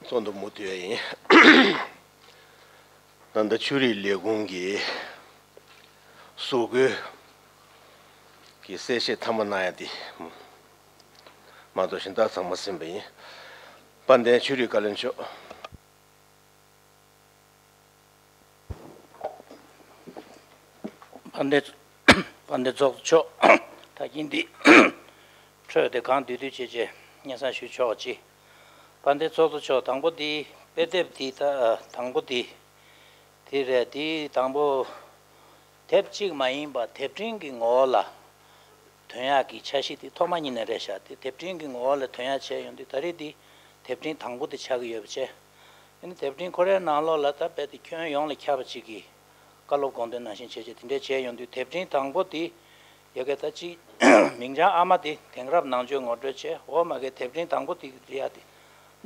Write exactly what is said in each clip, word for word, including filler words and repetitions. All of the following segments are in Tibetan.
ཚོགས་འདུ་མུ་མཐུད་ཡིན། ད་ལྟ་ཆོས་རིག་ལས་ཁུངས་ཀྱི་ཟུར་བཀོལ་གྱི་གསལ་བཤད་མཐའ་མ་གནང་ཡ་དེ་མ་གཏོགས་གཞན་དག་ཚང་མ་ཟིན་པ་ཡིན། དཔལ་ལྡན་ཆོས་རིག་བཀའ་བློན་མཆོག་དཔལ་ལྡན་དཔལ་ལྡན་ཚོགས་གཙོ་མཆོག་ད་གིན་འདི་འཕྲོས་ཏེ་གང་འདུས་འདུས་བྱས་བྱས་སྙན་སེང་ཞུ་ཆོག་ཅིག་དཔལ་ལྡན་ཚོགས་གཙོ་མཆོག་དང་པོ་འདི་དཔེ་དེབ་འདི་ད་དང་པོ་འདི་དེ་རེད། འདི་དང་པོ་དེབ་གཅིག་མ་ཡིན་པ་དེབ་ཕྲེང་གི་ངོ་བོ་ལ་ཐོན་ཡག་གི་འཆར་གཞི་དེ་ཐོག་མ་ཉིད་ནས་རེད་ཤག་དེ་དེབ་ཕྲེང་གི་ངོ་བོ་ལ་ཐོན་ཡག་བྱས་ཡོང་དུས་ད་རེས་འདི་དེབ་ཕྲེང་དང་པོ་དེ་ཆགས་ཀྱི་ཡོད་པ་བྱས། ཨ་ནི་དེབ་ཕྲེང་ཁོ་རའི་ནང་ལོགས་ལ་ད་རྦད་དེ་ཁྱོན་ཡོངས་ལ་ཁྱབ་པ་ཅིག་གི་བཀའ་སློབ་དགོངས་དོན་ནང་བཞིན་བྱས་བྱས་དེ་འདྲས་བྱས་ཡོང་དུས་དེབ་ཕྲེང་དང་པོ་དེ་ཡ་གི་ད་ཅིག་མིང་བྱང་ཨ་མ་དེ་དེང་རབས་ནང་ཆོས་ངོ་སྤྲོད་བྱས། འོག་མ་གི་དེབ་ཕྲེང་དང་པོ་དེ་གི་རེད་ཡ་དེ་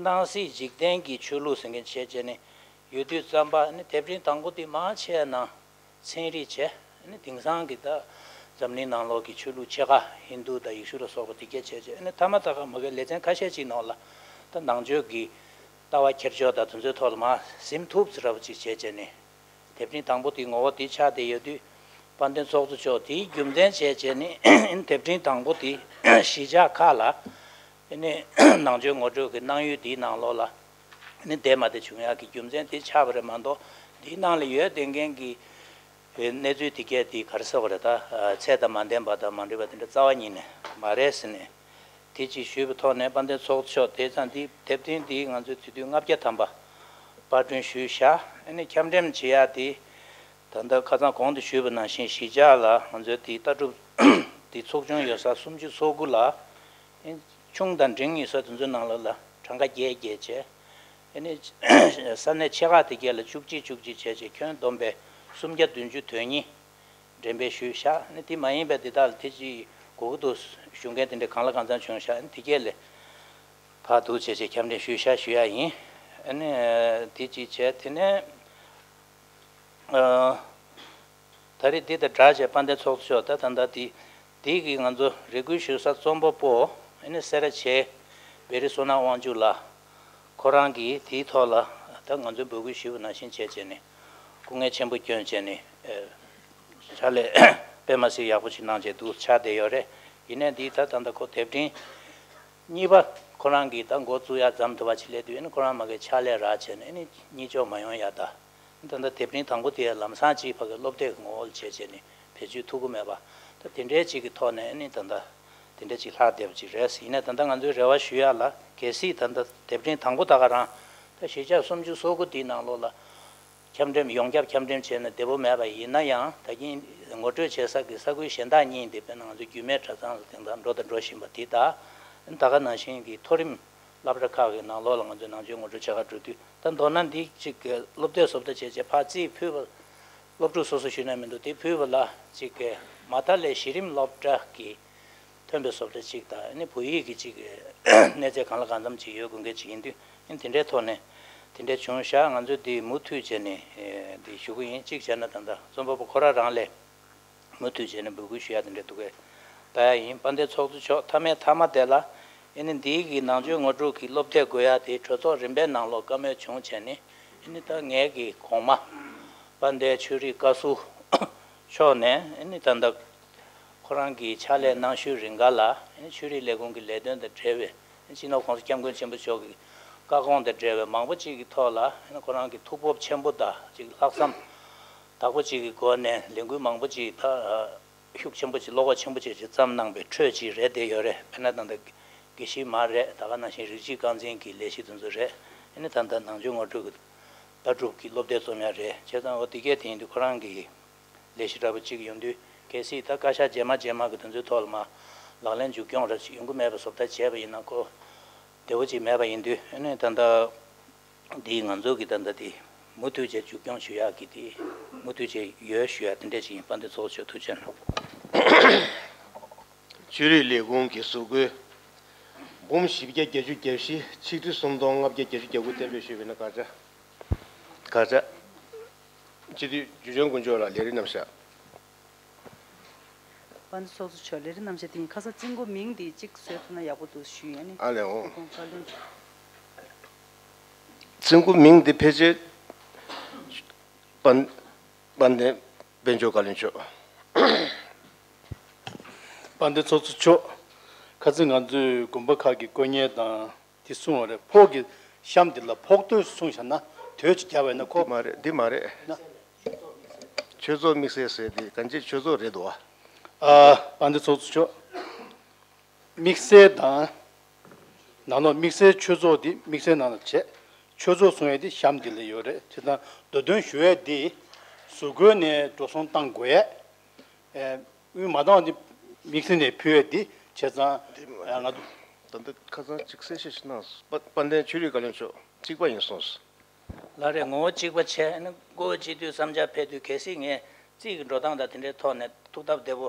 སྣང་སྲིད་འཇིག་རྟེན་གྱི་ཆོས་ལུགས་ཟེར་མཁན་བྱས་བྱས་ནས་ཡོད་དུས་ཙམ་པ་ཨ་ནི་དེབ་ཕྲེང་དང་པོ་དེ་མང་ཆེ་ནང་ཚན་རིག་བྱས། ཨ་ནི་དེང་སང་གི་ད་འཛམ་གླིང་ནང་ལོགས་ཀྱི་ཆོས་ལུགས་ཆེ་ཁག་ཧིན་རྡུ་དང་ཡེ་ཤུ་ལ་སོགས་པ་དེ་གས་བྱས་བྱས། ཨ་ནི་ཐ་མ་ད་ག་མ་གི་ལེ་ཚན་ཁ་ཤས་ཅིག་ནང་ལ་ད་ནང་ཆོས་ཀྱི་ལྟ་བ་འཁྱེར་ཕྱོགས་དང་དེ་ཚོའི་ཐོག་ལ་མར་ཟིན་ཐུབ་ཙམ་འདྲ་པོ་ཅིག་བྱས་བྱས་ནས་དེབ་ཕྲེང་དང་པོ་དེའི་ངོ་བོ་དེ་ཆགས་བསྡད་ཡོད་དུས། དཔལ་ལྡན་ཚོགས་གཙོ་མཆོག་དེའི་རྒྱུ་མཚན་བྱས་བྱས་ནས་ཨ་ནི་དེབ་ཕྲེང་དང་པོ་དེ་གཞིས་ཆགས་ཁག་ལ་ཨ་ནི་ནང་ཆོས་ངོ་སྤྲོད་ཀྱི་གནང་ཡུལ་དེའི་ནང་ལོགས་ལ་ཨ་ནི་འདས་མ་བསྡད་བྱུང་ཡག་གི་རྒྱུ་མཚན་དེ་ཆགས་པ་རེད་མ་གཏོགས། དེའི་ནང་ལ་ཡོད་བསྡད་མཁན་གྱི་གནས་ཚུལ་དེ་གས་དེ་ག་རེ་ཟེར་བ་རེད། ད་ཚད་དང་མ་ལྡན་པ་དང་མ་འགྲིག་པ་དེ་འདྲ་རྩ་བ་ཉིད་ནས་མ་རེད་ཟེར་ནས། དེ་ཅིག་ཞུས་པའི་ཐོག་ནས་དཔལ་ལྡན་ཚོགས་གཙོ་མཆོག་དེ་ཙང་འདི་དེབ་ཐེར་འདི་ང་ཚོས་དུས་དུས་ལྔ་བརྒྱ་ཐམ་པ་པར་སྐྲུན་ཞུས་བཞག་ཨ་ནི་ཁྱབ་འགྲེམས་བྱེད་ཡག་དེ་ད་ལྟ་ཁ་སང་གོང་དུ་ཞུས་པ་ནང་བཞིན་གཞིས་ཆགས་ལ་ང་ཚོའི་དེའི་ལྟ་གྲུབ་དེ་ཚོགས་ཆུང་ཡོད་ས་སུམ་ཅུ་སོ་དགུ་ལ་ཨ་ནི་ཆུང་དང་འབྲིང་ཡོད་ས་དེ་ཚོའི་ནང་ལོགས་ལ་གྲངས་ཀ་བརྒྱད་བརྒྱད་བྱས། ཨ་ནི་ས་གནས་ཆེ་ཁག་དེ་གས་ལ་བཅུ་གཅིག་བཅུ་གཅིག་བྱས་བྱས་ཁྱོན་བསྡོམས་པས་སུམ་བརྒྱ་བདུན་ཅུ་དོན་གཉིས། འགྲེམས་སྤེལ་ཞུས་བཞག་ཨ་ནི་དེ་མ་ཡིན་པའི་དེ་དག་ལ་དེ་ཅིག་དགོས་ཀྱི་འདུག་ཞུ་མཁན་དེ་འདྲ་གང་ལ་གང་འཚམ་བྱུང་བཞག་ཨ་ནི་དེ་གས་ལས་ཕར་འདུག་བྱས་བྱས་ཁྱབ་འགྲེམས་ཞུས་བཞག་ཞུ་ཡག་ཡིན། ཨ་ནི་དེ་ཅིག་བྱས་དེ་ནས་ཨ། ད་རེས་འདི་དང་སྦྲགས་བྱས་དཔལ་ལྡན་ཚོགས་གཙོ་མཆོག་ད་ད་ལྟ་འདི་འདི་གི་ང་ཚོ་རེ་སྐུལ་ཞུ་ས་རྩོམ་པ་པོ་ཨ་ནི་སེ་ར་བྱེས་བེ་རི་བསོད་ནམས་དབང་ཕྱུག་ལགས། ཁོ་རང་གིས་དེའི་ཐོག་ལ་ད་ང་ཚོས་འབོད་སྐུལ་ཞུས་པ་ནང་བཞིན་བྱས་བྱས་ནས་སྐུ་ངལ་ཆེན་པོ་བསྐྱོན་བྱས་ནས་ཕྱག་ལས་དཔེ་མ་སྲིད་ཡག་པོ་ཞིག་གནང་བྱས་འདུག་ཆགས་བསྡད་ཡོད་རེད། ཡིན་ནའི་འདི་ད་ད་ལྟ་ཁོ་དེབ་ཕྲེང་གཉིས་པ་ཁོ་རང་གིས་ད་འགོ་བཙུགས་ཡག་མཚམས་དུ་བ་ཅིག་སླེབས་དུས་ཨ་ནི་ཁོ་རང་མ་གི་ཕྱག་ལས་རག་བྱས་ནས་ཨ་ནི་གཉིད་ཆོག་མ་ཡོང་ཡག་ད། ད་ལྟ་དེབ་ཕྲེང་དང་པོ་དེ་ལམ་སང་ཅིག་ཕ་གི་སློབ་དེབ་ངོ་བོ་ལ་བྱས་བྱས་ནས་བེད་སྤྱོད་ཐུབ་ཀྱི་མེད་པ། ད་དེ་འདྲའི་ཅིག་གི་ཐོག་ནས་ཨ་ནི་ད་ལྟ་དེ་འདྲ་ཅིག་ལྷག་བསྡད་པ་ཅིག་རེད། ཡིན་ནའི་ད་ལྟ་ང་ཚོའི་རེ་བ་ཞུ་ཡག་ལ་གལ་སྲིད་ད་ལྟ་དེབ་ཕྲེང་དང་པོ་ད་ག་རང་ད་གཞིས་ཆགས་སུམ་ཅུ་སོ་དགུ་དེའི་ནང་ལོགས་ལ་ཁྱབ་འགྲེམས་ཡོངས་ཁྱབ་ཁྱབ་འགྲེམས་བྱས་ན་བདེ་པོ་མེད་པ་ཡིན་ན་ཡང་། ད་གིན་ངོ་སྤྲོད་བྱེད་ས་གི་ས་ཁུལ་གཞན་དག་གཉིས་འདི་དཔེར་ན་ང་ཚོ་རྒྱུད་སྨད་གྲྭ་ཚང་ལ་དེང་སང་འགྲོ་དང་འགྲོ་བཞིན་པ་དེ་དང་། ད་ག་ནང་བཞིན་གྱི་མཐོ་རིམ་སློབ་གྲྭ་ཁག་གི་ནང་ལོགས་ལ་ང་ཚོས་ནང་ཆོས་ངོ་སྤྲོད་བྱེད་ག་འགྲོ་དུས་ད་མདོར་ན་འདི་གཅིག་གི་སློབ་དེབ་བཟོ་ལྟ་བྱས་བྱས་ཕར་རྩིས་ཕུལ་བ། སློབ་ཕྲུག་སོ་སོ་ཞུས་ན་མི་འདུག་དེ་ཕུལ་བ་ལ་གཅིག་གི་མ་མཐའ་ལས་གཞི་རིམ་སློབ་གྲྭ་གི་ཐོན་པའི་བཟོ་ལྟ་གཅིག་དང་ཨ་ནི་བོད་ཡིག་གི་གཅིག་གི་གནས་ཚད་གང་ལ་གང་འཚམ་ཅིག་ཡོད་དགོས་མཁན་ཅིག་ཡིན་དུས་ཨ་ནི་དེ་འདྲའི་ཐོག་ནས་དེ་འདྲ་བྱུང་བཞག་ང་ཚོས་འདི་མུ་མཐུད་བྱས་ནས་འདི་ཞུ་གི་ཡིན། གཅིག་བྱས་ན་ད་ལྟ་རྩོམ་པ་པོ་ཁོ་རང་རང་ལས། མུ་མཐུད་བྱས་ནས་འབོད་སྐུལ་ཞུ་ཡ་དེ་འདྲ་འདུག་གས། ད་ཡ་ཡིན། དཔལ་ལྡན་ཚོགས་གཙོ་མཆོག་མཐའ་མའི་མཐའ་མ་དེ་ལ་ཨ་ནི་འདིའི་གི་ནང་ཆོས་ངོ་སྤྲོད་ཀྱི་སློབ་དེབ་དགོས་ཡ་དེ་གྲོས་ཚོགས་རིམ་པའི་ནང་ལོགས་བཀའ་མོལ་བྱུང་བྱས་ནས་ཨ་ནི་ད་ངའི་གི་གོང་མ་དཔལ་ལྡན་ཆོས་རིག་བཀའ་ཟུར་མཆོག་ནས་ཨ་ནི་ད་ལྟ་ཁོ་རང་གི་ཕྱག་ལས་གནང་ཤུལ་རིང་ག་ལ་ཨ་ནི་ཆོས་རིག་ལས་ཁུངས་ཀྱི་ལས་དོན་དང་འབྲེལ་བའི་ཨ་ནི་སྤྱི་ནོར་༸གོང་ས་༸སྐྱབས་མགོན་ཆེན་པོ་མཆོག་གི་བཀའ་དགོངས་དང་འབྲེལ་བའི་མང་པོ་ཅིག་གི་ཐོག་ལ་ཨ་ནི་ཁོ་རང་གི་ཐུགས་སྤོབས་ཆེན་པོ་དང་ཅིག་ལྷག་བསམ། དག་པོ་གཅིག་གི་སྒོ་ནས་ལས་འགུལ་མང་པོ་གཅིག་ད་ཤུགས་ཆེན་པོ་གཅིག་བློ་ཁོག་ཆེན་པོ་གཅིག་གཅིག་བརྩམས་གནང་པའི་ཁྲོད་གཅིག་རེད་བསྡད་ཡོད་རེད། དཔེར་ན་ད་ལྟ་དགེ་བཤེས་མ་རེད། ད་ག་ནང་བཞིན་རིགས་གཅིག་རྐང་འཛིན་གྱི་ལས་གཞི་དེ་ཚོ་རེད། ཨ་ནི་ད་ལྟ་ནང་ཆོས་ངོ་སྤྲོད་ཀྱི་ལྟ་གྲུབ་ཀྱི་སློབ་དེབ་རྩོམ་ཡ་རེད། བྱས་ཙང་འོ་དེ་གས་དེ་ཡིན་དུས་ཁོ་རང་གི་ལས་གཞི་འདྲ་པོ་གཅིག་ཡོང་དུས་གལ་སྲིད་ད་བཀའ་ཤག་རྗེས་མ་རྗེས་མ་གི་དེ་ཚོའི་ཐོག་ལ་མ་ལག་ལེན་མཇུག་སྐྱོང་ར་ཡོང་གི་མེད་པ་བཟོ་ལྟ་བྱས་པ་ཡིན་ན་ཁོ་བདེ་བོ་གཅིག་མེད་པ་ཡིན་དུས་ཨ་ནི་ད་ལྟ། འདིའི་ང་ཚོ་གི་ད་ལྟ་དེ་མུ་མཐུད་བྱས་མཇུག་སྐྱོང་ཞུ་ཡག་གི་དེ་མུ་མཐུད་བྱས་ཡོད་ཞུ་ཡག་དེ་འདྲས་ཅིག་ཡིན། དཔལ་ལྡན་ཚོགས་གཙོ་མཆོག་ཐུགས་རྗེ་གནང་། ཆོས་རིག་ལས་ཁུངས་ཀྱི་ཟུར་བཀོལ་འབུམ་བཞི་བརྒྱ་བརྒྱད་ཅུ་གྱ་བཞི་ཆིག་ཁྲི་སུམ་སྟོང་ལྔ་བརྒྱ་གྱ་བདུན་གྱིས་གཏན་འབེབས་ཞུས་པ་ཡིན་ན་དགག་བྱ། དགག་བྱ། སྤྱི་འཐུས་འཇུ་ཆེན་དཀོན་མཆོག་ལགས་ལས་རིམ་རྣམ་གཞག། དཔལ་ལྡན་ཚོགས་གཙོ་མཆོག་ལས་རིམ་རྣམ་གཞག་དེ་ཡིན། ཁ་སང་རྩིས་འགོ་མིང་དེ་གཅིག་བཟོས་ཐུབ་ན་ཡག་པོ་འདུག་ཞུས་ཡིན། ཨ་ནི་ཨ་ལས་འོང་། ཁོང་བཀའ་བློན། ཚིག་མགོ་མིང་འདི་ཕལ་ཆེར་དཔལ་དཔལ་ལྡན་དཔལ་འབྱོར་བཀའ་བློན་མཆོག་དཔལ་ལྡན་ཚོགས་གཙོ་མཆོག་ཁ་སང་ང་ཚོའི་དགོན་པ་ཁག་གི་དཀོན་གཉེར་དང་དེ་གསུང་བ་རེད། ཕོགས་ཀྱི་གཤམ་འདི་ལ་ཕོགས་ཐོས་གསུངས་བཞག་ན་དོད་ཅིག་རྒྱབ་པ་ཡིན་ན་ཁོ། འདི་མ་རེད། འདི་མ་རེད། ན། ཆོས་ཚོགས་དམིགས་བསལ་ཟེར་འདི་གང་ཅི་ཆོས་ཚོགས་རེད་འདུག་བ། ཨ། དཔལ་ལྡན་ཚོགས་གཙོ་མཆོག་དམིགས་བསལ་དང་། ནང་ལོགས་དམིགས་བསལ་ཆོས་ཚོགས་འདི་དམིགས་བསལ་ནང་ལ་བྱས། ཆོས་ཚོགས་གསུང་ཡས་འདི་གཤམ་འདི་ལ་ཡོད་རེད། བྱས་ཙང་མདོ་དོན་ཞུ་ཡས་འདི་ཟུར་བཀོལ་ནས་འགྲོ་སོང་བཏང་དགོས་ཡས། ཨེ། དབུས་མ་བཏང་འདི་དམིགས་བསལ་ནས་ཕུལ་ཡས་འདི་བྱས་ཙང་། འདི་མ་ཨ། ང་ཚོ། ད་ལྟ་ཁ་སང་ཅིག་གསལ་བཤད་ཞིག་གནང་སོང་། དཔལ་ལྡན་ཆོས་རིག་བཀའ་བློན་མཆོག་གཅིག་པ་ཡིན་གསུངས་སོང་། ལགས་རེད། ངོ་བོ་གཅིག་པ་བྱས་ནས་སྐུ་གཅིག་སྡུད་བསམ་འཆར་ཕེབས་དུས། གལ་སྲིད་ངས་རྩིས་ཀྱི་འགྲོ་སྟངས་དང་དེ་འདྲའི་ཐོག་ནས་ཐུགས་སྟབས་བདེ་པོ་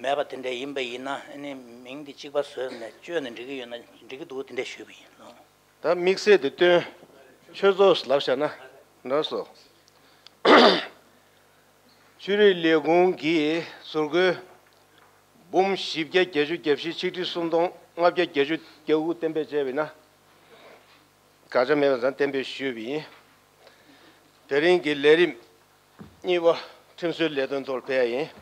མེད་པ་དེ་འདྲ་ཡིན་པ་ཡིན་ན། ཨ་ནི་མིང་འདི་གཅིག་པ་བཟོས་ནས་བཅོས་ནས་འགྲིག་གི་ཡོད་ན་འགྲིག་གི་འདུག་དེ་འདྲ་ཞུས་པ་ཡིན་ནོ། ད་དམིགས་བསལ་དེ་བཏོན། ཆོས་ཚོགས་ལབ་བཞག་ན་འགྲིག་སོང་། ཆོས་རིག་ལས་ཁུངས་ཀྱིས་ཟུར་བཀོལ་འབུམ་བཞི་བརྒྱ་བརྒྱད་ཅུ་གྱ་བཞི་ཆིག་ཁྲི་སུམ་སྟོང་ལྔ་བརྒྱ་བརྒྱད་ཅུ་གྱ་དགུ་གཏན་འབེབས་བྱས་པ་ཡིན་ན། དགག་བྱ་མེད་པ་དང་གཏན་འབེབས་ཞུས་པ་ཡིན། དེ་རིང་གི་ལས་རིམ་གཉིས་པ་ཁྲིམས་བཟོའི་ལས་དོན་ཐོག་ཕེབས་ཡ་ཡིན།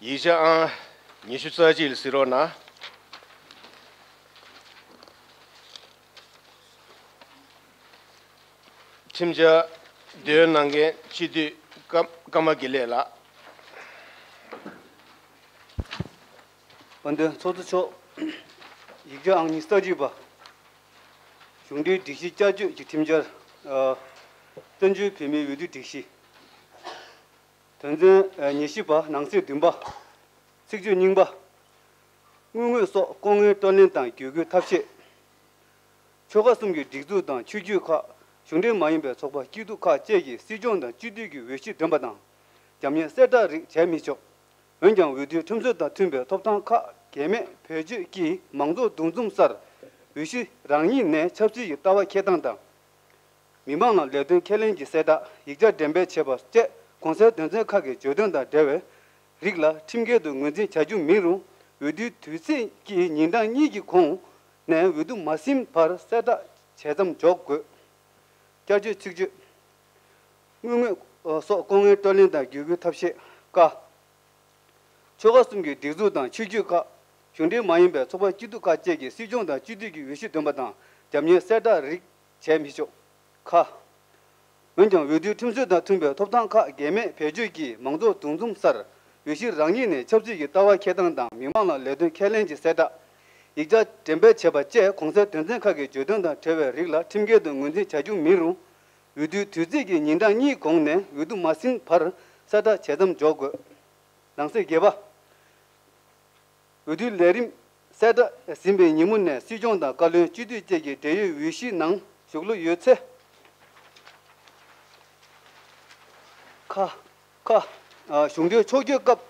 ཡིག་ཆ་ཨང་ཉི་ཤུ་རྩ་གཅིག་ལ་གཟིགས་རོགས་གནང་། ཁྲིམས་འཆར་འདོན་གནང་མཁན་སྤྱི་འཐུས་ཀརྨ་དགེ་ལེགས་ལགས། དཔལ་ལྡན་ཚོགས་གཙོ་མཆོག་ཡིག་ཆ་ཨང་ཉི་ཤུ་རྩ་གཅིག་པ། གཞུང་འབྲེལ་སྒྲིག་གཞི་བསྐྱར་བཅོས་ཀྱི་ཁྲིམས་འཆར། ཨ། བཙན་བྱོལ་བོད་མིའི་འོས་བསྡུ་སྒྲིག་གཞི། དོན་ཚན་ཉེར་བཞི་པ། ནང་གསེས་བདུན་པ། ཚིག་བརྗོད་རྙིང་པ། དངུལ་དངོས་སོགས་ལྐོག་རྔན་སྤྲོད་ལེན་དང་བརྒྱུད་སྐུལ་ཐབས་ཤེས། ཆོལ་ཁ་གསུམ་གྱི་སྒྲིག་འཛུགས་དང་ཆོས་བརྒྱུད་ཁག་གཞུང་འབྲེལ་མ་ཡིན་པའི་ཚོགས་པ་སྐྱིད་སྡུག་ཁག་བཅས་ཀྱིས་སྲིད་སྐྱོང་དང་སྤྱི་འཐུས་ཀྱི་འོས་གཞི་འདོན་པ་དང་། རྒྱབ་གཉེར་གསལ་བསྒྲགས་རིགས་བྱས་མི་ཆོག་འོན་ཀྱང་འོས་བསྡུའི་ཁྲིམས་སྲོལ་དང་མཐུན་པའི་ཐོབ་ཐང་ཁག་འགལ་མེད་བེད་སྤྱོད་ཀྱིས་མང་ཚོགས་འདུ་འཛོམས་སར་འོས་གཞི་རང་ཉིད་ནས་ཆབ་སྲིད་ཀྱི་ལྟ་བ་འཁྱེར་སྟངས་དང་། མི་མང་ལ་ལས་དོན་ཁས་ལེན་གྱི་གསལ་བསྒྲགས། ཡིག་ཆ་འགྲེམས་སྤེལ་བྱེད་པ་བཅས་གོང་གསལ་དོན་ཚན་ཁག་གི་བརྗོད་དོན་དང་འབྲེལ་བའི་རིགས་ལ་ཁྲིམས་འགལ་དུ་ངོས་འཛིན་བྱ་རྒྱུ་མིན་རུང་། འོས་བསྡུའི་དུས་ཚེས་ཀྱི་ཉིན་གྲངས་གཉིས་ཀྱི་གོང་ནས་འོས་བསྡུ་མ་ཟིན་བར་གསལ་བསྒྲགས་བྱས་མཚམས་འཇོག་དགོས། བསྐྱར་བཅོས་ཚིག་བརྗོད། དངུལ་དངོས་སོགས་ལྐོག་རྔན་སྤྲོད་ལེན་དང་བརྒྱུད་སྐུལ་ཐབས་ཤེས། ཀ། ཆོལ་ཁ་གསུམ་གྱི་སྒྲིག་འཛུགས་དང་ཆོས་བརྒྱུད་ཁག་གཞུང་འབྲེལ་མ་ཡིན་པའི་ཚོགས་པ་སྐྱིད་སྡུག་ཁག་བཅས་ཀྱིས་སྲིད་སྐྱོང་དང་སྤྱི་འཐུས་ཀྱི་འོས་གཞི་འདོན་པ་དང་རྒྱབ་གཉེར་གསལ་བསྒྲགས་རིགས་བྱས་མི་ཆོག་ཁ། འོན་ཀྱང་འོས་བསྡུའི་ཁྲིམས་སྲོལ་དང་མཐུན་པའི་ཐོབ་ཐང་ཁག་འགལ་མེད་བེད་སྤྱོད་ཀྱིས་མང་ཚོགས་འདུ་འཛོམས་སར་འོས་གཞི་རང་ཉིད་ནས་ཆབ་སྲིད་ཀྱི་ལྟ་བ་འཁྱེར་སྟངས་དང་མི་མང་ལ་ལས་དོན་ཁས་ལེན་གྱི་གསལ་བསྒྲགས། ཡིག་ཆ་འགྲེམས་སྤེལ་བྱེད་པ་བཅས་གོང་གསལ་དོན་ཚན་ཁག་གི་བརྗོད་དོན་དང་འབྲེལ་བའི་རིགས་ལ་ཁྲིམས་འགལ་དུ་ངོས་འཛིན་བྱ་རྒྱུ་མིན་རུང་། འོས་བསྡུའི་དུས་ཚིགས་ཀྱི་ཉིན་གྲངས་གཉིས་གོང་ནས་འོས་བསྡུ་མ་ཟིན་བར་གསལ་བསྒྲགས་བྱས་མཚམས་འཇོག་དགོས། ནང་གསེས་བརྒྱད་པ། འོས་བསྡུའི་ལས་རིམ་གསལ་བསྒྲགས་ཟིན་པའི་ཉིན་མོ་ནས་སྲིད་སྐྱོང་དང་བཀའ་བློན། སྤྱི་འཐུས་བཅས་ཀྱི་འབྲེལ་ཡོད་འོས་གཞིའི་ནང་ཞུགས་ལོ་ཡོད་ཚེ། ཁ། ཁ། གཞུང་འབྲེལ་ཕྱོགས་བསྐྱོད་སྐབས་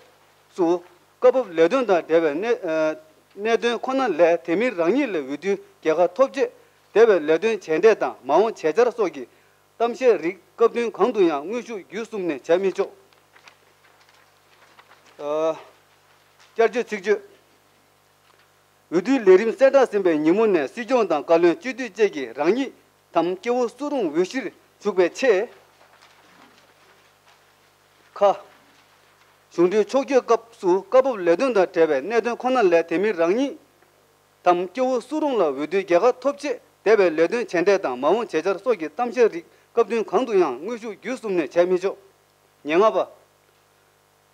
སུ་སྐབས་བབ་ལས་དོན་དང་འབྲེལ་བའི་གནད་གནད་དོན་ཁོ་ན་ལས་དེ་མིན་རང་ཉིད་ལ་འོས་བསྡུའི་རྒྱལ་ཁ་ཐོབ་ཆེད་འདས་པའི་ལས་དོན་བྱས་འབྲས་དང་མ་འོངས་བྱེད་འཆར་སོགས་ཀྱི་གཏམ་བཤད་རིགས་སྐབས་དོན་གང་དུ་ཡང་དངོས་ཤུགས་བརྒྱུད་གསུམ་ནས་བྱ་མི་ཆོག་ཨ། བསྐྱར་བཅོས་ཚིག་བརྗོད། འོས་བསྡུའི་ལས་རིམ་གསལ་བསྒྲགས་ཟིན་པའི་ཉིན་མོ་ནས་སྲིད་སྐྱོང་དང་བཀའ་བློན། སྤྱི་འཐུས་བཅས་ཀྱིས་རང་ཉིད་དམ་སྐྱེ་བོ་སུ་རུང་འོས་གཞིར་ཞུགས་པའི་ཆེད། ཁ། གཞུང་འབྲེལ་ཕྱོགས་བསྐྱོད་སྐབས་སུ་སྐབས་བབ་ལས་དོན་དང་འབྲེལ་བའི་གནད་དོན་ཁོ་ན་ལས་དེ་མིན་རང་ཉིད་དམ་སྐྱེ་བོ་སུ་རུང་ལ་འོས་བསྡུའི་རྒྱལ་ཁ་ཐོབ་ཆེད་འདས་པའི་ལས་དོན་བྱས་འབྲས་དང་མ་འོངས་བྱེད་འཆར་སོགས་ཀྱི་གཏམ་བཤད་རིགས་སྐབས་དོན་གང་དུ་ཡང་དངོས་ཤུགས་བརྒྱུད་གསུམ་ནས་བྱ་མི་ཆོག་ཉེར་ལྔ་པ།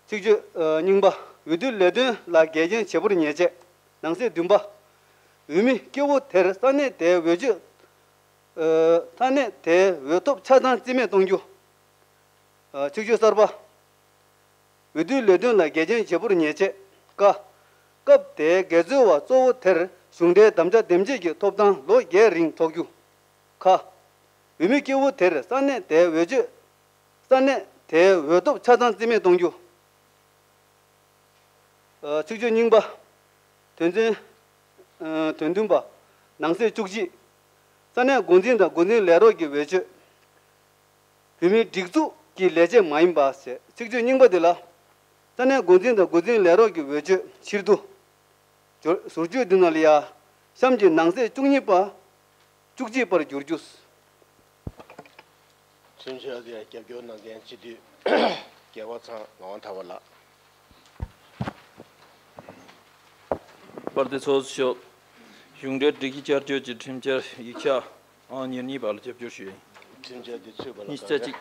ཚིག་བརྗོད་རྙིང་པ། འོས་བསྡུའི་ལས་དོན་ལ་འགལ་རྐྱེན་བྱེད་པོར་ཉེས་ཆད། ནང་གསེས་བདུན་པ། འོས་མི་སྐྱེ་བོ་དེར་ས་གནས་དེའི་འོས་ཆོས། ས་གནས་དེའི་འོས་ཐོབ་ཆ་ཚང་རྩིས་མེད་གཏོང་རྒྱུ། ཚིག་བརྗོད་གསར་པ། འོས་བསྡུའི་ལས་དོན་ལ་འགལ་རྐྱེན་བྱེད་པོར་ཉེས་ཆད། ཀ། སྐབས་དེའི་འགལ་འཛོལ་བ་གཙོ་བོ་དེར་གཞུང་འབྲེལ་དམ་བཅའ་འདེམས་བྱེད་ཀྱི་ཐོབ་ཐང་ལོ་བརྒྱད་རིང་འཕྲོག་རྒྱུ། ཁ། འོས་མི་སྐྱེ་བོ་དེར་ས་གནས་དེའི་འོས་ཆོས། ས་གནས་དེའི་འོས་ཐོབ་ཆ་ཚང་རྩིས་མེད་གཏོང་རྒྱུ། ཚིག་བརྗོད་རྙིང་པ། དོན་ཚན། དོན་བདུན་པ། ནང་གསེས་བཅུ་གཅིག་ས་གནས་འགོ་འཛིན་དང་འགོ་འཛིན་ལས་རོགས་ཀྱི་འོས་ཆོས། བོད་མིའི་སྒྲིག་འཛུགས་ཀྱི་ལས་བྱེད་མ་ཡིན་པ་ཟེར། ཚིག་བརྗོད་རྙིང་པ་འདི་ལ། ས་གནས་འགོ་འཛིན་དང་འགོ་འཛིན་ལས་རོགས་ཀྱི་འོས་ཆོས་ཕྱིར་བསྡུ། ཟུར་བརྗོད་འདི་ནང་ལ་ཡ་གཤམ་གྱི་ནང་གསེས་བཅུ་གཉིས་པ་བཅུ་གཅིག་པར་བསྒྱུར་རྒྱུ། ཁྲིམས་འཆར་དེ་རྒྱབ་སྐྱོར་གནང་མཁན་སྤྱི་འཐུས་རྒྱལ་བ་ཚང་ངག་དབང་གྲགས་པ་ལགས། དཔལ་ལྡན་ཚོགས་གཙོ་མཆོག་གཞུང་འབྲེལ་སྒྲིག་གཞི་བསྐྱར་བཅོས་ཀྱི་ཁྲིམས་འཆར་ཡིག་ཆ་ཨང་ཉེར་གཉིས་པ་ལ་རྒྱབ་སྐྱོར་ཞུ་ཡ་ཡིན། ཁྲིམས་འཆར་དེ་ཚུད་པ་ལ་ཉིས་བརྒྱ་གཅིག་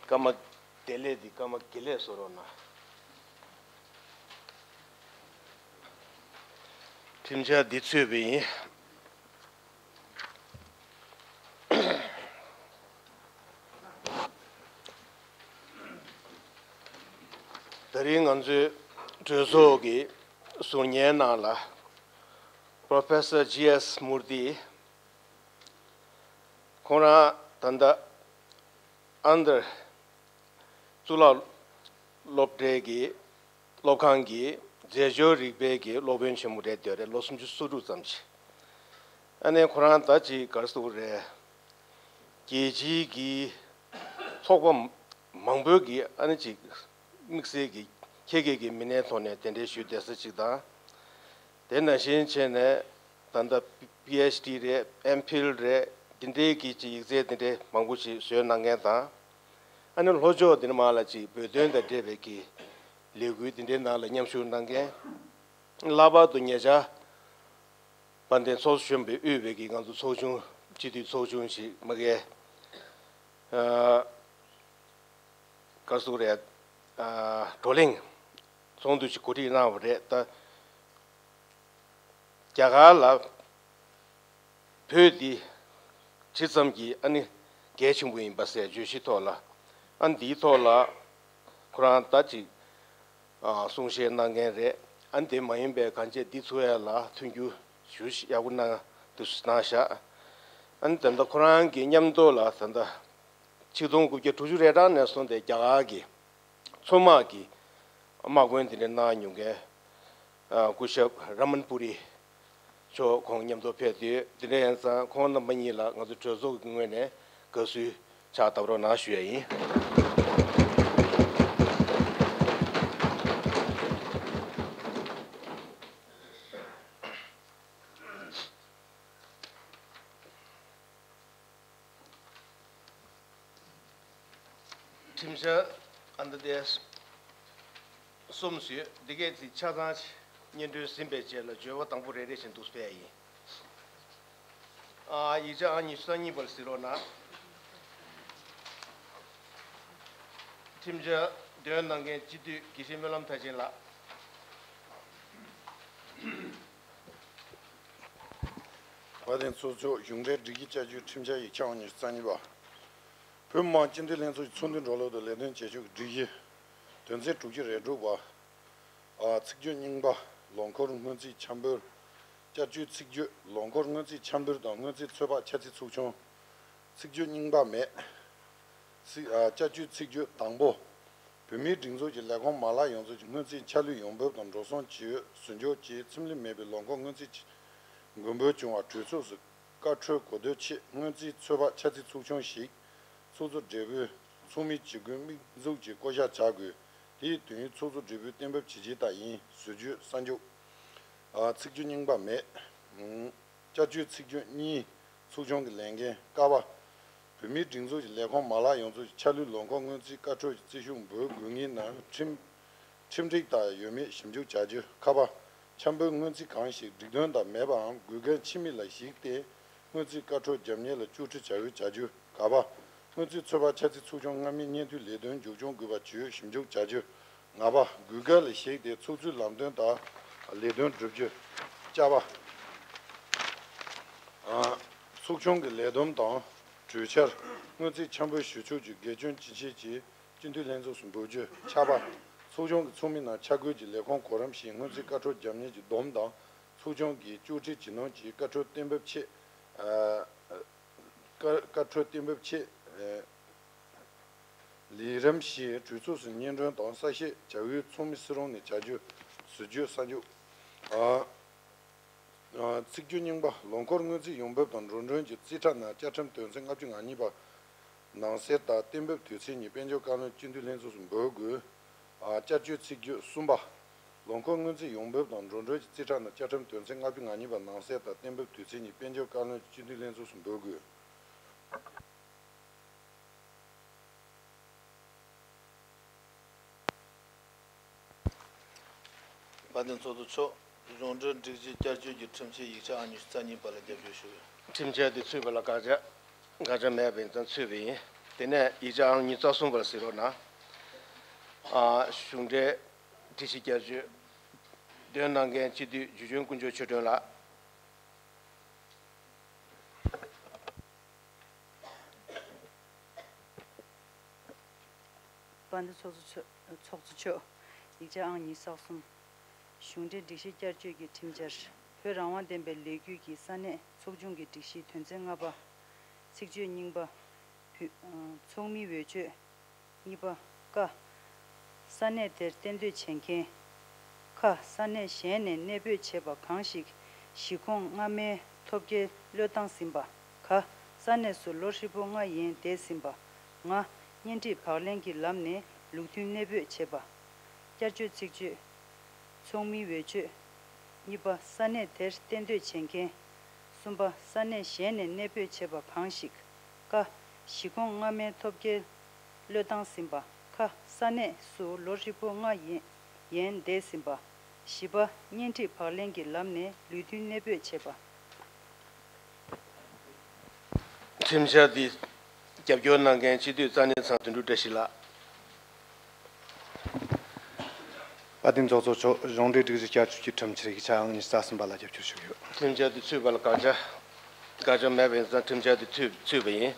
སྐར་མ་བདེ་ལེགས་དེ་སྐར་མ་དགེ་ལེགས་བཟོ་རོགས་གནང་། ཁྲིམས་འཆར་འདི་ཚུད་པ་ཡིན། ད་རིང་ང་ཚོའི་གྲོས་ཚོགས་ཀྱི་ཟུར་ཉན་ནང་ལ་Professor G S Murthy ཁོང་རང་ད་ལྟ་ཨན་དར་གཙུག་ལག་སློབ་གྲྭའི་གི་སློབ་ཁང་གི་རྫས་སྦྱོར་རིག་པའི་གི་སློབ་དཔོན་ཆེན་མོ་རེད་འདོད་རེད། ལོ་སུམ་ཅུ་སོ་དྲུག་ཙམ་ཅིག་ཨ་ནི་ཁོ་རང་ད་ཅིག་ག་རེ་ཟེར་དགོས་རེད། རྒྱལ་སྤྱིའི་གི་ཚོགས་པ་མང་པོའི་གི་ཨ་ནི་ཅིག་དམིགས་བསལ་གྱི་ཁྱེད་ཀྱི་གི་མི་སྣའི་ཐོག་ནས་གདན་འདྲེན་ཞུས་བསྡད་ས་ཅིག་དང་། དེ་ནང་བཞིན་བྱས་ནས་ད་ལྟ་པི་ཨེཆ་ཌི་རེད། ཨེམ་ཕིལ་རེད། འདི་འདྲའི་གི་ཅིག་ཡིག་ཚད་འདི་འདྲའི་མང་པོ་ཞིག་བཟོས་གནང་མཁན་དང་། ཨ་ནི་ལྷོ་ཕྱོགས་འདི་ནས་མར་ལ་ཅིག་བོད་དོན་དང་འབྲེལ་བའི་གི་ལས་འགུལ་འདི་འདྲའི་ནང་ལ་མཉམ་ཞུགས་གནང་མཁན། ལྷག་པར་དུ་ཉེ་ཆར་དཔལ་ལྡན་ཚོགས་གཙོ་གཞོན་པས་དབུས་པའི་གི་ང་ཚོ་ཚོགས་ཆུང་སྤྱི་འཐུས་ཚོགས་ཆུང་ཞིག་མ་གི་ཨ་ག་རེ་ཟེར་དགོས་རེད། ཨ་བགྲོ་གླེང་ཚོགས་འདུ་ཞིག་གོ་སྒྲིག་གནང་བ་རེད། ད་རྒྱ་གར་ལ་བོད་འདི་ཇི་ཙམ་གྱི་ཨ་ནི་གལ་ཆེན་པོ་ཡིན་པ་ཟེར་བརྗོད་གཞི་ཐོག་ལ་ཨ་ནི་འདིའི་ཐོག་ལ་ཁོ་རང་ད་ཅིག་ཨ་གསུང་བཤད་གནང་མཁན་རེད། ཨ་ནི་དེ་མ་ཡིན་པའི་གང་ཅི་འདི་ཚོ་ཡ་ལ་མཐུན་འགྱུར་ཞུ་ཡག་པོ་གནང་འདུག་གནང་བཞག་ཨ་ནི་ད་ལྟ་ཁོ་རང་གི་མཉམ་དུ་ལ་ད་ལྟ་ཆིག་སྟོང་དགུ་བརྒྱ་དྲུག་ཅུ་རེ་གྲངས་ནས་བཟུང་སྟེ་རྒྱ་གར་གྱི་མཚོ་དམག་གི་དམག་དཔོན་དེ་འདྲ་གནང་མྱོང་མཁན་སྐུ་ཞབས་ར་མན་པུ་རི་མཆོག་ཁོང་མཉམ་དུ་ཕེབས་དུས། དེ་འདྲ་ཡིན་ཙང་ཁོང་རྣམ་པ་གཉིས་ལ་ང་ཚོ་གྲོས་ཚོགས་ཀྱི་ངོས་ནས་དགའ་བསུའི་ཕྱག་བཏབ་རོགས་གནང་ཞུ་ཡ་ཡིན། ཁྲིམས་འཆར་ཨ་འདི་དེ་གསུམ་ཞུས། འདི་གས་ཚིག་ཆ་ཚང་སྙན་སྒྲོན་ཟིན་པའི་རྗེས་ལ་བརྗོད་པ་དང་པོ་རེ་རེ་བཞིན་དུ་སྤེལ་ཡ་ཡིན། ཨ་ཡིག་ཆ་ཨང་ཉི་ཤུ་རྩ་གཉིས་པར་གཟིགས་རོགས་གནང་། ཁྲིམས་འཆར་འདོན་གནང་མཁན་སྤྱི་འཐུས་དགེ་བཤེས་སྨོན་ལམ་མཐར་ཕྱིན་ལགས། དཔལ་ལྡན་ཚོགས་གཙོ། གཞུང་འབྲེལ་སྒྲིག་གཞི་བསྐྱར་བཅོས་ཁྲིམས་འཆར་ཡིག་ཆ་ཨང་ཉི་ཤུ་རྩ་གཉིས་པ། བོད་མི་མང་སྤྱི་འཐུས་ལྷན་ཚོགས་ཀྱི་ཚོགས་འདུའི་འགྲོ་ལུགས་དང་ལས་དོན་བྱེད་ཕྱོགས་ཀྱི་སྒྲིག་གཞི། དོན་ཚན་དྲུག་ཅུ་རེ་དྲུག་པ། ཨ་ཚིག་བརྗོད་རྙིང་པ། ལོ་འཁོར་སྔོན་རྩིས་འཆར་འབུལ། བསྐྱར་བཅོས་ཚིག་བརྗོད། ལོ་འཁོར་སྔོན་རྩིས་འཆར་འབུལ་དང་སྔོན་རྩིས་ཚོད་དཔག་འཆར་རྩིས་ཚོགས་ཆུང་། ཚིག་བརྗོད་རྙིང་པ་མེད། ཚིག་ཨ་བསྐྱར་བཅོས་ཚིག་བརྗོད་དང་པོ། བོད་མིའི་སྒྲིག་འཛུགས་ཀྱི་ལས་ཁུངས་མ་ལག་ཡོངས་རྫོགས་ཀྱི་སྔོན་རྩིས་འཆར་ལུགས་ཡོང་འབབ་དང་འགྲོ་སོང་ཇི་ཡོད་ཟུར་འཇོག་བཅས་ཚིམ་ལུས་མེད་པའི་ལོ་འཁོར་སྔོན་རྩིས་ཀྱི་དགོས་འབོར་བྱུང་བ་གྲོས་ཚོགས་སུ་བཀའ་འཁྲོལ་གོ་ཐོས་ཆེད་སྔོན་རྩིས་ཚོད་དཔག་འཆར་རྩིས་ཚོགས་ཆུང་ཞིག་ཚོགས་གཙོ་སྦྲེལ་པོས་ཚོགས་མི་ཇི་དགོས་དམིགས་འཛུགས་ཀྱིས་བསྐོ་གཞག་བྱ་དགོས། དེའི་དོན་ཚོགས་གཙོ་སྦྲེལ་པོས་གཏན་འབེབས་བྱས་རྗེས་ལྟར་ཡིན། ཟུར་བརྗོད་གསར་འཇུག་ཨ་ཚིག་བརྗོད་རྙིང་པ་མེད། ཨང་། བསྐྱར་བཅོས་ཚིག་བརྗོད་གཉིས། ཚོགས་ཆུང་གི་ལས་འགན། ཀ་པ། བོད་མིའི་སྒྲིག་འཛུགས་ཀྱི་ལས་ཁུངས་མ་ལག་ཡོངས་རྫོགས་ཀྱི་འཆར་ལུགས་ལོ་འཁོར་སྔོན་རྩིས་བཀའ་འཁྲོལ་གྱི་རྩིས་ཤོག་འབུལ་དགོས་ངེས་ནམ་ཁྲིམས་ཁྲིམས་སྒྲིག་ལྟར་ཡོད་མེད་ཞིབ་འཇུག་བྱ་རྒྱུ། ཁ་པ། འཆར་འབུལ་སྔོན་རྩིས་གང་ཞིག་སྒྲིག་དོན་དང་མེད་པའམ་དགོས་གལ་ཆེ་མིན་ལ་གཞིགས་ཏེ་སྔོན་རྩིས་བཀའ་འཁྲོལ་རྒྱབ་གཉེར་ལ་བཅོས་ཁྲིད་བྱ་འོས་བྱ་རྒྱུ། ག་པ། སྔོན་རྩིས་ཚོད་དཔག་འཆར་རྩིས་ཚོགས་ཆུང་སྔ་མའི་སྙན་ཐོའི་ལས་དོན་མཇུག་སྐྱོང་དགོས་པ་བྱས་ཡོད་ཞིབ་འཇུག་བྱ་རྒྱུ། ང་པ། དགོས་གལ་ལ་གཞིགས་ཏེ་ཚོགས་གཙོའི་ལམ་སྟོན་ལྟར་ལས་དོན་བསྒྲུབ་རྒྱུ། ཅ་པ། ཨ། ཚོགས་ཆུང་གི་ལས་བསྡོམས་དང་གྲོས་འཆར། སྔོན་རྩིས་འཆར་འབུལ་ཞུ་ཕྱོགས་ཀྱི་དགེ་སྐྱོན་ཅི་ཆེ་ཅིག་སྤྱི་འཐུས་ལྷན་ཚོགས་སུ་འབུལ་རྒྱུ། ཆ་པ། ཚོགས་ཆུང་གི་ཚོགས་མི་རྣམས་ཆ་བགོས་ཀྱིས་ལས་ཁུངས་གོ་རིམ་བཞིན་སྔོན་རྩིས་བཀའ་འཁྲོལ་རྒྱབ་གཉེར་གྱི་སྡོམ་དང་ཚོགས་ཆུང་གིས་བཅོས་ཁྲིད་བྱེད་གནང་གི་བཀའ་འཁྲོལ་གཏན་འབེབས་ཆེད། ཨ། བཀའ་བཀའ་འཁྲོལ་གཏན་འབེབས་ཆེད། ཨ། ལས་རིམ་བཞིའི་གྲོས་ཚོགས་སུ་སྙན་སྒྲོན་དང་གསལ་བཤད་བྱ་འོས་ཚོགས་མི་སུ་རུང་ནས་བྱ་རྒྱུ། ཟུར་བརྗོད་གསར་འཇུག་ཨ། ཨ། ཚིག་བརྗོད་རྙིང་པ། ལོ་འཁོར་སྔོན་རྩིས་ཡོང་འབབ་དང་འགྲོ་གྲོན་གྱི་རྩིས་ཁྲ་ནང་བཅའ་ཁྲིམས་དོན་ཚན་ལྔ་བཅུ་ང་གཉིས་པ་ནང་གསལ་ལྟར་གཏན་འབེབས་དུས་ཚོད་ཉིན་དཔལ་འབྱོར་བཀའ་བློན་སྤྱི་འཐུས་ལྷན་ཚོགས་སུ་འབུལ་དགོས། བསྐྱར་བཅོས་ཚིག་བརྗོད་གསུམ་པ། ལོ་འཁོར་སྔོན་རྩིས་ཡོངས་འབེབས་དང་འགྲོ་གྲོན་གྱི་རྩིས་ཁྲ་ནང་བཅའ་ཁྲིམས་དོན་ཚན་ལྔ་བཅུ་ང་གཉིས་པ་ནང་གསེས་ལྟར་གཏན་འབེབས་དུས་ཚིགས་ཉིན་དཔལ་འབྱོར་བཀའ་བློན་གྱིས་སྤྱི་འཐུས་ལྷན་ཚོགས་སུ་འབུལ་དགོས། དཔལ་ལྡན་ཚོགས་གཙོ་མཆོག་གཞུང་འབྲེལ་སྒྲིག་གཞི་བསྐྱར་བཅོས་ཀྱི་ཁྲིམས་ཆད་ཡིག་ཆ་ཨང་ཉི་ཤུ་རྩ་གཉིས་པ་ལ་རྒྱབ་སྐྱོར་ཞུ། ཁྲིམས་ཆད་དེ་ཚུད་པ་ལ་དགག་བྱ་དགག་བྱ་མེད་པ་ཡིན་ཙང་ཚུད་པ་ཡིན། དེ་ནས་ཡིག་ཆ་ཨང་ཉི་ཤུ་རྩ་གསུམ་པ་ལ་གཟིགས་རོགས་གནང་། ཨ། གཞུང་འབྲེལ་སྒྲིག་གཞི་བསྐྱར་བཅོས་འདོན་གནང་མཁན་སྤྱི་འཐུས་འཇུ་ཆེན་དཀོན་མཆོག་ཆོས་སྒྲོན་ལགས། དཔལ་ལྡན་ཚོགས་གཙོ་མཆོག་ཚོགས་གཙོ་མཆོག་ཡིག་ཆ་ཨང་ཉི་ཤུ་རྩ་གསུམ། གཞུང་འབྲེལ་སྒྲིག་གཞི་བསྐྱར་བཅོས་ཀྱི་ཁྲིམས་འཆར། བོད་རང་དབང་བདེན་པའི་ལས་འགུལ་གྱི་ས་གནས་ཚོགས་ཆུང་གི་སྒྲིག་གཞིའི་དོན་ཚན་ལྔ་པ། ཚིག་བརྗོད་རྙིང་པ། བུ། ཚོགས་མིའི་འོས་ཆོས། གཉིས་པ། ཀ། ས་གནས་དེར་གཏན་སྡོད་བྱེད་མཁན། ཁ། ས་གནས་གཞན་ནས་གནས་སྤོས་བྱས་པ་གང་ཞིག་གཞིས་ཁོངས་སྔ་མའི་ཐོབ་སྐྱེལ་བློས་བཏང་ཟིན་པ། ག། ས་གནས་སུ་ལོ་ཧྲིལ་པོ་ལྔ་ཡན་འདས་ཟིན་པ། ང་། གཉེན་སྒྲིག་བག་ལེན་གྱི་ལམ་ནས་ལུགས་མཐུན་གནས་སྤོས་བྱས་པ། བསྐྱར་བཅོས་ཚིག་བརྗོད། ཚོགས་མིའི་འོས་ཆོས། གཉིས་པ། ས་གནས་དེར་གཏན་སྡོད་བྱེད་མཁན། གསུམ་པ། ས་གནས་གཞན་ནས་གནས་སྤོས་བྱས་པ་གང་ཞིག་ཀ། གཞིས་ཁོངས་སྔ་མའི་ཐོབ་སྐྱེལ་བློས་བཏང་ཟིན་པ། ཁ། ས་གནས་སུ་ལོ་ཧྲིལ་པོ་ལྔ་ཡན་ཡན་འདས་ཟིན་པ། བཞི་པ། གཉེན་སྒྲིག་བག་ལེན་གྱི་ལམ་ནས་ལུགས་མཐུན་གནས་སྤོས་བྱས་པ། ཁྲིམས་འཆར་འདི་རྒྱབ་སྐྱོར་གནང་མཁན་སྤྱི་འཐུས་རྩ་གཉིས་ཚང་དོན་གྲུབ་བཀྲ་ཤིས་ལགས། དཔལ་ལྡན་ཚོགས་གཙོ་མཆོག་གཞུང་འབྲེལ་སྒྲིག་གཞི་བསྐྱར་བཅོས་ཀྱི་ཁྲིམས་འཆར་ཡིག་ཆ་ཨང་ཉི་ཤུ་རྩ་གསུམ་པ་ལ་རྒྱབ་སྐྱོར་ཞུ་གི་ཡོད། ཁྲིམས་འཆར་འདི་ཚུད་པ་ལ་དགག་བྱ་དགག་བྱ་མེད་པ་ཡིན་ཙང་ཁྲིམས་འཆར་འདི་ཚུད་ཚུད་པ་ཡིན།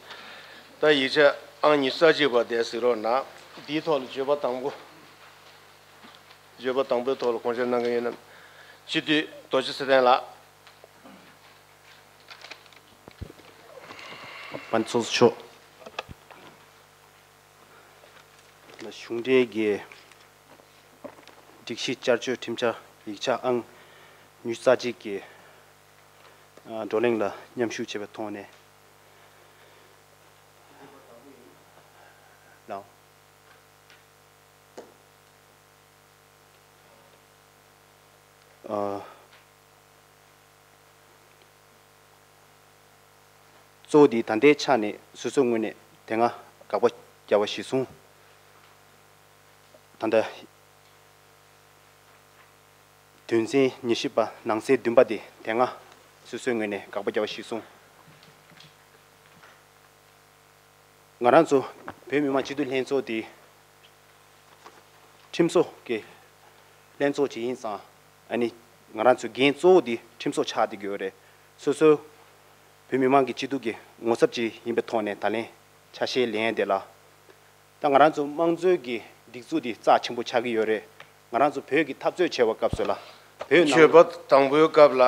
ད་ཡིག་ཆ་ཨང་ཉི་ཤུ་རྩ་གཅིག་པ་དེ་གཟིགས་རོགས་གནང་། འདིའི་ཐོག་ལ་བརྗོད་པ་དང་པོ། བརྗོད་པ་དང་པོའི་ཐོག་ལ་དགོངས་འཆར་གནང་མཁན་ཡོད་ན། སྤྱི་འཐུས་རྡོ་རྗེ་ཚེ་བརྟན་ལགས། དཔལ་ཚོགས་གཙོ་མཆོག་གཞུང་འབྲེལ་གྱི་སྒྲིག་གཞི་བསྐྱར་བཅོས་ཁྲིམས་འཆར་ཡིག་ཆ་ཨང་ཉི་ཤུ་རྩ་གཅིག་གི་བགྲོ་གླེང་ལ་མཉམ་ཞུགས་བྱས་པའི་ཐོག་ནས། ལགས། ཨ། གཙོ་བོ་དེ་ད་ལྟའི་ཆ་ནས་སོ་སོའི་ངོས་ནས་དེ་སྔ་དགག་པ་བརྒྱབ་པ་གཞིར་བཟུང་། ད་ལྟ་དོན་ཚན་ཉི་ཤུ་པ་ནང་གསེས་བདུན་པ་དེ་དེ་སྔ་སོ་སོའི་ངོས་ནས་དགག་པ་བརྒྱབ་པ་གཞིར་བཟུང་། ང་རང་ཚོ་བོད་མི་མང་སྤྱི་འཐུས་ལྷན་ཚོགས་དེ་ཁྲིམས་བཟོ་གི་ལྷན་ཚོགས་ཅིག་ཡིན་ཙང་། ཨ་ནི་ང་རང་ཚོའི་འགན་གཙོ་བོ་དེ་ཁྲིམས་བཟོ་ཆགས་བསྡད་ཀྱི་ཡོད་རེད། སོ་སོའི་བོད་མི་མང་གི་སྤྱི་འཐུས་ཀྱི་ངོ་ཚབ་ཅིག་ཡིན་པའི་ཐོག་ནས་ད་ལན་ཆ་ཤས་ལེན་ཡ་དེ་ལ། ད་ང་རང་ཚོ་དམངས་གཙོའི་གི་སྒྲིག་འཛུགས་འདི་རྩ་ཆེན་པོ་ཆགས་ཀྱི་ཡོད་རེད། ང་རང་ཚོ་བོད་ཀྱི་འཐབ་རྩོད་བྱེད་པའི་སྐབས་སུ་ལ་བོད་ནང་། བརྗོད་པ་དང་པོའི་སྐབས་ལ་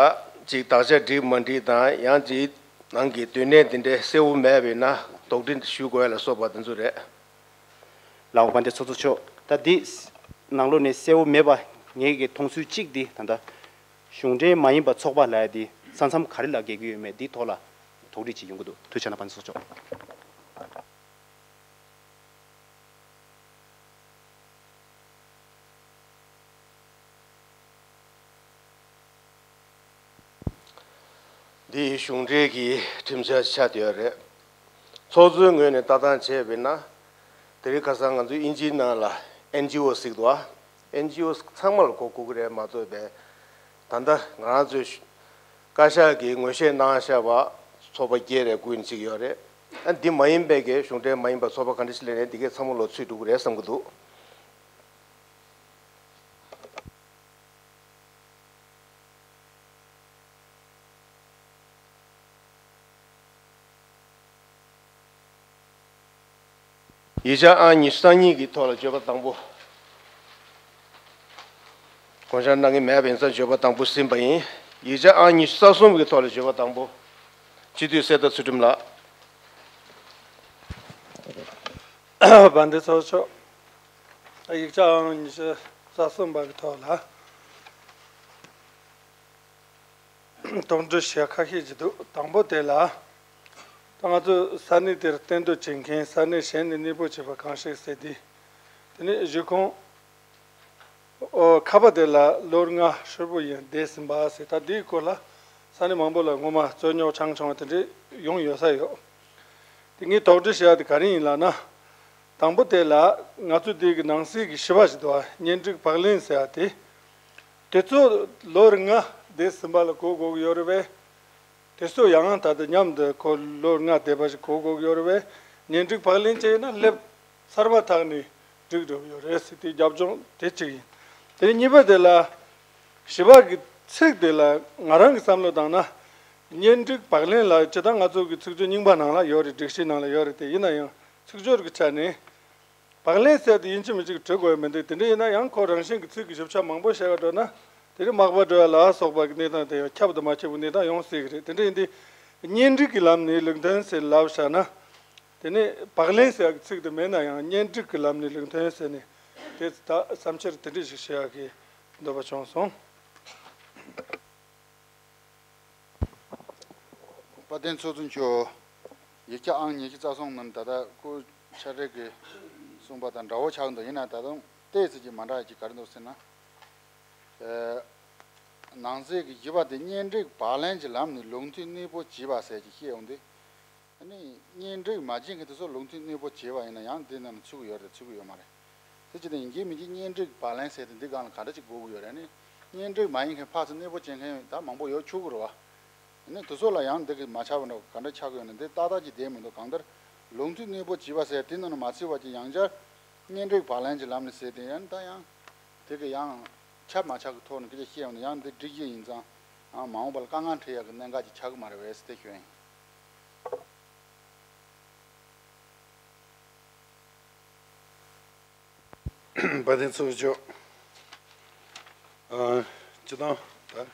ཅིག་དག་ཆ་འགྲིག་མ་འགྲིག་དང་ཡང་ཅིག་ནང་གི་སྡོད་གནས་འདི་འདྲའི་གསལ་བོ་མེད་པས་ན་དོགས་འདྲི་ཞུ་དགོས་ལ་སོགས་པ་དེ་ཚོ་རེད། ལགས་འོང་། དཔལ་ལྡན་ཚོགས་གཙོ་མཆོག་ད་འདི་ནང་ལོགས་ནས་གསལ་བོ་མེད་པ་ངེད་ཀྱི་མཐོང་ཚུལ་གཅིག་འདི་ད་ལྟ་གཞུང་འབྲེལ་མ་ཡིན་པ་ཚོགས་པ་ལབ་ཡ་འདི་ས་མཚམས་ག་རེ་ལ་འགེལ་གྱི་ཡོད་མེད་འདིའི་ཐོག་ལ་དོགས་འདྲི་ཅིག་ཡོང་གི་འདུག་ཐུགས་རྗེ་ཆེ་གནང་། དཔལ་ལྡན་ཚོགས་གཙོ་མཆོག་འདི་གཞུང་འབྲེལ་གྱི་ཁྲིམས་འཆར་ཆགས་བསྡད་ཡོད་རེད། ཚོགས་གཙོའི་ངོས་ནས་ལྟ་སྟངས་བྱས་པས་ན། དེ་རིང་ཁ་སང་ང་ཚོའི་དབྱིན་ཇིའི་ནང་ལ་ཨེན་ཇི་ཨོ་ཟེར་གྱི་འདུག་ཨ། ཨེན་ཇི་ཨོ་ཚང་མ་ལ་གོ་དགོས་ཀྱི་རེད་མ་གཏོགས་པའི། ད་ལྟ་ང་རང་ཚོའི་བཀའ་ཤག་གིས་ངོ་ཤེས་གནང་བཞག་པ་ཚོགས་པ་བརྒྱད་རེ་དགུ་ཡིན་ཅིག་ཡོད་རེད། ཨ། འདི་མ་ཡིན་པའི་གི་གཞུང་འབྲེལ་མ་ཡིན་པ་ཚོགས་པ་ག་འདྲ་ཞིག་སླེབས་ནས་འདི་གས་ཚང་མ་ལོག་ཚུད་འགྲོ་གི་རེད་བསམ་གྱི་འདུག་ཡིག་ཆ་ཨང་ཉི་ཤུ་རྩ་གཉིས་ཀྱི་ཐོག་ལ་བརྗོད་པ་དང་པོ། དགོངས་འཆར་གནང་གི་མེད་པ་ཡིན་ཙང་བརྗོད་པ་དང་པོ་ཟིན་པ་ཡིན། ཡིག་ཆ་ཨང་ཉི་ཤུ་རྩ་གསུམ་གྱི་ཐོག་ལ་བརྗོད་པ་དང་པོ། སྤྱི་འཐུས་གསེར་རྟ་ཚུལ་ཁྲིམས་ལགས། དཔལ་ལྡན་ཚོགས་གཙོ་མཆོག་ཡིག་ཆ་ཨང་ཉི་ཤུ་རྩ་གསུམ་པ་གི་ཐོག་ལ། དོགས་འདྲི་བྱེད་ཁ་ཤས་ཅིག་འདུག་དང་པོ་དེ་ལ། ད་ང་ཚོ་ས་གནས་དེར་གཏན་སྡོད་བྱེད་མཁན་ས་གནས་གཞན་ནས་གནས་སྤོ་བྱས་པ་གང་ཞིག་ཟེར་དུས། དེ་ནི་གཞིས་ཁོངས་ ཨོ། ཁ་པ་དེ་ལ་ལོ་ལྔ་ཧྲིལ་པོ་ཡིན་བསྡད་ཟིན་པ་ཟེར། ད་འདིའི་སྐོར་ལ་ས་གནས་མང་པོ་ལ་སྔོན་མ་རྩོད་རྙོག་ཆང་ཆང་བ་དེ་འདྲས་ཡོང་ཡོད་ས་ཡོད། དེ་ངས་དོགས་འདྲི་བྱེད་ཡ་དེ་ག་རེ་ཡིན་ལབ་ན། དང་པོ་དེ་ལ་ང་ཚོ་འདི་གི་ནང་སྲིད་ཀྱི་བྱིས་པ་ཞིག་འདུག་བ། གཉེན་སྒྲིག་བག་ལེན་ཟེར་ཡ་དེ། དེ་ཚོ་ལོ་ལྔ་བསྡད་ཟིན་པ་ལ་གོ་དགོས་ཀྱི་ཡོད་རེད་པས། དེ་ཚོ་ཡང་ད་ལྟ་མཉམ་དུ་ཁོ་ལོ་ལྔ་བསྡད་པ་ཞིག་གོ་དགོས་ཀྱི་ཡོད་རེད་པས། གཉེན་སྒྲིག་བག་ལེན་བྱས་ན་སླེབས་ཚར་བ་ཐག་ནས་འགྲིག་འགྲོ་གི་ཡོད་རེད་ཟེར། དེ་རྒྱབ་ལྗོངས་དེ་གཅིག་ཡིན། དེ་གཉིས་པ་དེ་ལ་བྱིས་པ་གི་ཚིག་དེ་ལ་ང་རང་གི་བསམ་བློ་བཏང་ན། གཉེན་སྒྲིག་བག་ལེན་ལ་སྤྱིར་བཏང་ང་ཚོ་གི་ཚིག་སྦྱོར་རྙིང་པ་ནང་ལ་ཡོད་རེད། སྒྲིག་གཞི་ནང་ལ་ཡོད་རེད། དེ་ཡིན་ན་ཡང་ཚིག་སྦྱོར་གྱི་ཆ་ནས། བག་ལེན་ཟེར་དེ་ཡིན་གཅིག་མིན་གཅིག་བྲི་དགོས་ཡ་མི་འདུག་དེ་འདྲ་ཡིན་ན་ཡང་ཁོ་རང་བཞིན་གྱི་ཚིག་གི་ཞིབ་ཆ་མང་པོ་བཤད་ག་འགྲོ་ན། དེ་རིང་མག་པ་འགྲོ་ཡ་ལ་སོགས་པ་གི་གནས་སྟངས་དེ་ཡང་ཁྱབ་དང་མ་ཁྱབ་པའི་གནས་སྟངས་ཡོང་སྲིད་ཀྱི་རེད། དེ་འདྲ་ཡིན་དུས། གཉེན་སྒྲིག་གི་ལམ་ནས་ལུགས་མཐུན་ཟེར་ལབ་བཞག་ན། དེ་ནས་བག་ལེན་ཟེར་ཡ་གི་ཚིག་དེ་མེད་ན་ཡང་གཉེན་སྒྲིག་གི་ལམ་ནས་ལུགས་མཐུན་ཟེར་ནས། དེ་ད་བསམ་འཆར་དེ་འདྲ་ཞིག་བྱེད་ཡ་གི་འདོད་པ་བྱུང་སོང་། དཔལ་ལྡན་ཚོགས་གཙོ་མཆོག་ཡིག་ཆ་ཨང་ཉི་ཤུ་རྩ་གསུམ་ནང་ད་ལྟ་སྐུ་ཆ་རེ་གིས་གསུངས་པ་དང་འདྲ་བོ་ཆགས་འདུག་ཡིན་ན་ད་དུང་ཏོག་ཙམ་ཅིག་མ་འདྲ་ཅིག་ག་རེ་འདུག་ཟེར་ན། ཨེ། ནང་གསེས་ཀྱི་བཞི་པ་དེ་གཉེན་སྒྲིག་བག་ལེན་གྱི་ལམ་ནས་ལུགས་མཐུན་གནས་སྤོ་བྱས་པ་ཟེར་གྱི་བཤད་ཡོང་དུས། ཨ་ནི་གཉེན་སྒྲིག་མ་བྱེད་མཁན་དེ་ཚོ་ལུགས་མཐུན་གནས་སྤོ་བྱས་པ་ཡིན་ན་ཡང་འདི་ནང་ཚུད་ཀྱི་ཡོད་རེད་ཚུད་ཀྱི་ཡོད་མ་རེད། དེ་ཅི་སྟེ་ཡིན་གཅིག་མིན་གཅིག་གཉེན་སྒྲིག་བག་ལེན་ཟེར་དེ་འདི་སྒང་ལ་ག་འདྲ་ཅིག་དགོས་ཀྱི་ཡོད་རེད། ཨ་ནི་གཉེན་སྒྲིག་མ་ཡིན་མཁན་ཕར་ཚུར་གནས་སྤོ་བྱེད་མཁན་ད་མང་པོ་ཡོད་ཆོག་གི་རེད་བ། ཨ་ནི་དེ་ཚོ་ལ་ཡང་འདི་གི་མ་ཆགས་པ་འདྲ་ག་འདྲ་ཆགས་ཀྱི་ཡོད་ན་འདི་ཏག་ཏག་ཅིག་བསྡད་མི་འདུག་གང་ལྟར་ལུགས་མཐུན་གནས་སྤོ་བྱས་པ་ཟེར་དེ་ནང་ནས་མ་ཚུད་པ་ཅིག་ཡང་བསྐྱར་གཉེན་སྒྲིག་བག་ལེན་གྱི་ལམ་ནས་ཟེར་དེ་ཡང་ད་ཡང་དེ་གི་ཡང་ཆ་མ་ཆགས་ཀྱི་ཐོག་ནས་སྐད་ཆ་བཤད་ཡོང་ན་ཡང་འདི་སྒྲིག་གཞི་ཡིན་ཙང་ཨ་མ་འོངས་པ་ལ་དཀའ་ངལ་འཕྲད་ཡག་གི་གནད་འགག་ཅིག་ཆགས་ཀྱི་མ་རེད་པས་ཟེར་དེ་ཞུ་ཡིན། དཔལ་ལྡན་ཚོགས་གཙོ། ཨ། སྤྱིར་བཏང་ད་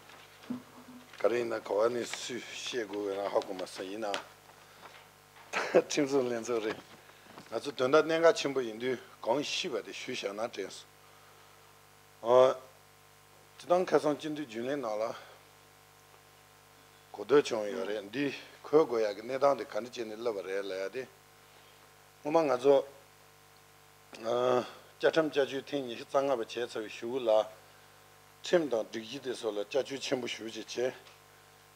ག་རེ་ཡིན་ན་ག་བ་ནས་སུས་བཤད་དགོས་ཡོད་ན་ཧ་གོ་མ་སོང་། ཡིན་ནའང་ད་ཁྲིམས་བཟོ་ལྷན་ཚོགས་རེད། ང་ཚོ་དོན་དག་གནད་འགག་ཆེན་པོ་ཡིན་དུས་གང་ཤེས་པ་དེ་ཞུས་བཞག་ན་དྲན་སོང་། ཨ། སྤྱིར་བཏང་ཁ་སང་སྤྱི་འཐུས་རྒྱུན་ལས་ནང་ལ་གོ་ཐོས་བྱུང་ཡོད་རེད། འདི་འཁོད་དགོས་ཡག་གི་གནས་སྟངས་དེ་ག་འདྲ་བྱས་ནས་སླེབས་པ་རེད་ལབ་ཡ་དེ། སྔོན་མ་ང་ཚོ་ཨ། བཅའ་ཁྲིམས་བསྐྱར་བཅོས་ཐེངས་ཉི་ཤུ་རྩ་ལྔ་པ་བྱས་ཚར་བའི་གཞུག་ལ། ཁྲིམས་དང་སྒྲིག་གཞི་དེ་ཚོ་ལ་བསྐྱར་བཅོས་ཆེན་པོ་ཞེ་པོ་ཅིག་བྱས།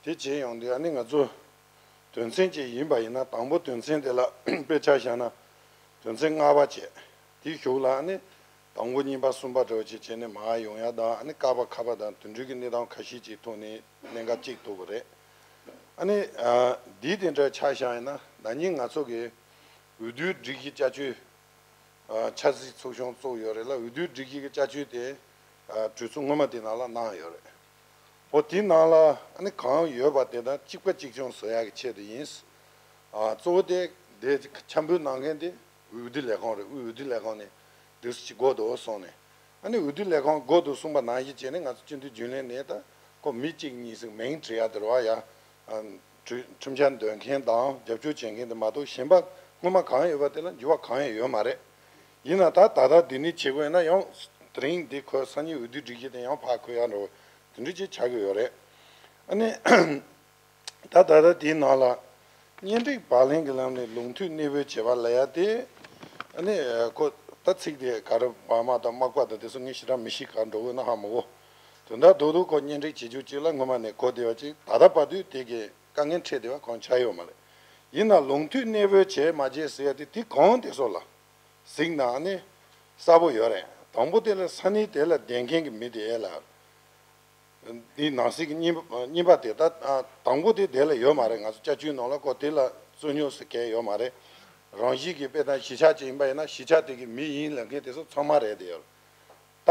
དེ་བྱས་ཡོང་དུས་ཨ་ནི་ང་ཚོ་དོན་ཚན་ཅིག་ཡིན་པ་ཡིན་ན་དང་པོ་དོན་ཚན་དེ་ལ་དཔེ་ཆ་བཞག་ན་དོན་ཚན་ལྔ་པ་བྱས། དེའི་གཞུག་ལ་ཨ་ནི་དང་པོ་གཉིས་པ་གསུམ་པ་འདྲ་བོ་ཅིག་བྱས་ནས་མར་ཡོང་ཡ་དང་ཨ་ནི་ཀ་པ་ཁ་པ་དང་དེ་འདྲའི་གི་གནས་སྟངས་ཁ་ཤས་ཅིག་ཐོག་ནས་གནད་འགག་གཅིག་ཐུག་པ་རེད། ཨ་ནི་ཨ། འདི་དེ་འདྲ་ཆ་བཞག་ཡིན་ན་ན་ནིང་ང་ཚོ་གི་འོས་བསྡུའི་སྒྲིག་གཞི་བསྐྱར་བཅོས། ཨ། ཆབ་སྲིད་ཚོགས་ཆུང་བཙུགས་ཡོད་རེད་ལ། འོས་བསྡུའི་སྒྲིག་གཞི་གི་བསྐྱར་བཅོས་དེ། ཨ། གྲོས་ཚོགས་སྔོན་མ་དེ་ནང་ལ་གནང་ཡོད་རེད། འོ་དེའི་ནང་ལ་ཨ་ནི་གང་ཡོད་པ་དེ་དང་གཅིག་པ་གཅིག་རྐྱང་བཟོ་ཡག་གི་ཆེད་དུ་ཡིན། ཨ། གཙོ་བོ་དེ་དེ་འཆར་འབུལ་གནང་མཁན་དེ་འོས་བསྡུ་ལས་ཁང་རེད། དབུས་འོས་བསྡུ་ལས་ཁང་ནས་དུས་སུ་ཅིག་དགོས་འདུག་གསུངས་ནས། ཨ་ནི་འོས་བསྡུ་ལས་ཁང་དགོས་འདུག་གསུངས་པ་ནང་བཞིན་བྱས་ནས་ང་ཚོ་སྤྱི་འཐུས་རྒྱུན་ལས་ནས་ད་ཁོ་མི་གཅིག་གཉིས་ཟིག་མིང་བྲིས་ཡ་དེ་རེད་བ་ཡ། ཨ། ཁྲིམས་འཆར་འདོན་མཁན་དང་རྒྱབ་སྐྱོར་བྱེད་མཁན་དེ་མ་གཏོགས་གཞན་པ་སྔོན་མ་གང་ཡོད་པ་དེ་ལ་འགྱུར་བ་གང་ཡང་ཡོད་མ་རེད། ཡིན་ན་ད་ད་ལྟ་འདི་ནས་བྱེད་དགོས་ན་ཡང་དེ་རིང་འདི་ཁོ་སང་ཉིན་འོས་བསྡུ་སྒྲིག་གཞི་དེ་ཡང་ཕར་འཁོད་ཡ་འགྲོ་དེ་འདྲ་ཅིག་ཆགས་ཀྱི་ཡོད་རེད། ཨ་ནི་ད་ད་ལྟ་དེའི་ནང་ལ་གཉེན་སྒྲིག་བག་ལེན་གྱི་ལམ་ནས་ལུགས་མཐུན་གནས་སྤོ་བྱེད་པ་ལབ་ཡ་དེ། ཨ་ནི་ཁོ་ད་ཚིག་དེ་ག་རེ་བར་མ་དང་དམག་པ་དང་དེ་ཚོ་ངས་ཞེ་དྲག་མི་ཤེས། ག་འགྲོ་དགོས་ན་ཧ་མ་གོ། དོན་དག་རྡོག་རྡོག་ཁོ་གཉེན་སྒྲིག་བྱེད་རྒྱུ་གཅིག་ལ་སྔོན་མ་ནས་གོ་བདེ་བ་ཅིག་ད་ལྟ་བར་དུ་དེ་གའི་དཀའ་ངལ་འཕྲད་བདེ་བ་གང་ཆགས་ཡོད་མ་རེད། ཡིན་ན་ལུགས་མཐུན་གནས་སྤོ་བྱས་མ་བྱས་ཟེར་ཡ་དེ་དེ་གང་དེ་ཚོ་ལ་གཟིགས་ན་ཨ་ནི་གསལ་པོ་ཡོད་རེད། དང་པོ་དེ་ལ་ས་གནས་དེ་ལ་བསྡད་མཁན་གྱི་མི་དེ་ལ། འདིའི་ནང་གསེས་ཀྱི་གཉིས་པ་གཉིས་པ་དེ་ད་དང་པོ་དེ་དེ་ལ་ཡོད་མ་རེད། ང་ཚོ་བསྐྱར་བཅོས་ནང་ལ་ཁོ་དེ་ལ་རྩོད་རྙོག་ཟེར་གང་ཡང་ཡོད་མ་རེད། རང་བཞིན་གྱིས་དཔེ་ད་གཞིས་ཆགས་ཅིག་ཡིན་པ་ཡིན་ན་གཞིས་ཆགས་དེ་གི་མི་ཡིན་ལབ་མཁན་དེ་ཚོ་ཚང་མ་རེད་དེ་ཡོད། ད་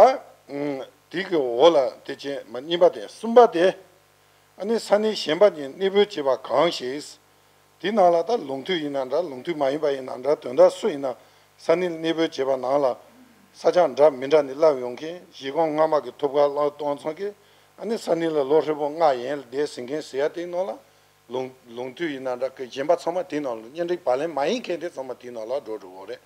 དེ་གི་འོག་ལ་དེ་ཅན་མ་གཉིས་པ་དེ་གསུམ་པ་དེ། ཨ་ནི་ས་གནས་གཞན་པ་ནས་གནས་སྤོ་བྱས་པ་གང་ཞིག་དེ་ནང་ལ་ད་ལུང་མཐུན་ཡིན་ན་འདྲ་ལུང་མཐུན་མ་ཡིན་པ་ཡིན་ན་འདྲ་དོན་དག་སུ་ཡིན་ན་ས་གནས་གནས་སྤོ་བྱས་པ་ནང་ལ་ས་ཆ་འདྲ་མི་འདྲ་ནས་སླེབས་ཡོང་མཁན་གཞིས་ཁོངས་སྔ་མ་གི་ཐོབ་སྐལ་བླངས་གཏོང་ཚང་གི་ཨ་ནི་ས་གནས་ལ་ལོ་ཧྲིལ་པོ་ལྔ་ཡན་ལ་བསྡད་ཟིན་མཁན་ཟེར་ཡ་དེའི་ནང་ལ་ལུང་ལུང་མཐུན་ཡིན་ན་འདྲ་གི་གཞན་པ་ཚང་མ་དེའི་ནང་ལ་གཉེན་སྒྲིག་བག་ལེན་མ་ཡིན་མཁན་དེ་ཚང་མ་དེའི་ནང་ལ་འགྲོ་འགྲོ་གི་རེད།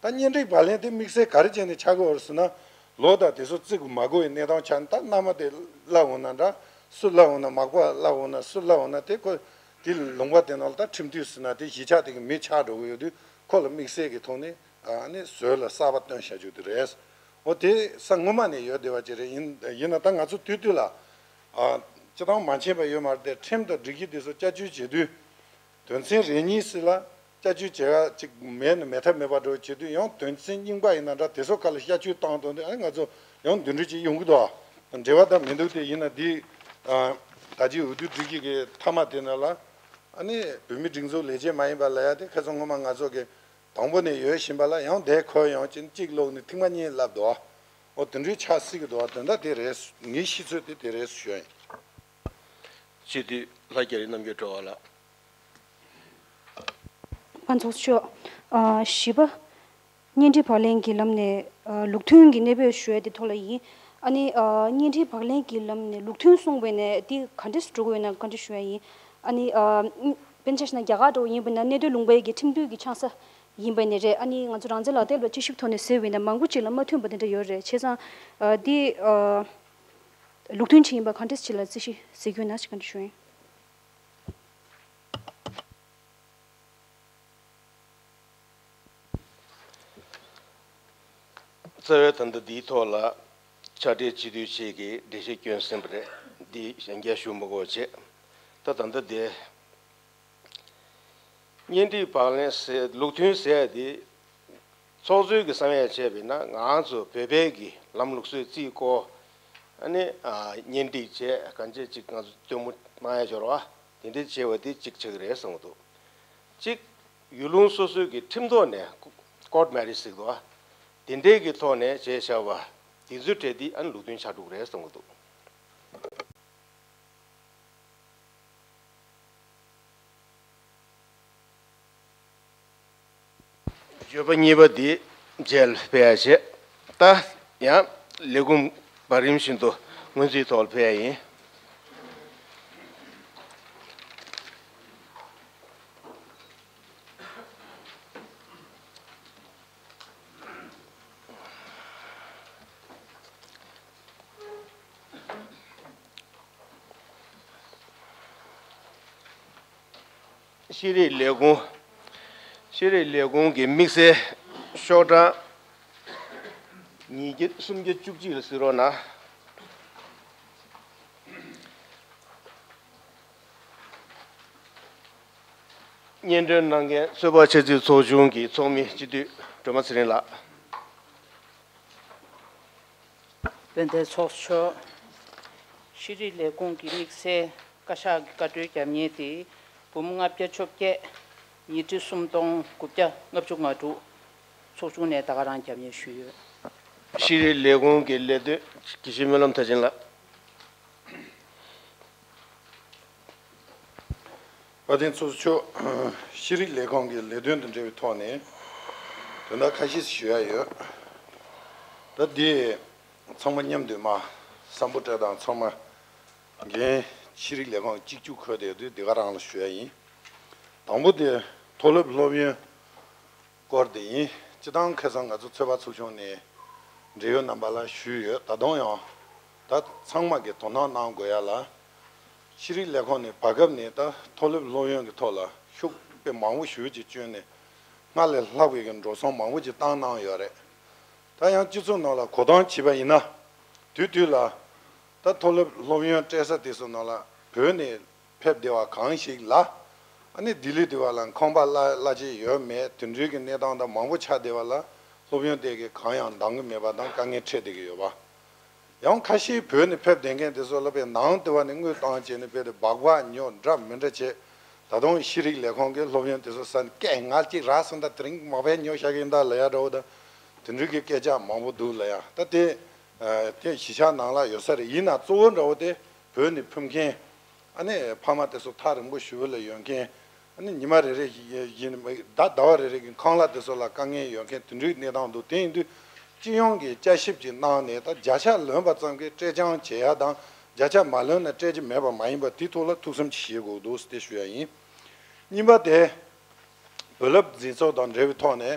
ད་གཉེན་སྒྲིག་བག་ལེན་དེ་དམིགས་བསལ་ག་རེ་བྱས་ནས་ཆགས་ཀྱི་ཡོད་རེད་ཟེར་ན། ལོ་དང་དེ་ཚོ་བརྩི་དགོས་མ་དགོས་པའི་གནས་སྟངས་ཆགས་ནས་ད་མནའ་མ་དེ་སླེབས་འོང་ན་འདྲ། སུ་སླེབས་འོང་ན་མག་པ་སླེབས་འོང་ན་སུ་སླེབས་འོང་ན་དེ་ཁོ་དེ་ལུང་པ་དེ་ནང་ལ་ད་ཁྲིམས་མཐུན་ཟེར་ན་དེ་གཞིས་ཆགས་དེ་གི་མི་ཆགས་འགྲོ་གི་ཡོད་དུས་ཁོ་ལ་དམིགས་བསལ་གྱི་ཐོག་ནས་ཨ་ནི་ཟུར་ལ་གསར་པ་བཏོན་བཞག་རྒྱུ་དེ་རེད། འོ་དེ་ས་སྔོན་མ་ནས་ཡོད་བསྡད་པ་ཅིག་རེད། ཡིན་ཡིན་ན་ད་ང་ཚོ་དུས་དུས་ལ་ཨ་སྤྱི་བཏང་མ་མཁྱེན་པ་ཡོད་མ་རེད་དེ། ཁྲིམས་དང་སྒྲིག་གཞི་དེ་ཚོ་བསྐྱར་བཅོས་བྱེད་དུས་དོན་ཚན་རེ་གཉིས་ཙམ་ལ་བསྐྱར་བཅོས་བྱེད་ཡ་ཅིག་མེད་ན་མེད་ཐབས་མེད་པ་འགྲོ་བྱེད་དུས། ཡང་དོན་ཚན་རྙིང་པ་ཡིན་ན་འདྲ་དེ་ཚོ་ཁ་ལ་བསྐྱར་བཅོས་བཏང་བཏང་དུས་ཨ་ནི་ང་ཚོ་ཡང་འདི་འདྲ་ཅིག་ཡོང་གི་འདུག་ཨ། འབྲེལ་བ་ད་མི་འདུག་སྟེ། ཡིན་ན་འདི་ཨ་ད་ཅི་འོས་བསྡུ་སྒྲིག་གཞི་གི་མཐའ་མ་དེ་ནང་ལ་ཨ་ནི་བོད་མིའི་སྒྲིག་འཛུགས་ལས་བྱེད་མ་ཡིན་པ་ལབ་ཡ་དེ་ཁ་སང་སྔོན་མ་ང་ཚོ་གི་དང་པོ་ནས་ཡོད་བཞིན་པ་ལ་ཡང་དེ་འཁོད་ཡོང་ཅིན་གཅིག་ཀློག་ནས་ཐེངས་མ་གཉིས་ལབ་འདུག་ཨ། འོ་དེ་འདྲའི་ཆགས་སྲིད་ཀྱི་འདུག་ཨ། དོན་དག་དེ་རེད། ངའི་ཤེས་ཚོད་དེ་དེ་རེད་ཞུ་ཡ་ཡིན། སྤྱི་འཐུས་ལྷ་རྒྱ་རི་རྣམ་རྒྱལ་སྒྲོལ་དཀར་ལགས། ཕར་ཚོགས་གཙོ་མཆོག་ཨ་བཞི་པ། བརྙན་འཕྲིན་བག་ལེན་གྱི་ལམ་ནས་ཨ་ལུགས་མཐུན་གྱི་གནས་སྤོས་ཞུ་ཡ་དེ་ཐོག་ལ་ཡིན། ཨ་ནི་ཨ་བརྙན་འཕྲིན་བག་ལེན་གྱི་ལམ་ནས་ལུགས་མཐུན་གསུངས་པ་ཡིན་ན་དེ་ག་འདྲས་སུ་འགྲོ་གི་ཡོད་ན་བཀའ་འདྲི་ཞུ་ཡ་ཡིན། ཨ་ནི་ཨ་དཔེར་ན་ཆ་བཞག་ན་རྒྱ་གར་འདྲ་བོ་ཡིན་པ་ཡིན་ན་གནས་སྡོད་ལུང་པའི་གི་ཁྲིམས་འདུན་གྱི་ཆང་ས་ཡིན་པ་ཡིན་ན་རེད། ཨ་ནི་ང་ཚོ་རང་བཙན་ལག་དེབ་ལ་དཔྱད་ཞིབ་ཐོག་ནས་བཟོས་པ་ཡིན་ན་མང་པོ་ཅིག་ལ་མ་མཐུན་པ་དེ་འདྲ་ཡོད་རེད། བྱས་ཙང་ཨ་འདི་ཨ་ལུགས་མཐུན་ཅིག་ཡིན་པ་ག་འདྲས་ཅིག་ལ་རྩིས་གཞི་ཟེར་རྒྱུ་ཡིན་ན་ཞིག་བཀའ་འདྲི་ཞུ་ཡིན། རྩ་བའི་ད་ལྟ་འདིའི་ཐོག་ལ་ཕྱག་སྦྲེལ་སྤྱི་འཐུས་ཆེད་ཀྱི་འགྲེལ་བཤད་བསྐྱོན་ཟིན་པ་རེད། འདི་ཞལ་མཇལ་ཞུ་མི་དགོས་བྱས། ད་ད་ལྟ་འདི་བརྙན་འཕྲིན་བག་ལེན་ཟེར་ལུགས་མཐུན་ཟེར་ཡ་འདི་ཚོགས་གཙོའི་གི་བསམ་ཡས་བྱས་པས་ན་ང་ཚོ་བོད་པའི་གི་ལམ་ལུགས་སྲོལ་རྩིས་སྐོར་ཨ་ནི་ཨ་བརྙན་འཕྲིན་བྱས་གང་བྱས་ཅིག་ང་ཚོ་སྟོན་མོ་གནང་ཡ་འབྱོར་བ་དེ་འདྲ་བྱས་པ་འདི་གཅིག་ཆགས་ཀྱི་རེད་བསམ་གྱི་འདུག་གཅིག་ཡུལ་ལུང་སོ་སོའི་གི་ཁྲིམས་ཐོག་ནས་ཀོ་ཀོར་ཊི་མེ་རི་ཇི་ཟེར་གྱི་འདུག་བ། དེ་འདྲའི་གི་ཐོག་ནས་བྱས་བཞག་པ་དེ་ཚོའི་གྲས་འདི་ཨ་ནི་ལུགས་མཐུན་ཆགས་འགྲོ་གི་རེད་བསམ་གྱི་འདུག་བརྗོད་པ་གཉིས་པ་འདི་མཇལ་ཕེབས་ཡ་བྱས། ད་ཡང་ལས་ཁུངས་བར་རིམ་བཞིན་དུ་སྔོན་རྩིས་ཐོག་ལ་ཕེབས་ཡ་ཡིན། ཤེས་རིག་ལས་ཁུངས། ཤེས་རིག་ལས་ཁུངས་ཀྱི་དམིགས་བསལ་ཤོག་གྲངས་ཉིས་བརྒྱ་སུམ་བརྒྱ་བཅུ་གཅིག་ལ་གཟིགས་རོགས་གནང་། སྙན་སྒྲོན་གནང་མཁན་ཚོད་དཔག་ཆབ་སྲིད་ཚོགས་ཆུང་གི་ཚོགས་མི་སྤྱི་འཐུས་སྒྲོལ་མ་ཚེ་རིང་ལགས། དཔལ་ལྡན་ཚོགས་གཙོ། ཤེས་རིག་ལས་ཁུངས་ཀྱི་དམིགས་བསལ་བཀའ་ཤག་གི་བཀའ་འཁྲོལ་རྒྱབ་མཁན་དེ་འབུམ་ལྔ་བརྒྱ་བཅོ་བརྒྱད་ཉིས་ཁྲི་སུམ་སྟོང་དགུ་བརྒྱ་ལྔ་བཅུ་ང་དྲུག་ཚོགས་ཆུང་ནས་ད་ག་རང་རྒྱབ་མཁན་ཞུས་ཡོད། ཤེས་རིག་ལས་ཁུངས་ཀྱི་ལས་དོན་དགེ་བཤེས་སྨོན་ལམ་མཐར་ཕྱིན་ལགས། དཔལ་ལྡན་ཚོགས་གཙོ་མཆོག་ཤེས་རིག་ལས་ཁུངས་ཀྱི་ལས་དོན་དང་འབྲེལ་བའི་ཐོག་ནས་དོན་དག་ཁ་ཤས་ཞུ་ཡ་ཡོད། ད་འདི་ཚང་མ་མཉམ་དུ་མ་སམ་བྷོ་ཊ་དང་ཚང་མ་འགན་ཤེས་རིག་ལས་ཁུངས་གཅིག་གྱུར་འཁོད་དེ་དུས་འདི་ག་རང་ལ་ཞུ་ཡ་ཡིན། དང་པོ་དེ་མཐོ་སློབ་སློབ་ཡོན་སྐོར་དེ་ཡིན། སྤྱི་བཏང་ཁ་སང་ང་ཚོ་ཚོད་དཔག་ཚོགས་ཆུང་ནས་འབྲེལ་ཡོད་རྣམ་པ་ལ་ཞུས་ཡོད། ད་དུང་ཡང་ད་ཚང་མ་གིས་དོ་སྣང་གནང་དགོས་ཡ་ལ། ཤེས་རིག་ལས་ཁུངས་ནས་བར་སྐབས་ནས་ད་མཐོ་སློབ་སློབ་ཡོན་གྱི་ཐོག་ལ་ཤུགས་དཔེ་མང་པོ་ཞེ་ཅིག་བསྐྱོན་ནས་སྔར་ལས་ལྷག་པའི་གི་འགྲོ་སོང་མང་པོ་ཅིག་བཏང་གནང་ཡོད་རེད། ད་ཡང་སྤྱི་ཚོགས་ནང་ལ་གོ་སྟངས་བྱས་པ་ཡིན་ན། དུས་དུས་ལ་ད་མཐོ་སློབ་སློབ་ཡོན་སྤྲད་ས་དེ་ཚོ་ནང་ལ་བོད་ནས་ཕེབས་བསྡད་པ་གང་ཞིག་ལ། ཨ་ནི་ལྡི་ལི་དེ་བ་ལ་ཁང་པ་གླ་གླ་ཆ་ཡོད་མེད་དེ་འདྲའི་གི་གནས་སྟངས་དང་མང་པོ་ཆགས་བསྡད་པ་ལ་སློབ་ཡོན་དེ་གི་གང་ཡང་འདང་གི་མེད་པ་དང་དཀའ་ངལ་འཕྲད་བསྡད་ཀྱི་ཡོད་པ། ཡང་ཁ་ཤས་བོད་ནས་ཕེབས་བསྡད་མཁན་དེ་ཚོ་ལ་དཔེ་ནང་དེ་བ་ནས་དངུལ་བཏང་བྱས་ནས་དཔེ་དེ་སྦག་སྦག་ཉོ་འདྲ་མི་འདྲ་བྱས། ད་དུང་ཤེས་རིག་ལས་ཁུངས་ཀྱི་སློབ་ཡོན་དེ་ཚོ་ས་ནས་སྐད་ངལ་གཅིག་རག་སོང་ད་དེ་རིང་མ་ཕེབས་ཉོ་བཞག་གི་ཡིན་ད་ལབ་ཡ་འདྲ་བོ་ད་དེ་འདྲའི་གི་སྐད་ཆ་མང་པོ་འདུག་ལབ་ཡ། ད་དེ་དེ་གཞིས་ཆགས་ནང་ལ་ཡོད་ས་རེད། ཡིན་ན་གཙོ་བོ་འདྲ་བོ་དེ་བོད་ནས་ཕེབས་མཁན་ཨ་ནི་ཕ་མ་དེ་ཚོ་ཐག་རིང་པོ་ཞེ་པོ་ལ་ཡོད་མཁན། ཨ་ནི་ཉི་མ་རེ་རེ་བཞིན་ཟླ་ཟླ་བ་རེ་རེ་གི་ཁང་གླ་དེ་ཚོ་ལ་དཀའ་ངལ་ཡོད་མཁན་དེ་འདྲའི་གནས་སྟངས་འདུག་དེ་ཡིན་དུས་སྤྱི་ཡོངས་ཀྱི་བསྐྱར་ཞིབ་ཅིག་གནང་ནས་ད་བརྒྱ་ཆ་ལོན་པ་ཙམ་གྱི་སྤྲད་རྐྱང་བྱེད་ཡ་དང་བརྒྱ་ཆ་མ་ལོན་ན་སྤྲད་ཀྱི་མེད་པ་མ་ཡིན་པ་དེའི་ཐོག་ལ་ཐུགས་བསམ་ཅིག་བཞེས་དགོས་འདུག་ཟེར་ཞུ་ཡ་ཡིན། གཉིས་པ་དེ་བུ་སློབ་འཛིན་ཚོགས་དང་འབྲེལ་བའི་ཐོག་ནས་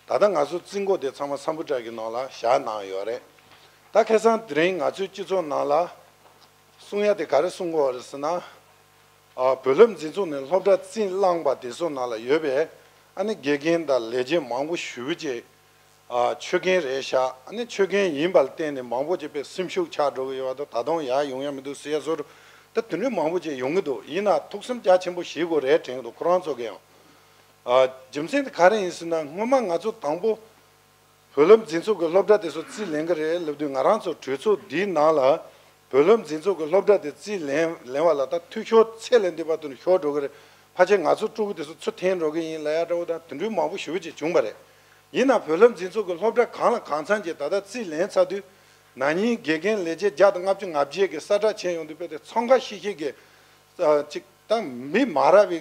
ད་ལྟ་ང་ཚོ་རྩིས་འགོ་དེ་ཚང་མ་སམ་བྷོ་ཊ་གི་ནང་ལ་བཞག་གནང་ཡོད་རེད། ད་ཁ་སང་དེ་རིང་ང་ཚོའི་སྤྱི་ཚོགས་ནང་ལ། གསུང་ཡ་དེ་ག་རེ་གསུང་གི་ཡོད་རེད་ཟེར་ན། ཨ་བུ་སློབ་འཛིན་ཚོགས་ནས་སློབ་གྲྭ་རྩིས་བླངས་པ་དེ་ཚོ་ནང་ལ་ཡོད་པའི་ཨ་ནི་དགེ་རྒན་དང་ལས་བྱེད་མང་པོ་ཞེ་པོ་ཅིག་ ཨ་ཆོས་རྒན་རེད་ཤག་ཨ་ནི་ཆོས་རྒན་ཡིན་པ་ལ་བརྟེན་ནས་མང་པོ་ཅིག་དཔེ་སེམས་ཤུགས་ཆག་འགྲོ་གི་ཡོད་པ་དང་། ད་དུང་ཡར་ཡོང་ཡ་མི་འདུག་ཟེར་ཡ་བཟོ་འདྲ་ད་དེ་འདྲའི་མང་པོ་ཅིག་ཡོང་གི་འདུག་ཡིན་ན་ཐུགས་སེམས་རྒྱ་ཆེན་པོ་བཞེས་དགོས་རེད་དྲན་གི་འདུག་ཁོ་རང་ཚོ་གི་ཡང་། ཨ་རྒྱུ་མཚན་དེ་ག་རེ་ཡིན་ཟེར་ན། སྔོན་མ་ང་ཚོ་དང་པོ་བོད་སློབ་འཛིན་ཚོགས་ཀྱི་སློབ་གྲྭ་དེ་ཚོ་རྩིས་ལེན་གི་རེད་ལབ་དུས། ང་རང་ཚོ་གྲོས་ཚོགས་འདིའི་ནང་ལ་བོད་སློབ་འཛིན་ཚོགས་ཀྱི་སློབ་གྲྭ་དེ་རྩིས་ལེན་ལེན་པ་ལ་ད་འཐུས་ཤོར་ཚད་ལས་འདས་པ་དེ་འདྲ་ཤོར་འགྲོ་གི་རེད། ཕལ་ཆེར་ང་ཚོ་ཕྲུ་གུ་དེ་ཚོ་ཚུར་འཐེན་འགྲོ་གི་ཡིན་ལབ་ཡ་འདྲ་བོ་དང་དེ་འདྲའི་མང་པོ་ཞེ་པོ་ཅིག་བྱུང་བ་རེད། ཡིན་ན་བོད་སློབ་འཛིན་ཚོགས་ཀྱི་སློབ་གྲྭ་གང་ལ་གང་འཚམ་གྱིས་ད་ལྟ་རྩིས་ལེན་ཚར་དུས། ན་ནིང་དགེ་རྒན་ལས་བྱེད་བརྒྱ་དང་ལྔ་བཅུ་ང་བརྒྱད་ཀྱིས་གསལ་བསྒྲགས་བྱས་ཡོང་དུས། དཔེ་དེ་འཚང་ཁ་ཤིག་ཤིག་གིས་ཨ་ཅིག་ད་མི་མ་རག་པའི་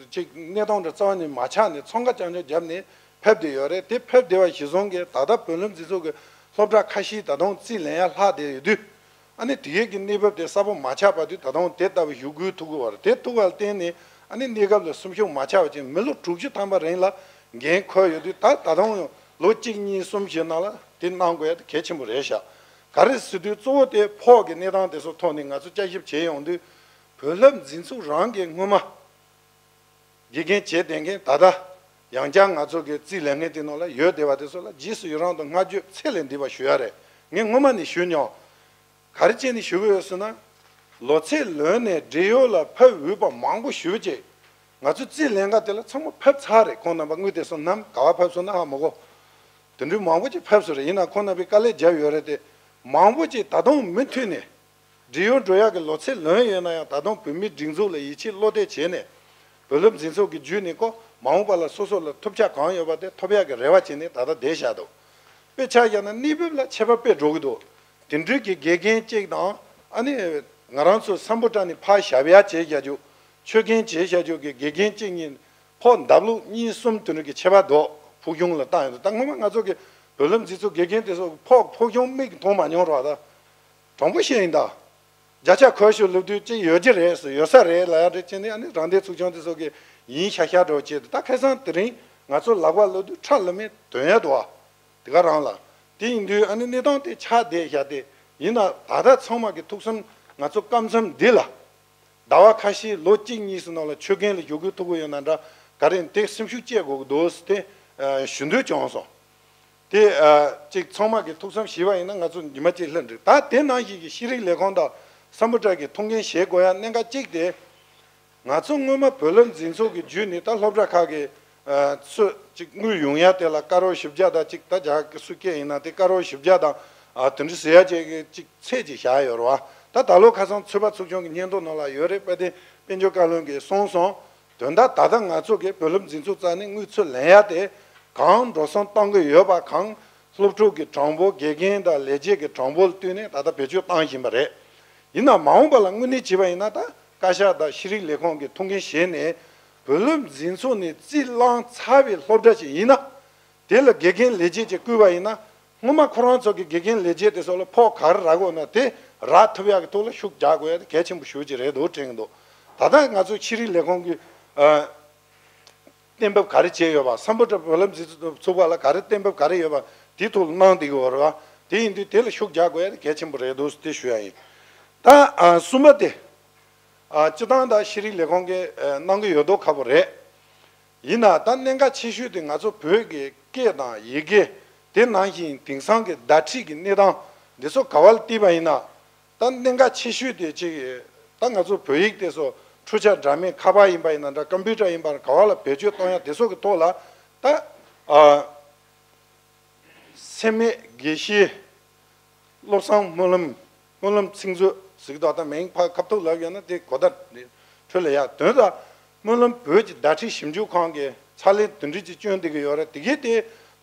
ཅིག་གནས་སྟངས་དེ་རྩ་བ་ནས་མ་ཆགས་ནས་འཚང་ཁ་རྐྱང་རྐྱང་བརྒྱབ་ནས་ཕེབས་བསྡད་ཡོད་རེད། དེ་ཕེབས་བསྡད་པ་གཞིར་བཟུང་གིས་ད་ལྟ་བོད་སློབ་འཛིན་ཚོགས་ཀྱི་སློབ་གྲྭ་ཁ་ཤས་ད་དུང་རྩིས་ལེན་ཡ་ལྷག་བསྡད་ཡོད་དུས། ཨ་ནི་དེ་གའི་གི་གནས་བབ་དེ་གསལ་པོ་མ་ཆགས་བར་དུ་ད་དུང་དེ་ལྟ་བུ་ཞུ་དགོས་ཐུག་གི་ཡོད་རེད། དེ་ཐུག་པ་ལ་བརྟེན་ནས་ཨ་ནི་གནས་སྐབས་ལ་སེམས་ཤུགས་མ་ཆག་པ་བྱས། མི་ལོ་དྲུག་ཅུ་ཐམ་པ་རིང་ལ་འགན་འཁུར་ཡོད་དུས། ད་ད་དུང་ལོ་གཅིག་གཉིས་གསུམ་བཞི་ནང་ལ་དེ་གནང་དགོས་ཡ་དེ་གལ་ཆེན་པོ་རེད་ཤག་ག་རེ་ཟེར་དུས་གཙོ་བོ་དེ་ཕོགས་ཀྱི་གནས་སྟངས་དེ་ཚོ་ཐོག་ནས་ང་ཚོ་བསྐྱར་ཞིབ་བྱས་ཡོང་དུས། བོད་སློབ་འཛིན་ཚོགས་རང་གིས་སྔོན་མ་དགེ་རྒན་བྱས་བསྡད་མཁན། ད་ལྟ་ཡང་བསྐྱར་ང་ཚོ་གི་རྩིས་ལེན་མཁན་དེ་ནང་ལ་ཡོད་བསྡད་པ་དེ་ཚོ་ལ་རྗེས་སུ་ཡི་རང་དང་བསྔགས་བརྗོད་ཚད་ལས་འདས་པ་ཞུ་ཡ་རེད། ངས་སྔོན་མ་ནས་ཞུ་མྱོང་། ག་རེ་བྱས་ནས་ཞུ་གི་ཡོད་ཟེར་ན། ལོ་ཚད་ལོན་ནས་བགྲེས་ཡོལ་ལ་ཕེབས་འོས་པ་མང་པོ་ཞེ་པོ་ཅིག་ང་ཚོ་རྩིས་ལེན་ག་དེ་ལ་ཚང་མ་ཕེབས་ཚར་རེད། ཁོང་རྣམ་པ་དངུལ་དེ་ཚོ་ནམ་ག་པར་ཕེབས་སོང་ན་ཧ་མ་གོ། དེ་འདྲའི་མང་པོ་ཅིག་ཕེབས་སོང་རེད། ཡིན་ན་ཁོང་རྣམ་པས་དཀའ་ལས་བརྒྱབ་ཡོད་རེད་དེ། མང་པོ་ཅིག་ད་དུང་མུ་མཐུད་ནས་བགྲེས་ཡོལ་འགྲོ་ཡག་གི་ལོ་ཚད་ལོན་ཡོད་ན་ཡང་། ད་དུང་བོད་མིའི་སྒྲིག་འཛུགས་ལ་ཡིད་ཆེས་བློ་གཏད་བྱས་ནས་བོད་སློབ་འཛིན་ཚོགས་ཀྱི་བརྒྱུད་ནས་ཀོ་མ་འོངས་པ་ལ་སོ་སོ་ལ་ཐོབ་ཆ་གང་ཡོད་པ་དེ་ཐོབ་ཡག་གི་རེ་བ་བྱས་ནས་ད་ལྟ་བསྡད་བཞག་འདུག་དཔེ་ཆ་བཞག་ན་གནས་བབ་ལ་ཁྱད་པར་དཔེ་འགྲོ་གི་འདུག་དེ་འདྲའི་གི་དགེ་རྒན་གཅིག་དང་། ཨ་ནི་ང་རང་ཚོ་སམ་བྷོ་ཊ་ནས་ཕར་ཞབས་ཡ་བྱས་བཞག་རྒྱུ། ཆོས་རྒན་བྱས་བཞག་རྒྱུ་གི་དགེ་རྒན་གཅིག་གཉིས། ཕོགས་ལྡབ་ལོག་གཉིས་གསུམ་དེ་འདྲ་གི་ཁྱད་པར་འདུག་ཕུགས་རྒྱང་ལ་བཏང་ཡོང་དུས། ད་སྔོན་མ་ང་ཚོ་གི་བོད་སློབ་འཛིན་ཚོགས་དགེ་རྒན་དེ་ཚོ་ཕོགས་ཕུགས་རྒྱང་མིག་གིས་མཐོང་མ་མྱོང་རོགས་ད། དྲང་པོ་བཤད་ཡིན་ད། བརྒྱ་ཆ་ཁོལ་ཤོར་ལབ་དུས་ཅིག་ཡོད་ཀྱི་རེད་ཟེར། ཡོད་ས་རེད་ལབ་ཡ་རེད་བྱས་ནས། ཨ་ནི་རང་བདེན་ཚོགས་ཆུང་དེ་ཚོ་གི་ཡིན་ཤག་ཤག་འདྲ་བོ་བྱས་དུས། ད་ཁ་སང་དེ་རིང་ང་ཚོ་ལག་པ་ལབ་དུས་ཁྲ་ལམ་མེ་དོན་ཡ་འདུག་ཨ། དེ་ག་རང་ལ། དེ་ཡིན་དུས་ཨ་ནི་གནས་སྟངས་དེ་ཆགས་བསྡད་བཞག་སྟེ། ཡིན་ན་ད་ལྟ་ཚང་མ་གི་ཐུགས་བསམ། ང་ཚོ་སྐབས་མཚམས་འདི་ལ་ཟླ་བ་ཁ་ཤས་ལོ་གཅིག་གཉིས་སུ་ནང་ལ་ཆོས་རྒན་ལ་ཞུ་དགོས་ཐུག་གི་ཡོད་ན་འདྲ། ག་རེ་དེ་སེམས་ཤུགས་བསྐྱེད་དགོས་ཀྱི་འདུག་ཟེར་དེ་ཨ་ཞུ་འདོད་བྱུང་སོང་། དེ་ཨ་ཅིག་ཚང་མ་གི་ཐུགས་བསམ་བཞེས་པ་ཡིན་ན་ང་ཚོ་ཉི་མ་གཅིག་ལྷོད་འགྲིག་ད་དེ་ནང་བཞིན་གྱི་ཤེས་རིག་ལས་ཁུངས་དང་སམ་བྷོ་ཊ་གི་ཐུགས་འགན་བཞེས་དགོས་ཡ་གནད་འགག་གཅིག་དེ། ང་ཚོ་སྔོན་མ་བོད་སློབ་འཛིན་ཚོགས་ཀྱི་བརྒྱུད་ནས་ད་སློབ་གྲྭ་ཁག་གི་ཨ་ཚོས་ཅིག་དངུལ་ཡོང་ཡ་དེ་ལ་སྐར་རོ་བཞི་བརྒྱ་དང་གཅིག་ད་རྒྱ་སྐད་སུ་སྐད་ཡིན་ན་དེ་སྐར་རོ་བཞི་བརྒྱ་དང་ཨ་དེ་འདྲ་ཟེར་ཡ་ཅིག་གི་ཅིག་ཚད་ཅིག་བཞག་ཡོད་རེད་བ། ད་ད་ལོ་ཁ་སང་ཚོད་དཔག་ཚོགས་ཆུང་གི་སྙན་ཐོ་ནང་ལ་ཡོད་རེད། དཔལ་ལྡན་དཔལ་འབྱོར་བཀའ་བློན་གྱིས་གསུངས་སོང་། དོན་དག་ད་ལྟ་ང་ཚོ་གི་བོད་སློབ་འཛིན་ཚོགས་རྩ་ནས་དངུལ་ཚུར་ལེན་ཡ་དེ་གང་འགྲོ་སོང་གཏོང་གི་ཡོད་པ་གང་སློབ་ཕྲུག་གི་གྲངས་འབོར། དགེ་རྒན་དང་ལས་བྱེད་ཀྱི་གྲངས་འབོར་ལ་བསྟུན་ནས་ད་ལྟ་བེད་སྤྱོད་བཏང་བཞིན་པ་རེད། ཡིན་ན་མ་འོངས་པ་ལ་དངོས་གནས་བྱས་པ་ཡིན་ན། ད་བཀའ་ཤག་དང་ཤེས་རིག་ལས་ཁུངས་ཀྱི་ཐུགས་འགན་བཞེས་ནས་བོད་སློབ་འཛིན་ཚོགས་ནས་རྩིས་བླངས་ཚར་བའི་སློབ་གྲྭ་ཞིག་ཡིན་ན། དེ་ལ་དགེ་རྒན་ལས་བྱེད་ཅིག་བསྐོས་པ་ཡིན་ན། སྔོན་མ་ཁོ་རང་ཚོ་གི་དགེ་རྒན་ལས་བྱེད་དེ་ཚོ་ལ་ཕོགས་ག་རེ་རག་དགོས་ན་དེ་རག་ཐུབ་ཡག་གི་ཐོག་ལ་ཤུགས་རྒྱག་དགོས་ཡ་དེ་གལ་ཆེན་པོ་ཞེ་པོ་ཅིག་རེད་འདུག་དྲན་གྱི་འདུག་ད་ལྟ་ང་ཚོ་ཤེས་རིག་ལས་ཁུངས་ཀྱི་ཨ་གཏན་འབེབས་ག་རེ་བྱས་ཡོད་པ། སམ་བྷོ་ཊ་བོད་སློབ་འཛིན་ཚོགས་པ་ལ་ག་རེ་གཏན་འབེབས་ག་རེ་ཡོད་པ་དེའི་ཐོག་ལ་གནང་བསྡད་ཀྱི་ཡོད་རེད་བ། དེ་ཡིན་དུས་དེ་ལ་ཤུགས་རྒྱག་དགོས་ཡ་དེ་གལ་ཆེན་པོ་རེད་འདུག་དེ་ཞུ་ཡ་ཡིན། ད་ཨ་གསུམ་པ་དེ། ཨ་སྤྱི་བཏང་ད་ཤེས་རིག་ལས་ཁུངས་ཀྱིས་ཨ་གནང་གི་ཡོད་མདོག་ཁ་པོ་རེད། ཡིན་ན་ད་གནད་འགག་ཆེ་ཤོས་དེ་ང་ཚོ་བོད་ཀྱི་སྐད་དང་ཡི་གེ། དེ་ནང་བཞིན་དེང་སང་གི་བརྡ་ཁྲིད་ཀྱི་གནས་སྟངས་འདི་ཚོ་ག་བ་ལ་བལྟས་པ་ཡིན་ན། ད་གནད་འགག་ཆེ་ཤོས་དེ་ཅིག་ད་ང་ཚོ་བོད་ཡིག་དེ་ཚོ་འཕྲུལ་ཆས་འདྲ་མིན། ཁ་པར་ཡིན་པ་ཡིན་ན་འདྲ། ཀམ་པུ་ཊར་ཡིན་པ་ག་བ་ལ་བེད་སྤྱོད་གཏོང་ཡ་དེ་ཚོ་གི་ཐོག་ལ་ད་ཨ་སེམས་མེད་དགེ་བཤེས། བློ་བཟང་སྨོན་ལམ། སྨོན་ལམ་ཚིག་མཛོད་ཟེར་གི་འདུག་ད་མིང་ཕར་ཁ་ཐུག་ལབ་ཡོད་ན་དེ་གོ་བརྡ་འཕྲོད་ལ་ཡ། དོན་དག་སྨོན་ལམ་བོད་ཀྱི་བརྡ་ཁྲིད་ཞིབ་འཇུག་ཁང་གིས་ཕྱག་ལས་དེ་འདྲ་ཅིག་བསྐྱོན་བསྡད་ཀྱི་ཡོད་རེད། དེ་གས་དེ་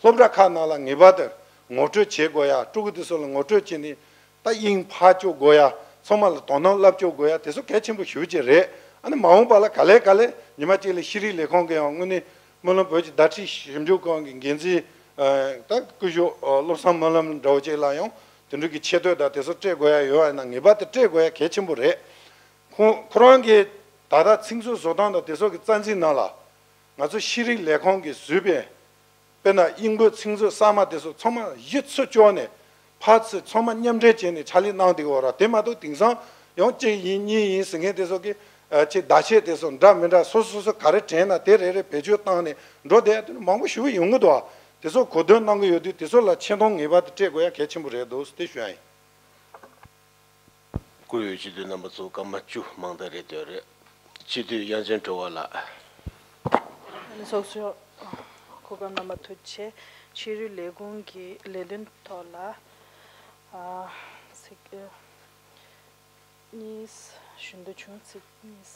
སློབ་གྲྭ་ཁག་ནང་ལ་ངེས་པར་དུ་ངོ་སྤྲོད་བྱེད་དགོས་ཡ། ཕྲུ་གུ་དེ་ཚོ་ལ་ངོ་སྤྲོད་བྱས་ནས་ད་དབྱིངས་ཕར་སྐྱོད་དགོས་ཡ། ཚང་མ་ལ་དོ་སྣང་བསླབ་སྐྱོད་དགོས་ཡ། དེ་ཚོ་གལ་ཆེན་པོ་ཞེ་པོ་ཅིག་རེད། ཨ་ནི་མ་འོངས་པ་ལ་ག་ལེ་ག་ལེ་ཉི་མ་གཅིག་ལ་ཤེས་རིག་ལས་ཁུངས་ཀྱིས་ཡང་དངོས་གནས་སྨོན་ལམ་བོད་ཀྱི་བརྡ་ཁྲིད་ཞིབ་འཇུག་ཁང་གི་འགན་འཛིན་ད་སྐུ་ཞབས་བློ་བཟང་སྨོན་ལམ་འདྲ་བོ་ཅིག་ལ་ཡང་དེ་འདྲ་གི་ཆེ་བསྟོད་དང་དེ་ཚོ་སྤྲད་དགོས་ཡ་ཡོད་པ་ཡིན་ན་ངེས་པར་དུ་སྤྲད་དགོས་ཡ་གལ་ཆེན་པོ་རེད། ཁོང་ཁོ་རང་གིས་ད་ལྟ་ཚིག་མཛོད་བཟོ་སྟངས་དང་དེ་ཚོ་གི་རྩ་འཛིན་ནང་ལ་ང་ཚོ་ཤེས་རིག་ལས་ཁུངས་ཀྱིས་བཟོས་པའི་དཔེར་ན་དབྱིན་གོའི་ཚིག་མཛོད་གསར་མ་དེ་ཚོ་ཚང་མ་གཞི་ཚུར་བཅོས་ནས་ཕར་ཚུར་ཚང་མ་མཉམ་འབྲེལ་བྱས་ནས་ཕྱག་ལས་གནང་བསྡད་ཀྱི་ཡོད་རེད། དེ་མ་གཏོགས་དེང་སང་ཡང་གཅིག་ཡིན་གཉིས་ཡིན་ཟེར་མཁན་དེ་ཚོ་གི་ཨ་ཅིག་བརྡ་ཆད་དེ་ཚོ་འདྲ་མི་འདྲ་སོ་སོ་སོ་ག་རེ་དྲན་ན་དེ་རེ་རེ་བེད་སྤྱོད་བཏང་ནས་འགྲོ་བསྡད་ཡ་དེ་མང་པོ་ཞེ་པོ་ཡོང་གི་འདུག་དེ་ཚོ་གོ་དོན་གནང་གི་ཡོད་དུས་དེ་ཚོ་ལ་ཆེ་མཐོང་ངེས་པར་དུ་སྤྲད་དགོས་ཡ་གལ་ཆེན་པོ་རེད་འདུག་དེ་ཞུ་ཡ་ཡིན། བཀུར་འོས་སྤྱི་འཐུས་རྣམ་པ་ཚོ་སྐར་མ་བཅུ་མང་དག་རེད་འདོད་རེད། སྤྱི་འཐུས་དབྱངས་ཅན་སྒྲོལ་དཀར་ལགས། ཚོགས་གཙོ་གོ་སྐབས་གནང་བ་ཐུགས་རྗེ་ཆེ། ཕྱི་རོལ་ལས་ཁུངས་ཀྱི་ལས་དོན་ཐོག་ལ་ཨ་ཚིག་གཉིས་ཞུ་འདོད་བྱུང་། ཚིག་གཉིས།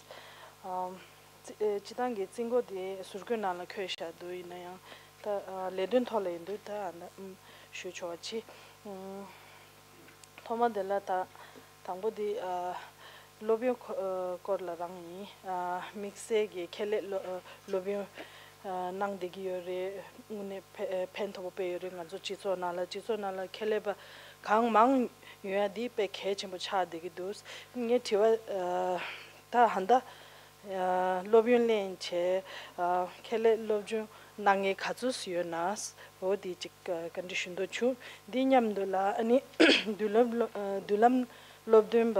ཨམ། རྩི་ཨེ་སྤྱི་བཏང་གི་རྩིས་འགོ་དེ་ཟུར་བཀོད་ནང་ལ་འཁོད་བཞག་འདུག་ཡིན་ན་ཡང་ད་ཨ་ལས་དོན་ཐོག་ལ་ཡིན་འདུག་ད་ཨ་ན་ཨམ་ཞུ་ཆོག་པ་ཅི། ཨམ། ཐོག་མ་དེ་ལ་ད་དང་པོ་དེ་ཨ་སློབ་ཡོན་ཁོ་ཨ་སྐོར་ལ་རང་ཡིན། ཨ་དམིགས་བསལ་གྱི་ཁྱད་ལས་སློ་ཨ་སློབ་ཡོན་ཨ་གནང་བསྡད་ཀྱི་ཡོད་རེད། དངོས་གནས་ཕན་ཕན་ཐོགས་པོ་དཔེ་ཡོད་རེད། ང་ཚོ་སྤྱི་ཚོགས་ནང་ལ་སྤྱི་ཚོགས་ནང་ལ་ཁྱད་ལས་པ་གང་མང་ཡོང་ཡ་འདི་དཔེ་གལ་ཆེན་པོ་ཆགས་བསྡད་ཀྱི་འདུག་ངས་དྲི་བ་ཨ་ད་ཧ་ད་ཨ་སློབ་ཡོན་ལེན་བྱས་ཨ་ཁྱད་ལས་སློབ་སྦྱོང་གནང་མཁན་ག་ཚོད་ཡོད་ན་འོ་དེ་ཅིག་ཨ་བཀའ་འདྲི་ཞུ་འདོད་བྱུང་། འདི་མཉམ་དུ་ལ་ཨ་ནི་མདུན་ལམ་སློབ་ཨ་མདུན་ལམ་སློབ་སྟོན་པ་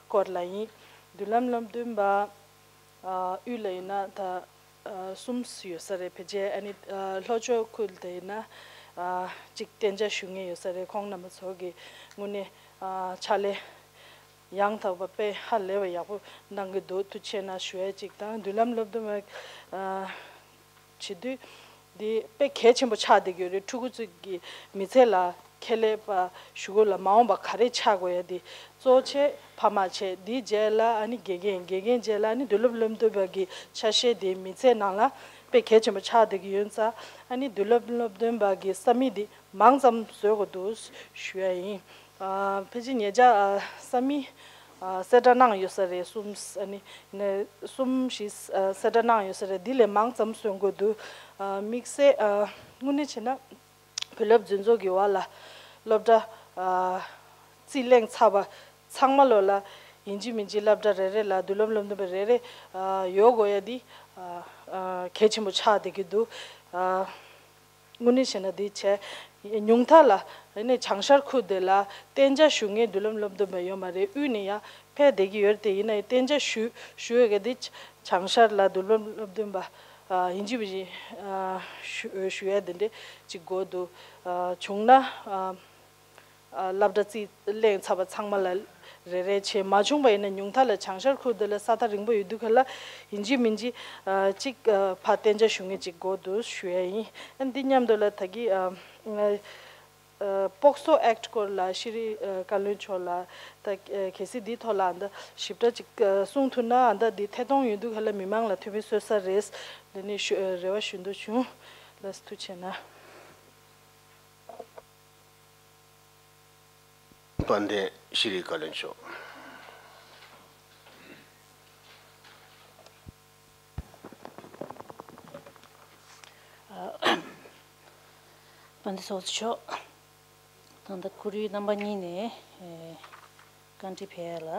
སྐོར་ལ་ཡིན། མདུན་ལམ་སློབ་སྟོན་པ་ཨ་དབུས་ལ་ཡིན་ན་ད་ཨ་གསུམ་ཡོད་ས་རེད། ཕལ་ཆེར་ཨ་ནི་ཨ་ལྷོ་ཕྱོགས་ཁུལ་དེ་ཡིན་ན་ཨ་གཅིག་གཏན་འཇགས་ཞུ་མཁན་ཡོད་ས་རེད། ཁོང་རྣམ་པ་ཚོ་གི་དངོས་གནས་ཨ་ཕྱག་ལས་ཡང་དག་པ་དཔེ་ཧ་ལས་པ་ཡག་པོ་གནང་གི་འདུག་ཐུགས་རྗེ་ཆེ་གནང་ཞུ་ཡ་གཅིག་དང་། མདུན་ལམ་སློབ་སྟོན་པ་ཨ་བྱེད་དུས་འདི་དཔེ་གལ་ཆེན་པོ་ཆགས་བསྡད་ཀྱི་ཡོད་རེད། ཕྲུ་གུ་ཚོ་གི་མི་ཚེ་ལ་ཁྱད་ལས་པ་གཞུག་གུ་ལ་མ་འོངས་པ་ག་རེ་ཆགས་དགོས་ཡ་དེ་གཙོ་ཆེ་ཕ་མ་བྱས། དེའི་རྗེས་ལ་ཨ་ནི་དགེ་རྒན། དགེ་རྒན་རྗེས་ལ་ཨ་ནི་མདུན་ལམ་སློབ་སྟོན་པ་གི་ཆ་ཤས་དེ་མི་ཚེ་ནང་ལ་དཔེ་གལ་ཆེན་པོ་ཆགས་བསྡད་ཀྱི་ཡོད་ཙང་ཨ་ནི་མདུན་ལམ་སློབ་སྟོན་པ་གི་ས་མིག་དེ་མང་ཙམ་བཟོ་དགོས་འདུག་ཞུ་ཡ་ཡིན། ཨ་ཕལ་ཆེར་ཉེ་ཆར་ཨ་ས་མིག་ཨ་གསལ་བསྒྲགས་གནང་ཡོད་ས་རེད། གསུམ་ཨ་ནི་ནས་གསུམ་ཞིག་ཨ་གསལ་བསྒྲགས་གནང་ཡོད་ས་རེད། འདི་ལས་མང་ཙམ་བཟོ་དགོས་འདུག་ཨ་དམིགས་བསལ་ཨ་དངོས་གནས་བྱས་ན་བོད་སློབ་འཛིན་ཚོགས་ཀྱི་འོག་ལ་སློབ་གྲྭ་ཨ་རྩིས་གླེང་ཚར་བ་ཚང་མ་ལོ་ལ་ཡིན་གཅིག་མིན་གཅིག་སློབ་གྲྭ་རེ་རེ་ལ་མདུན་ལམ་སློབ་སྟོན་པ་རེ་རེ་ཨ་ཡོད་དགོས་ཡ་འདི་ཨ་ཨ་གལ་ཆེན་པོ་ཆགས་བསྡད་ཀྱི་འདུག་ཨ། དངོས་གནས་བྱས་ན་འདི་བྱས། ཉུང་མཐའ་ལ་ཨ་ནི་བྱང་ཤར་ཁུལ་དེ་ལ་གཏན་འཇགས་ཞུ་མཁན་མདུན་ལམ་སློབ་སྟོན་པ་ཡོད་མ་རེད། དབུས་ནས་ཡང་ཕེབས་བསྡད་ཀྱི་ཡོད་རེད། དེ་ཡིན་ན་ཡང་གཏན་འཇགས་ཞུ་ཞུ་ཡོད་མཁན་དེ་བྱང་ཤར་ལ་མདུན་ལམ་སློབ་སྟོན་པ་ཨ་ཡིན་གཅིག་མིན་གཅིག་ཨ་ཞུ་ཞུ་ཡ་དེ་འདྲས་ཅིག་དགོས་འདུག་ཨ་བྱུང་ན་ཨ་ཨ་སློབ་གྲྭ་རྩིས་གླེང་ཚར་བ་ཚང་མ་ལ་རེ་རེ་བྱས། མ་བྱུང་བ་ཡིན་ན་ཉུང་མཐའ་ལ་བྱང་ཤར་ཁུལ་དེ་ལ་ས་ཐག་རིང་པོ་ཡོད་དུས་ག་ལ་ཡིན་གཅིག་མིན་གཅིག་ཨ་གཅིག་ཨ་ཕར་གཏན་འཇགས་ཞུ་མཁན་ཅིག་དགོས་འདུག་ཞུ་ཡ་ཡིན། ཨ་འདི་མཉམ་དུ་ལ་ད་གི་ཨ་ཨ་པོག་སོ་ཨེཀཊ་སྐོར་ལ་ཤེས་རིག་ཨ་བཀའ་བློན་མཆོག་ལ་ད་ཨ་གལ་སྲིད་འདིའི་ཐོག་ལ་ཨ་ད་ཞིབ་ཕྲ་ཅིག་ཨ་གསུང་ཐུབ་ན་ཨ་ད་འདི་ཐད་གཏོང་ཡོད་དུས་ག་ལ་མི་མང་ལ་ཐོས་མི་གསོས་ས་རེད་ལབ་ནས་ཞུ་ཨ་རེ་བ་ཞུ་འདོད་བྱུང་། ལགས་སོ་ཐུགས་རྗེ་གནང་། དཔལ་ལྡན་ཤེས་རིག་བཀའ་བློན་མཆོག་དཔལ་ལྡན་ཚོགས་གཙོ་མཆོག་ད་ལྟ་ཁོར་ཡུག་རྣམ་པ་གཉིས་ནས་ཨེ་བཀའ་འདྲི་ཕེབས་ཡ་ལ།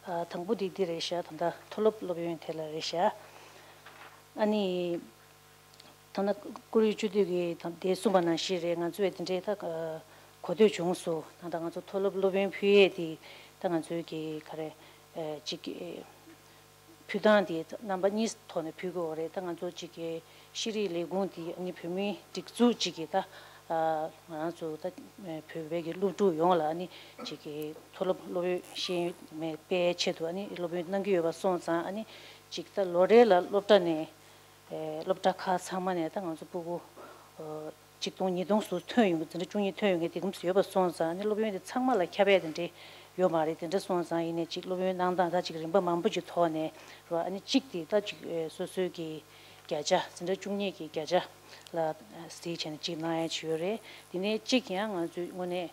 ཨ་དང་པོ་དེ་འདི་རེད་ཤག་ད་ལྟ་མཐོ་སློབ་སློབ་ཡོན་དེ་ལ་རེད་ཤག་ཨ་ནི་ད་ལྟ་བཀུར་འོས་སྤྱི་འཐུས་ཀྱིས་ད་དེ་གསུངས་པ་ནང་བཞིན་རེད། ང་ཚོས་དེ་འདྲའི་ད་གོ་ཐོས་བྱུང་སོང་། ད་ལྟ་ང་ཚོ་མཐོ་སློབ་སློབ་ཡོན་ཕུལ་ཡས་དེ་ད་ང་ཚོའི་གི་ག་རེ་ཅིག་གི་ཕུལ་སྟངས་དེ་རྣམ་པ་གཉིས་ཐོག་ནས་ཕུལ་དགོས་པ་རེད། ད་ང་ཚོ་གཅིག་གི་ཤེས་རིག་ལས་ཁུངས་དེ་ཨ་ནི་བོད་མིའི་སྒྲིག་འཛུགས་གཅིག་གི་ད་ང་རང་ཚོ་ད་བོད་པའི་གི་སློབ་ཕྲུག་ཡོངས་ལ་ཨ་ནི་གཅིག་གི་མཐོ་སློབ་སློབ་ཡོན་ཤེས་ཡོན་སྤེལ་ཆེད་དུ་ཨ་ནི་སློབ་ཡོན་གནང་གི་ཡོད་པ་སོང་ཙང་ཨ་ནི་གཅིག་ད་ལོ་རེ་ལ་སློབ་གྲྭ་ནས་སློབ་གྲྭ་ཁག་ཚང་མ་ནས་ད་ང་ཚོ་སྤུ་གུ་ཆིག་སྟོང་ཉིས་སྟོང་ཙམ་ཐོན་ཡོང་གི། འཛིན་གྲྭ་བཅུ་གཉིས་ཐོན་ཡོང་གི་དེ་གམ་ཡོད་པ་སོང་ཙང་ཨ་ནི་སློབ་ཡོན་དེ་ཚང་མ་ལ་ཁྱབ་ཡས་དེ་འདྲས་ཡོད་མ་རེད། དེ་འདྲ་སོང་ཙང་ཡིན་ནའི་ཅིག་སློབ་ཡོན་གནང་སྟངས་ད་ཅིག་རིམ་པ་མང་པོ་ཅིག་ཐོག་ནས་རོ། ཨ་ནི་གཅིག་དེ་ད་ཅིག་སོ་སོའི་གི་བརྒྱ་ཆ་འཛིན་གྲྭ་བཅུ་གཉིས་ཀྱི་བརྒྱ་ཆ་ལ་གཟིགས་བྱས་ནས་ཅིག་གནང་ཡས་ཅིག་ཡོད་རེད། དེ་ནས་གཅིག་ཡང་ང་ཚོའི་དངོས་གནས་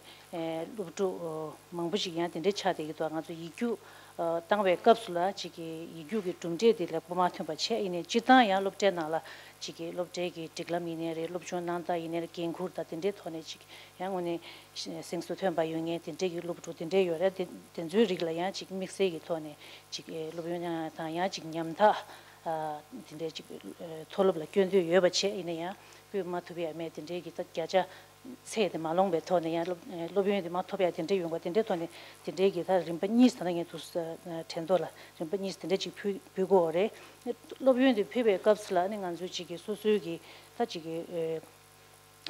སློབ་ཕྲུག་མང་པོ་ཅིག་ཡང་དེ་འདྲས་ཆགས་བསྡད་ཀྱི་འདུག་ང་ཚོ་ཡིག་རྒྱུགས་བཏང་བའི་སྐབས་སུ་ལ་ཅིག་གི་ཡིག་རྒྱུགས་ཀྱི་གྲུབ་འབྲས་དེ་ལེགས་པོ་མ་ཐོན་པ་བྱས། ཡིན་ནའི་སྤྱིར་བཏང་ཡང་སློབ་གྲྭའི་ནང་ལ་ཅིག་གི་སློབ་གྲྭའི་གི་སྒྲིག་ལམ་ཡིན་ནའི་རེད། སློབ་སྦྱོང་གནང་སྟངས་ཡིན་ནའི་རེད། འགན་ཁུར་དང་དེ་འདྲའི་ཐོག་ནས་ཅིག་ཡང་དངོས་གནས་གཟེངས་སུ་ཐོན་པ་ཡོད་མཁན་དེ་འདྲའི་གི་སློབ་ཕྲུག་དེ་འདྲའི་ཡོད་རེད། དེ་དེ་ཚོའི་རིགས་ལ་ཡང་ཅིག་དམིགས་བསལ་གྱི་ཐོག་ནས་ཅིག་སློབ་ཡོན་དང་ཡང་ཅིག་ཉམ་ཐག་དེ་འདྲའི་ཅིག་མཐོ་སློབ་ལ་སྐྱོད་འདོད་ཡོད་པ་བྱས། ཡིན་ན་ཡང་སྐྱོད་མ་ཐུབ་ཡ་མེད། དེ་འདྲའི་གི་ད་བརྒྱ་ཆ་ ཚད་དེ་མ་ལོངས་པའི་ཐོག་ནས་ཡང་སློབ་སློབ་ཡོན་དེ་མ་ཐོབ་ཡ་དེ་འདྲ་ཡོང་གི་དེ་འདྲའི་ཐོག་ནས་དེ་འདྲའི་གི་ད་རིམ་པ་གཉིས་ད་ལྟ་ངས་དུས་དྲན་ཐོག་ལ་རིམ་པ་གཉིས་དེ་འདྲ་ཅིག་ཕུལ་ཕུལ་དགོས་རེད། སློབ་ཡོན་དེ་ཕུལ་བའི་སྐབས་སུ་ལ་ཨ་ནི་ང་ཚོས་ཅིག་གི་སོ་སོའི་གི་ད་ཅིག་གི་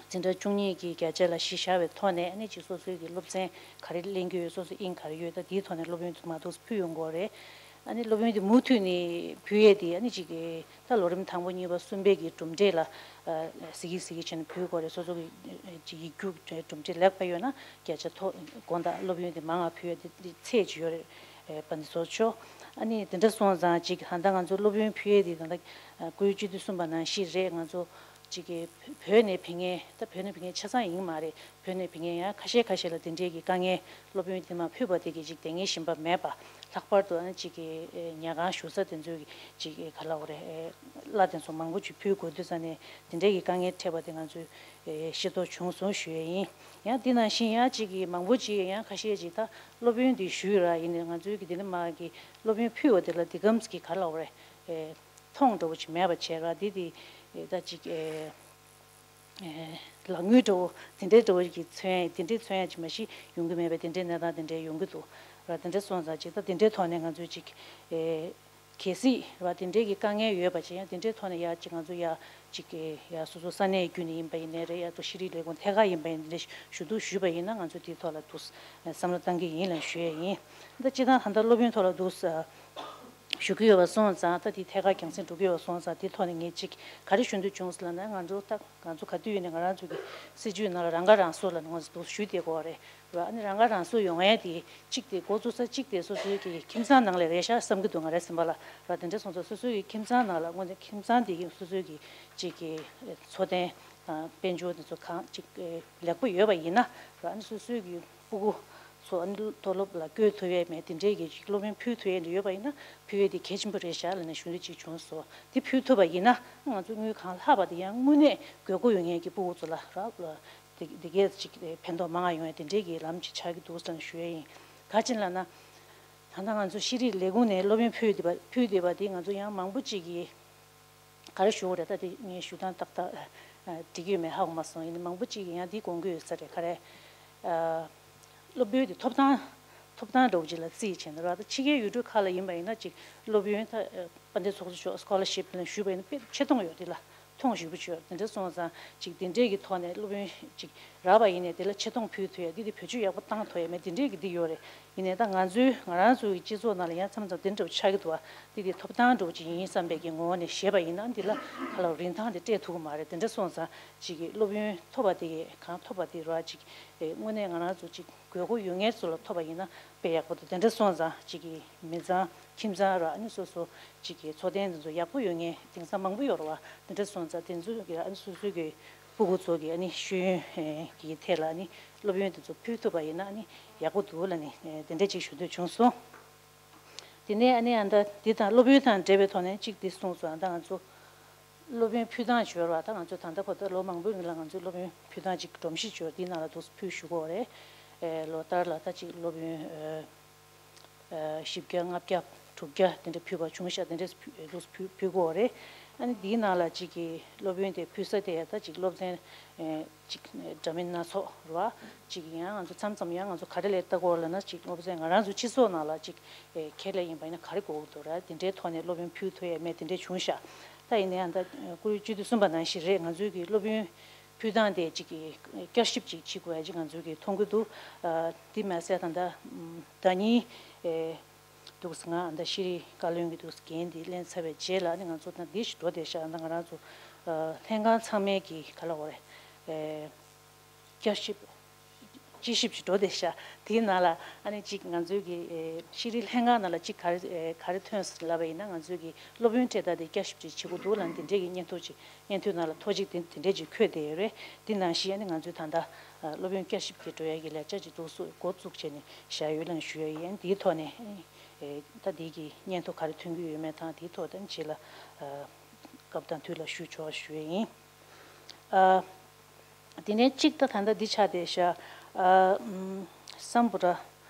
འཛིན་གྲྭ་བཅུ་གཉིས་ཀྱི་བརྒྱ་ཆ་ལ་གཞི་བཞག་པའི་ཐོག་ནས་ཨ་ནི་ཅིག་སོ་སོའི་གི་སློབ་ཚན་ག་རེ་ལེན་གྱི་ཡོད། སོ་སོའི་དབྱིངས་ག་རེ་ཡོད། ད་དེའི་ཐོག་ནས་སློབ་ཡོན་དུ་མ་གཏོགས་ཕུལ་ཡོང་གི་ཡོད་རེད། ཨ་ནི་སློབ་ཡོན་དེ་མུ་མཐུད་ནས་ཕུལ་ཡས་དེ་ཨ་ནི་ཅིག་གི་ད་ལོ་རིམ་དང་པོ་གཉིས་པ་གསུམ་པའི་གི་གྲུབ་འབྲས་ལ་ཨ་གཟིགས་ཀྱི་གཟིགས་ཀྱི་བྱས་ནས་ཕུལ་དགོས་རེད། སོ་སོ་གི་ཅིག་ཡིག་རྒྱུགས་གྲུབ་འབྲས་ལེགས་པ་ཡོད་ན་བརྒྱ་ཆ་མཐོ་དགོངས་དག་སློབ་ཡོན་དེ་མང་ང་ཕུལ་ཡས་དེ་དེ་ཚད་ཅིག་ཡོད་རེད། ཨེ་པ་འདི་ཚོ་ཆོ། ཨ་ནི་དེ་འདྲ་སོང་ཙང་ཅིག་ད་ལྟ་ང་ཚོ་སློབ་ཡོན་ཕུལ་ཡས་དེ་ད་ལྟ་ཨ་སྐུའི་སྤྱི་འཐུས་གསུངས་པ་ནང་བཞིན་རེད། ང་ཚོ་ཅིག་གི་བོད་ནས་ཕེབས་མཁན་ད་བོད་ནས་ཕེབས་མཁན་ཆ་ཚང་ཡིན་མ་རེད། བོད་ནས་ཕེབས་མཁན་ཡང་ཁ་ཤས་ཁ་ཤས་ལ་དེ་འདྲའི་གི་དཀའ་ངལ་སློབ་ཡོན་དེ་མ་ཕུལ་བ་དེ་གི་ཅིག་དེ་ངས་ཞིམ་པ་མེད་པ། ལྷག་པར་དུ་ཨ་ནི་ཅིག་གི་ཨེ་ཉལ་ཁང་བཞུགས་ས་དེ་ཚོའི་གི་ཅིག་གི་ག་ལབ་དགོས་རེད། ཨེ་གླ་དེ་ཚོ་མང་པོ་ཅིག་ཕུལ་དགོས་དུས་ཙང་ནས་དེ་འདྲའི་གི་དཀའ་ངལ་འཕྲད་པ་དེ་ང་ཚོས་ཨེ་ཤེས་རྟོགས་བྱུང་སོང་ཞུ་ཡས་ཡིན། ཡང་དེ་ནང་བཞིན་ཡང་ཅིག་གི་མང་པོ་ཅིག་ཡང་ཁ་ཤས་ཅིག་ད་སློབ་ཡོན་དེ་ཞུས་ར་ཡིན་ནའི་ང་ཚོའི་གི་དེ་འདྲ་མ་གི་སློབ་ཡོན་ཕུལ་བ་དེ་ལ་དེ་གམ་གི་ག་ལབ་དགོས་རེད། ཨེ་མཐོང་འགྲོ་བོ་ཅིག་མེད་པ་བྱས་ར་དེ་དེ་ཨེ་ད་ཅིག་ཨེ་ཨེ་ལག་དངུལ་འགྲོ་བོ་དེ་འདྲའི་འགྲོ་བོ་གི་མཚོན་ཡ་དེ་འདྲའི་མཚོན་ཡ་ཅིག་མ་གཞི་ཡོང་གི་མེད་པའི་དེ་འདྲའི་གནས་སྟངས་དེ་འདྲའི་ཡོང་གི་འདུག་ར། དེ་འདྲ་སོང་ཙང་ཅིག་ད་དེ་འདྲའི་ཐོག་ནས་ང་ཚོས་ཅིག་ཨེ་གལ་སྲིད་ར་དེ་འདྲའི་གི་དཀའ་ངལ་ཡོད་པ་ཅིག་ཡང་དེ་འདྲའི་ཐོག་ནས་ཡ་ཅིག་ང་ཚོ་ཡ་ཅིག་ཡ་སོ་སོ་ས་གནས་བརྒྱུད་ནས་ཡིན་པ་ཡིན་ནའི་རེད། ཡ་ཏོ་ཤེས་རིག་ལས་ཁུངས་ཐད་ཀར་ཡིན་པ་ཡིན་ནའི་ཞུ་གཏུག་ཞུས་པ་ཡིན་ན་ང་ཚོ་དེའི་ཐོག་ལ་འདུག་བསམ་བློ་བཏང་གི་ཡིན་ལབ་ཞུ་ཡས་ཡིན། ད་སྤྱིར་བཏང་ད་ལྟ་སློབ་ཡོན་ཐོག་ལ་འདུག་ཞུ་གི་ཡོད་པ་སོང་ཙང་ད་དེ་ཐད་ཀར་རྒྱང་སྲིང་འགྲོ་གི་ཡོད་པ་སོང་ཙང་དེ་ཐོག་ནས་ངས་ཅིག་ག་རེ་ཞུ་འདོད་བྱུང་ཟེར་ལབ་ན་ང་ཚོ་ད་ང་ཚོ་ག་དུས་ཡིན་ནའི་ང་རང་ཚོ་གི་སྲིད་བྱུས་ནང་ལ་རང་ཁ་རང་གསོ་ལ་ང་ཚོ་འདུག་ཞུ་བསྡད་དགོས་པ་རེད། ར་ཨ་ནི་རང་ཁ་རང་གསོ་ཡོང་ཡས་དེ་གཅིག་དེ་འགོ་བཙུགས་ས་གཅིག་དེ་སོ་སོའི་གི་ཁྱིམ་ཚང་ནང་ལ་རེད་ཤག་བསམ་གྱི་འདུག་ང་རའི་སེམས་པ་ལ། ར་དེ་འདྲ་སོང་ཙང་སོ་སོའི་གི་ཁྱིམ་ཚང་ནང་ལ་དངོས་གནས་ཁྱིམ་ཚང་དེ་གི་སོ་སོའི་གི་གཅིག་གི་འཚོ་རྟེན་དང་དཔལ་འབྱོར་དེ་ཚོ་གང་གཅིག་ལེགས་པོ་ཡོད་པ་ཡིན་ན། ར་ཨ་ནི་སོ་སོའི་གི་སྤུ་གུ་ཚོ་ཨ་ནི་མཐོ་སློབ་ལ་བསྐྱོད་ཐུབ་ཡས་མེད་དེ་འདྲའི་གི་ཅིག་སློབ་ཡོན་ཕུལ་ཐུབ་ཡས་འདྲ་ཡོད་པ་ཡིན་ན་ཕུལ་ཡས་དེ་གལ་ཆེན་པོ་རེད་ཤག་ལབ་ནས་ཞུ་འདོད་ཅིག་བྱུང་སོང་། དེ་ཕུལ་ཐུབ་པ་ཡིན་ན་ང་ཚོ་དངུལ་གང་ལྷག་པ་དེ་ཡང་དངོས་གནས་དགོས་མཁོ་ཡོད་མཁན་གྱི་སྤུ་གུ་ཚོ་ལ་ར། དེ་དེ་གས་ཅིག་ཕན་ཐོགས་མང་ང་ཡོང་ཡ་དེ་འདྲའི་གི་ལམ་ཅིག་ཆགས་ཀྱི་འདུག་ཟེར་ནས་ཞུ་ཡ་ཡིན། ག་ཅི་ལབ་ན། ད་ལྟ་ང་ཚོ་ཤེས་རིག་ལས་ཁུངས་ནས་སློབ་ཡོན་ཕུལ་བསྡད་པ་ཕུལ་བསྡད་པ་དེ་ང་ཚོ་ཡང་མང་པོ་ཅིག་གིས་ག་རེ་ཞུ་དགོས་རེད། ད་དེ་ངས་ཞུ་སྟངས་ཏག་ཏག་འགྲིག་ཡོད་མེད་ཧ་གོ་མ་སོང་། ཡིན་ནའི་མང་པོ་ཅིག་གིས་ཡང་འདི་དགོངས་ཀྱི་ཡོད་ས་རེད། ག་རེ། སློབ་ཡོན་དེ་ཐོབ་ཐང་ཐོབ་ཐང་འདྲ་བོ་ཅིག་ལ་བརྩིས་བྱས་ནས་ར། ད་ཕྱི་རྒྱལ་ཡུལ་གྲུ་ཁག་ལ་ཡིན་པ་ཡིན་ན་ཅིག་སློབ་ཡོན་ད་དཔལ་ལྡན་ཚོགས་གཙོ་མཆོག་སི་ཀོ་ལར་ཤིབ་ལ་ཞུས་པ་ཡིན་ན་དཔེ་ཆེ་མཐོང་ཡོད་དེ་ལ། མཐོང་ཞེ་པོ་ཅིག་ཡོད། དེ་འདྲ་སོང་ཙང་ཅིག་དེ་འདྲས་ཀྱི་ཐོག་ནས་སློབ་ཡོན་ཅིག་རག་པ་ཡིན་ནའི་དེ་ལ་ཆེ་མཐོང་ཕུལ་ཐུབ་ཡ་འདི་དེ་བེད་སྤྱོད་ཡག་པོ་བཏང་ཐུབ་ཡ་མེད་དེ་འདྲས་ཀྱི་འདི་ཡོད་རེད། ཡིན་ནའི་ད་ང་ཚོའི་ང་རང་ཚོའི་སྤྱི་ཚོགས་ནང་ལ་ཡང་མཚམས་མཚམས་དེ་འདྲ་བོ་ཆགས་ཀྱི་འདུག་བ། འདི་དེ་ཐོབ་ཐང་འདྲ་བོ་ཅིག་ཡིན་བསམ་པའི་གི་ངོ་བོ་ནས་བཤད་པ་ཡིན་ན་འདི་ལ་ཁ་ལ་རིན་ཐང་དེ་སྤྲད་ཐུབ་ཀྱི་མ་རེད། དེ་འདྲ་སོང་ཙང་ཅིག་གི་སློབ་ཡོན་ཐོབ་པ་དེ་གང་ཐོབ་པ་དེ་ར་ཅིག་དངོས་གནས་ང་རང་ཚོ་ཅིག་དགོས་མཁོ་ཡོད་མཁན་ཚོ་ལ་ཐོབ་པ་ཡིན་ན་དཔེ་ཡག་པོ་འདུག་དེ་འདྲ་སོང་ཙང་ཅིག་གི་མི་ཚང་ཁྱིམ་ཚང་ར་ཨ་ནི་སོ་སོ་ཅིག་གི་འཚོ་རྟེན་འདི་ཚོ་ཡག་པོ་ཡོད་མཁན་དེང་སང་མང་པོ་ཡོད་རེད་བ། དེ་འདྲ་སོང་ཙང་དེ་ཚོ་གི་ཨ་ནི་སོ་སོ་གི་སྤུ་གུ་ཚོ་གི་ཨ་ནི་ཤེས་ཡོན་གི་ཐད་ལ་ཨ་ནི་སློབ་ཡོན་དེ་ཚོ་ཕུལ་ཐུབ་པ་ཡིན་ན་ཨ་ནི་ཡག་པོ་འདུག་ལབ་ནས་དེ་འདྲ་ཅིག་ཞུ་འདོད་བྱུང་སོང་། དེ་ནས་ཨ་ནི་ཨ་ད་འདི་དང་སློབ་ཡོན་དང་འབྲེལ་བའི་ཐོག་ནས་གཅིག་འདི་གསུངས་སོང་། ཨ་ད་ང་ཚོ་སློབ་ཡོན་ཕུལ་སྟངས་ཅིག་ཡོད་རེད་བ། ད་ང་ཚོ་ད་ལྟ་བར་དུ་ལོ་མང་པོའི་རིང་ལ་ང་ཚོས་སློབ་ཡོན་ཕུལ་སྟངས་ཅིག་སྒྲོམ་གཞི་ཅིག་ཡོད། འདིའི་ནང་ལ་འདུག་སེ་ཕུལ་ཞུ་དགོས་རེད། ཨེ་ལོ་ལྟར་ལ་ད་ཅིག་སློབ་ཡོན་ཨེ་ཨེ་བཞི་བརྒྱ་ལྔ་བརྒྱ་དྲུག་བརྒྱ་དེ་འདྲ་ཕུལ་བ་བྱུང་ཤག་དེ་འདྲ་ཕུལ་འདུག་སེ་ཕུལ་ཕུལ་དགོས་རེད། ཨ་ནི་འདིའི་ནང་ལ་ཅིག་གི་སློབ་ཡོན་དེ་ཕུལ་ས་དེ་ད་ཅིག་སློབ་ཚན་ཨེ་ཅིག་འདྲ་མིན་སྣ་ཚོགས་རེད་བ། ཅིག་ཡང་ང་ཚོ་མཚམས་མཚམས་ཡང་ང་ཚོ་ག་རེ་ལ་ལྟ་དགོས་ལབ་ན་ཅིག་སློབ་ཚན་ང་རང་ཚོ་སྤྱི་ཚོགས་ནང་ལ་ཅིག་ཨེ་ཁྱེད་ལ་ཡིན་པ་ཡིན་ན་ག་རེ་དགོས་ཀྱི་འདུག་ར། དེ་འདྲའི་ཐོག་ནས་སློབ་ཡོན་ཕུལ་ཐུབ་ཡས་མེད་དེ་འདྲའི་བྱུང་ཤག་ད་ཡིན་ན་ཡང་ད་སྐུའི་སྤྱི་འཐུས་གསུངས་པ་ནང་བཞིན་རེད། ང་ཚོའི་གི་སློབ་ཡོན་ཕུལ་སྟངས་དེ་ཅིག་གི་བསྐྱར་ཞིབ་ཅིག་བྱེད་དགོས་ཡ་ཅིག་ང་ཚོའི་གི་མཐོང་གི་འདུག་ཨ་དེ་མ་ཟད་ད་ལྟ་ཟླ་ཉིན་ཨེ་འདུག་སེ་ང་ད་ལྟ་ཤེས་རིག་བཀའ་བློན་གྱི་འདུག་སེ་འགན་དེ་ལེན་ཚར་བའི་རྗེས་ལ་ཨ་ནི་ང་ཚོ་ད་འདི་ཞིག་འགྲོ་བསྡད་ཤག་ད་ང་རང་ཚོ་ཨ་ལྷན་ཁང་ཚང་མའི་གི་ག་ལབ་དགོས་རེད། ཨེ་བསྐྱར་ཞིབ་དཔྱད་ཞིབ་ཅིག་འགྲོ་བསྡད་ཤག་དེའི་ནང་ལ་ཨ་ནི་ཅིག་ང་ཚོའི་གི་ཨེ་ཤེས་རིག་ལྷན་ཁང་ནང་ལ་ཅིག་ག་རེ་ཨེ་ག་རེ་ཐོན་སོང་ལབ་པ་ཡིན་ན་ང་ཚོའི་གི་སློབ་ཡོན་སྤྲད་སྟངས་དེ་བསྐྱར་ཞིབ་ཅིག་བྱེད་དགོས་འདུག་ལབ་དེ་འདྲའི་གི་སྙན་ཐོ་ཅིག་སྙན་ཐོའི་ནང་ལ་ཐོ་གཅིག་དེ་དེ་འདྲས་ཅིག་འཁོད་བསྡད་ཡོད་རེད། དེ་ནང་བཞིན་ཨ་ནི་ང་ཚོའི་ད་ལྟ་ཨ་སློབ་ཡོན་བསྐྱར་ཞིབ་ཀྱི་འགྲོ་ཡ་གི་ལས་འཆར་ཅིག་འདུག་སེ་འགོ་བཙུགས་བྱས་ནས་བཞག་ཡོད་ལབ་ཞུ་ཡ་ཡིན། དེའི་ཐོག་ནས་ཨེ་ད་དེ་གི་སྙན་ཐོ་ག་རེ་ཐོན་གྱི་ཡོད་མེད་དང་དེའི་ཐོག་དང་རྗེས་ལ་ཨ་སྐབས་དང་དུས་ལ་ཞུ་ཆོག་ཞུ་ཡ་ཡིན། ཨ། དེ་ནས་གཅིག་ད་ད་ལྟ་འདི་ཆགས་བསྡད་ཤག་ཨ་ཨམ། སམ་བྷོ་ཊ་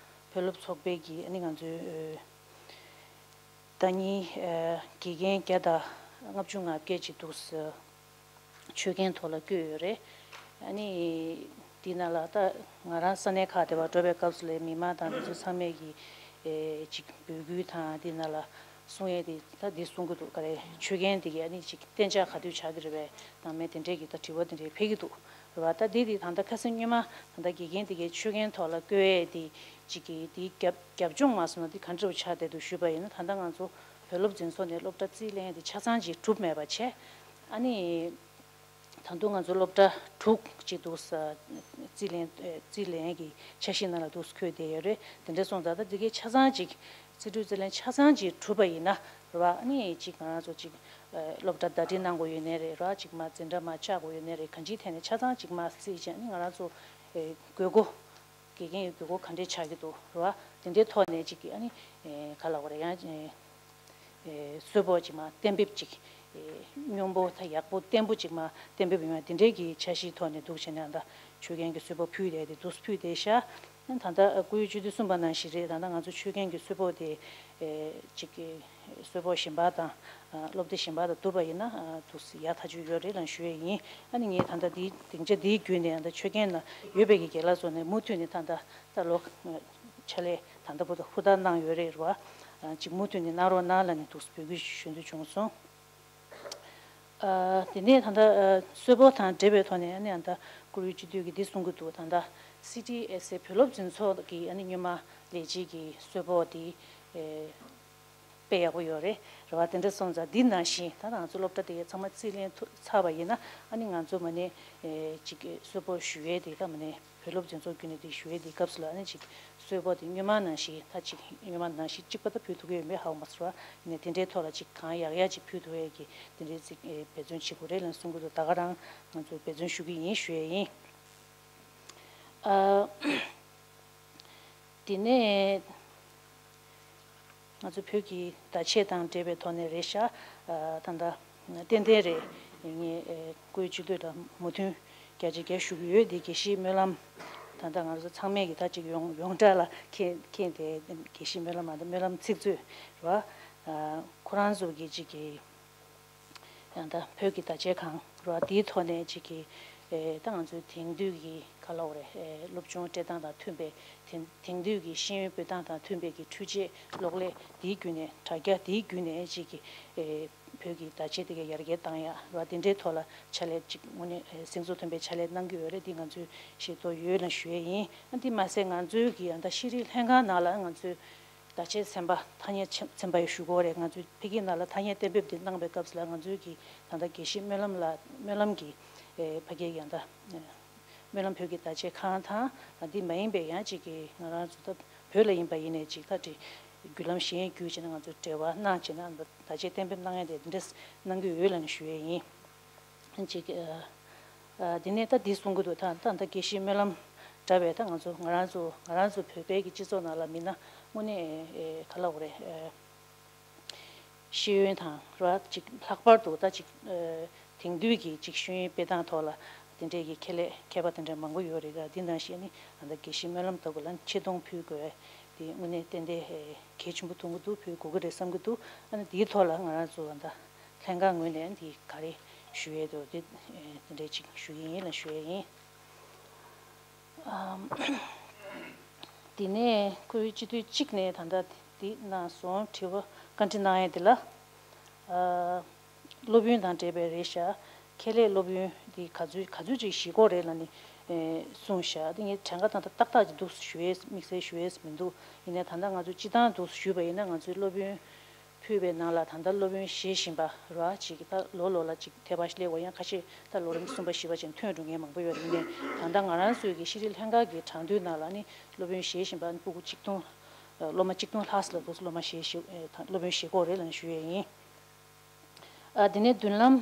བོད་སློབ་ཚོགས་པའི་གི་ཨ་ནི་ང་ཚོའི་ཨ་ཟླ་ཉིན་ཨ་དགེ་རྒན་བརྒྱ་དང་ལྔ་བཅུ་ང་བརྒྱད་ཅིག་འདུག་སེ་ཆོད་གན་ཐོག་ལ་བསྐོས་ཡོད་རེད། ཨ་ནི་དེ་ནང་ལ་ད་ང་རང་ས་གནས་ཁག་དེ་བར་འགྲོ་བའི་སྐབས་སུ་ལ་མི་མང་དང་དེ་ཚོ་ཚང་མས་ཀྱི་ཨེ་ཅིག་འབོད་སྐུལ་དང་དེ་ནང་ལ་གསུང་ཡས་དེ་ད་འདི་གསུང་གི་འདུག་ག་རེ། ཆོད་མཁན་དེ་གས་ཨ་ནི་ཅིག་གཏན་འཇགས་ག་དུས་ཆགས་ཀྱི་རེད་པས་དང་མེད་དེ་འདྲས་ཀྱི་ད་དྲི་བ་དེ་འདྲས་ཕེབས་ཀྱི་འདུག་རེད་བ། ད་འདི་དེ་ད་ལྟ་ཁ་སང་སྔོན་མ་ད་ལྟ་དགེ་རྒན་དེ་གས་ཆོད་མཁན་ཐོག་ལ་བསྐོས་ཡས་དེ་ཅིག་གི་དེའི་རྒྱབ་རྒྱབ་ལྗོངས་མ་སོང་ན་དེ་ག་འདྲ་བོ་ཆགས་བསྡད་འདུག་ཞུས་པ་ཡིན་ན། ད་ལྟ་ང་ཚོ་བོད་སློབ་འཛིན་ཚོགས་ནས་སློབ་གྲྭ་རྩིས་ལེན་དེ་ཆ་ཚང་ཅིག་གྲུབ་མེད་པ་བྱས། ཨ་ནི། ད་དུང་ང་ཚོ་སློབ་གྲྭ་དྲུག་ཅིག་འདུག་ས། རྩིས་ལེན་རྩིས་ལེན་གྱི་འཆར་གཞི་ནང་ལ་འདུག་འཁོད་བསྡད་ཡོད་རེད། དེ་འདྲ་སོང་ཙང་ད་འདི་གའི་ཆ་ཚང་ཅིག་རྩིས་སྤྲོད་རྩིས་ལེན་ཆ་ཚང་ཅིག་གྲུབ་པ་ཡིན་ན་རེད་བ། ཨ་ནི་ཅིག་ང་རང་ཚོ་ཅིག་སློབ་གྲྭ་ཟླ་སྒྲིལ་གནང་དགོས་ཡོད་ནའི་རེད་ར། ཅིག་མ་འཛིན་གྲྭ་མ་བཅག་དགོས་ཡོད་ནའི་རེད། གང་ཅིའི་ཐད་ནས་ཆ་ཚང་ཅིག་མ་རྩིས་བྱས། ཨ་ནི་ང་རང་ཚོ་དགོས་མཁོ། དགེ་རྒན་ཡི་དགོས་མཁོ་ག་འདྲས་ཆགས་ཀྱི་འདུག་རེད་བ། དེ་འདྲའི་ཐོག་ནས་ཅིག་གི་ཨ་ནི་ག་ལབ་དགོས་རེད། ཡང་གསོལ་ཕོགས་ཅིག་མ་གཏན་འབེབས་ཅིག་སྙོམས་པོ་ད་ཡག་པོ་བརྟན་པོ་ཅིག་མ་གཏན་འབེབས་ཡོང་ཡ་དེ་འདྲའི་གི་འཆར་གཞིའི་ཐོག་ནས་འདུག་བྱས་ནས་ད་ཆོད་མཁན་གྱི་གསོལ་ཕོགས་ཕུལ་བསྡད་དེ་འདུག་ཕུལ་བསྡད་ཤག་ད་ལྟ་སྐུ་ཡོད་སྤྱི་འཐུས་གསུངས་པ་ནང་བཞིན་རེད། ད་ལྟ་ང་ཚོ་ཆོད་མཁན་གྱི་གསོལ་ཕོགས་དེ་ཅིག་གི་གསོལ་ཕོགས་གཞན་པ་དང་སློབ་སྡེ་གཞན་པ་དང་བསྡུར་བ་ཡིན་ན་འདུག་ཡག་ཐག་ཆོད་ཡོད་རེད་ལབ་ཞུ་ཡས་ཡིན། ཨ་ནི་ངས་ད་ལྟ་འདིའི་སྡིངས་ཆ་འདིའི་བརྒྱུད་ནས་ད་ལྟ་ཆོད་མཁན་ལ་ཡོད་པའི་གི་རྒན་ལགས་ཚོ་ནས་མུ་མཐུད་ནས་ད་ལྟ་ད་ལོ་ཕྱག་ལས་ད་ལྟ་བར་དུ་ཧུར་ཐག་གནང་ཡོད་རེད་བ། ཅིག་མུ་མཐུད་ནས་གནང་རོགས་གནང་ལབ་ནས་འདུག་འབོད་སྐུལ་ཞུ་འདོད་བྱུང་སོང་། དེ་ནས་ད་ལྟ་གསོལ་ཕོགས་དང་འབྲེལ་བའི་ཐོག་ནས་ཨ་ནི་ད་ལྟ་སྐུ་ཡོད་སྤྱི་འཐུས་ཀྱིས་འདི་གསུང་གི་འདུག་ད་ལྟ་སི་ཊི་ཨེས་ཨེ་བོད་སློབ་འཛིན་ཚོགས་ཀྱི་ཨ་ནི་སྔོན་མ་ལས་བྱེད་ཀྱི་གསོལ་ཕོགས་དེ་དཔེ་ཡག་པོ་ཡོད་རེད། རེད་བ། དེ་འདྲ་སོང་ཙང་འདི་ནང་བཞིན་ད་ང་ཚོ་སློབ་གྲྭ་དེ་གའི་ཚང་མ་རྩིས་ལེན་ཐུབ་ཚར་བ་ཡིན་ན་ཨ་ནི་ང་ཚོ་མ་ནས་ཅིག་གསོལ་ཕོགས་ཞུ་ཡས་དེ་ད་མ་ནས་བོད་སློབ་འཛིན་ཚོགས་བརྒྱུད་ནས་དེ་ཞུ་ཡས་དེ་སྐབས་སུ་ལ་ཨ་ནི་ཅིག་གསོལ་ཕོགས་དེ་སྔོན་མ་ནང་བཞིན་ད་ཅིག་སྔོན་མ་ནང་བཞིན་གཅིག་པ་ད་ཕུལ་ཐུབ་ཀྱི་ཡོད་མེད་ཧ་གོ་མ་སོང་བ་ཡིན་ནའི་དེ་འདྲའི་ཐོག་ལ་ཅིག་གང་ཡག་ཡག་ཅིག་ཕུལ་ཐུབ་ཡས་ཀྱི་དེ་འདྲའི་ཅིག་འབད་བརྩོན་བྱེད་དགོས་རེད་ལབ་གསུང་གི་འདུག་ད་ག་རང་ང་ཚོ་འབད་བརྩོན་ཞུ་གི་ཡིན་ཞུ་ཡས་ཡིན། ཨ། དེ་ནས་ང་ཚོ་བོད་ཀྱི་བརྡ་ཆད་དང་འབྲེལ་བའི་ཐོག་ནས་རེད་ཤག་ཨ། ད་ལྟ་ཏན་ཏན་རེད། ངས་ཨེ་སྐུའི་སྤྱི་འཐུས་ལ་མོས་མཐུན་བརྒྱ་ཆ་བརྒྱ་ཞུ་གི་ཡོད། དེ་དགེ་བཤེས་སྨོན་ལམ་ད་ལྟ་ང་ཚོ་ཚང་མས་ཀྱི་ད་ཅིག་ཡོངས་ཡོངས་གྲགས་ལ་མཁྱེན་མཁྱེན་ཏེ་དགེ་བཤེས་སྨོན་ལམ་མ་གཏོགས་སྨོན་ལམ་ཚིག་མཛོད་རེད་བ། ཨ། ཁོ་རང་ཚོ་གི་ཅིག་གི་ཡང་ད་བོད་ཀྱི་བརྡ་ཆད་ཁང་རེད་བ། དེའི་ཐོག་ནས་ཅིག་གི་ཨེ་ད་ང་ཚོའི་དེང་དུས་ཀྱི་ག་ལབ་དགོས་རེད། ཨེ་སློབ་སྦྱོང་སྤྲད་སྟངས་དང་མཐུན་པའི་དེང་དེང་དུས་ཀྱི་ཤེས་ཡོན་སྤེལ་སྟངས་དང་མཐུན་པའི་གི་འཕྲུལ་ཆས་གློག་ཀླད་དེའི་བརྒྱུད་ནས་དྲ་རྒྱ་དེའི་བརྒྱུད་ནས་ཅིག་གི་ཨེ་བོད་ཀྱི་བརྡ་ཆད་དེ་གའི་ཡར་རྒྱས་བཏང་ཡ་རེད་བ། དེ་འདྲའི་ཐོག་ལ་ཕྱག་ལས་ཅིག་དངོས་གནས་ཨེ་གཟེངས་བསྟོད་མཐོན་པོའི་ཕྱག་ལས་གནང་གི་ཡོད་རེད། འདི་ང་ཚོས་ཤེས་རྟོགས་ཡོད་ལ་ཞུ་ཡས་ཡིན། ཨ་འདི་མ་ཟད་ང་ཚོའི་གི་ཡང་ད་ཤེས་རིག་ལྷན་ཁང་ནང་ལ་ང་ཚོས་བརྡ་ཆད་ཚན་པ་ཐ་སྙད་ཚན་པ་ཡང་ཞུ་དགོས་རེད། ང་ཚོས་ཕ་གིའི་ནང་ལ་ཐ་སྙད་གཏན་འབེབས་འདི་གནང་བའི་སྐབས་སུ་ལ་ང་ཚོའི་གི་ད་ལྟ་དགེ་བཤེས་སྨོན་ལམ་ལགས་སྨོན་ལམ་གྱི་ཨེ་ཕ་གིའི་ཡང་ད་ཨེ་སྨོན་ལམ་བོད་ཀྱི་བརྡ་ཆད་ཁང་དང་འདི་མ་ཡིན་པའི་ཡང་ཅིག་གི་ང་རང་ཚོ་ད་བོད་ལ་ཡིན་པ་ཡིན་ནའི་ཅིག་ད་དེ་བརྒྱུད་ལམ་གཞན་བརྒྱུད་བྱས་ནས་ང་ཚོ་འབྲེལ་བ་གནང་བྱས་ནས་བརྡ་ཆད་གཏན་འབེབས་གནང་ཡ་དེ་འདི་འདྲས་གནང་གི་ཡོད་ལབ་ནས་ཞུ་ཡས་ཡིན། ཅིག་ཨ། ཨ། འདི་ནས་ད་འདི་གསུང་གི་འདུག་ད་ད་ད་དགེ་བཤེས་སྨོན་ལམ་འདྲ་བའི་ད་ང་ཚོ་ང་རང་ཚོ་ང་རང་ཚོ་བོད་པའི་གི་སྤྱི་ཚོགས་ནང་ལ་མིན་ན་དངོས་གནས་ཨེ་ག་ལབ་དགོས་རེད། ཨེ་ཤེས་ཡོན་དང་ར་ཅིག་ལྷག་པར་དུ་ད་ཅིག་ཨེ་དེང་དུས་ཀྱི་ཅིག་ཤེས་ཡོན་སྤེལ་སྟངས་ཐོག་ལ་དེ་འདྲའི་གི་ཁྱད་ལས་མཁས་པ་དེ་འདྲ་མང་པོ་ཡོད་རེད། ད་འདི་ནང་བཞིན་ནི་ད་ད་དགེ་བཤེས་སྨོན་ལམ་ལྟ་བུ་ལ་ཆེ་མཐོང་ཕུལ་དགོས་དེ་དངོས་གནས་ཏན་ཏན་ཨེ་གལ་ཆེན་པོ་མཐོང་གི་འདུག་ཕུལ་དགོས་ཀྱི་རེད་བསམ་གྱི་འདུག་ཨ་ནི་འདིའི་ཐོག་ལ་ང་རང་ཚོ་ད་ལྷན་ཁང་ངོས་ནས་འདི་ག་རེ་ཞུ་ཡས་འདུག་དེ་དེ་འདྲའི་ཅིག་ཞུ་གི་ཡིན་ལ་ཞུ་ཡས་ཡིན། ཨམ། དེ་ནས་ཁོའི་སྤྱི་འཐུས་གཅིག་ནས་ད་ལྟ་འདི་གནང་སོང་། དྲི་བ་བཀའ་འདྲི་གནང་ཡས་འདི་ལ། ཨ། སློབ་ཡོན་དང་འབྲེལ་བའི་རེད་ཤག་ཁྱད་ལས་སློབ་ཡོན་འདི་ག་ཚོད་ག་ཚོད་ཅིག་ཞུ་དགོས་རེད་ལབ་ནས་གསུངས་ཤག་དེ་ངས་དྲན་ག་ད་ལྟ་ཏག་ཏག་ཅིག་འདུག་ཞུ་ཡས་དམིགས་བསལ་ཞུ་ཡས་མི་འདུག་ཡིན་ནའི་ད་ལྟ་ང་ཚོ་སྤྱི་བཏང་འདུག་ཞུས་པ་ཡིན་ན་ང་ཚོའི་སློབ་ཡོན་ཕུལ་བའི་ནང་ལ་ད་ལྟ་སློབ་ཡོན་བཞེས་བཞིན་པ་ར་ཅིག་ད་ལོ་ལོ་ལ་ཅིག་ཐེ་བ་སླེབས་པ་ཡང་ཁ་ཤས་ད་ལོ་རིམ་གསུམ་པ་བཞི་པ་ཅན་ཐོན་འགྲོ་མཁན་མང་པོ་ཡོད་རེད། ཡིན་ནའི་ད་ལྟ་ང་རང་ཚོའི་གི་ཤེས་རིག་ལྷན་ཁང་གི་གྲངས་ཐོའི་ནང་ལ་ནི་སློབ་ཡོན་བཞེས་བཞིན་པ་ནི་ཕྲུ་གུ་ཆིག་སྟོང་སློབ་མ་ཆིག་སྟོང་ལྷག་ཙམ་ལ་འདུག་སློབ་མ་བཞེས་བཞེས་སློབ་ཡོན་བཞེས་ཀྱི་ཡོད་རེད་ལབ་ཞུ་ཡས་ཡིན། ཨ། དེ་ནས་མདུན་ལམ།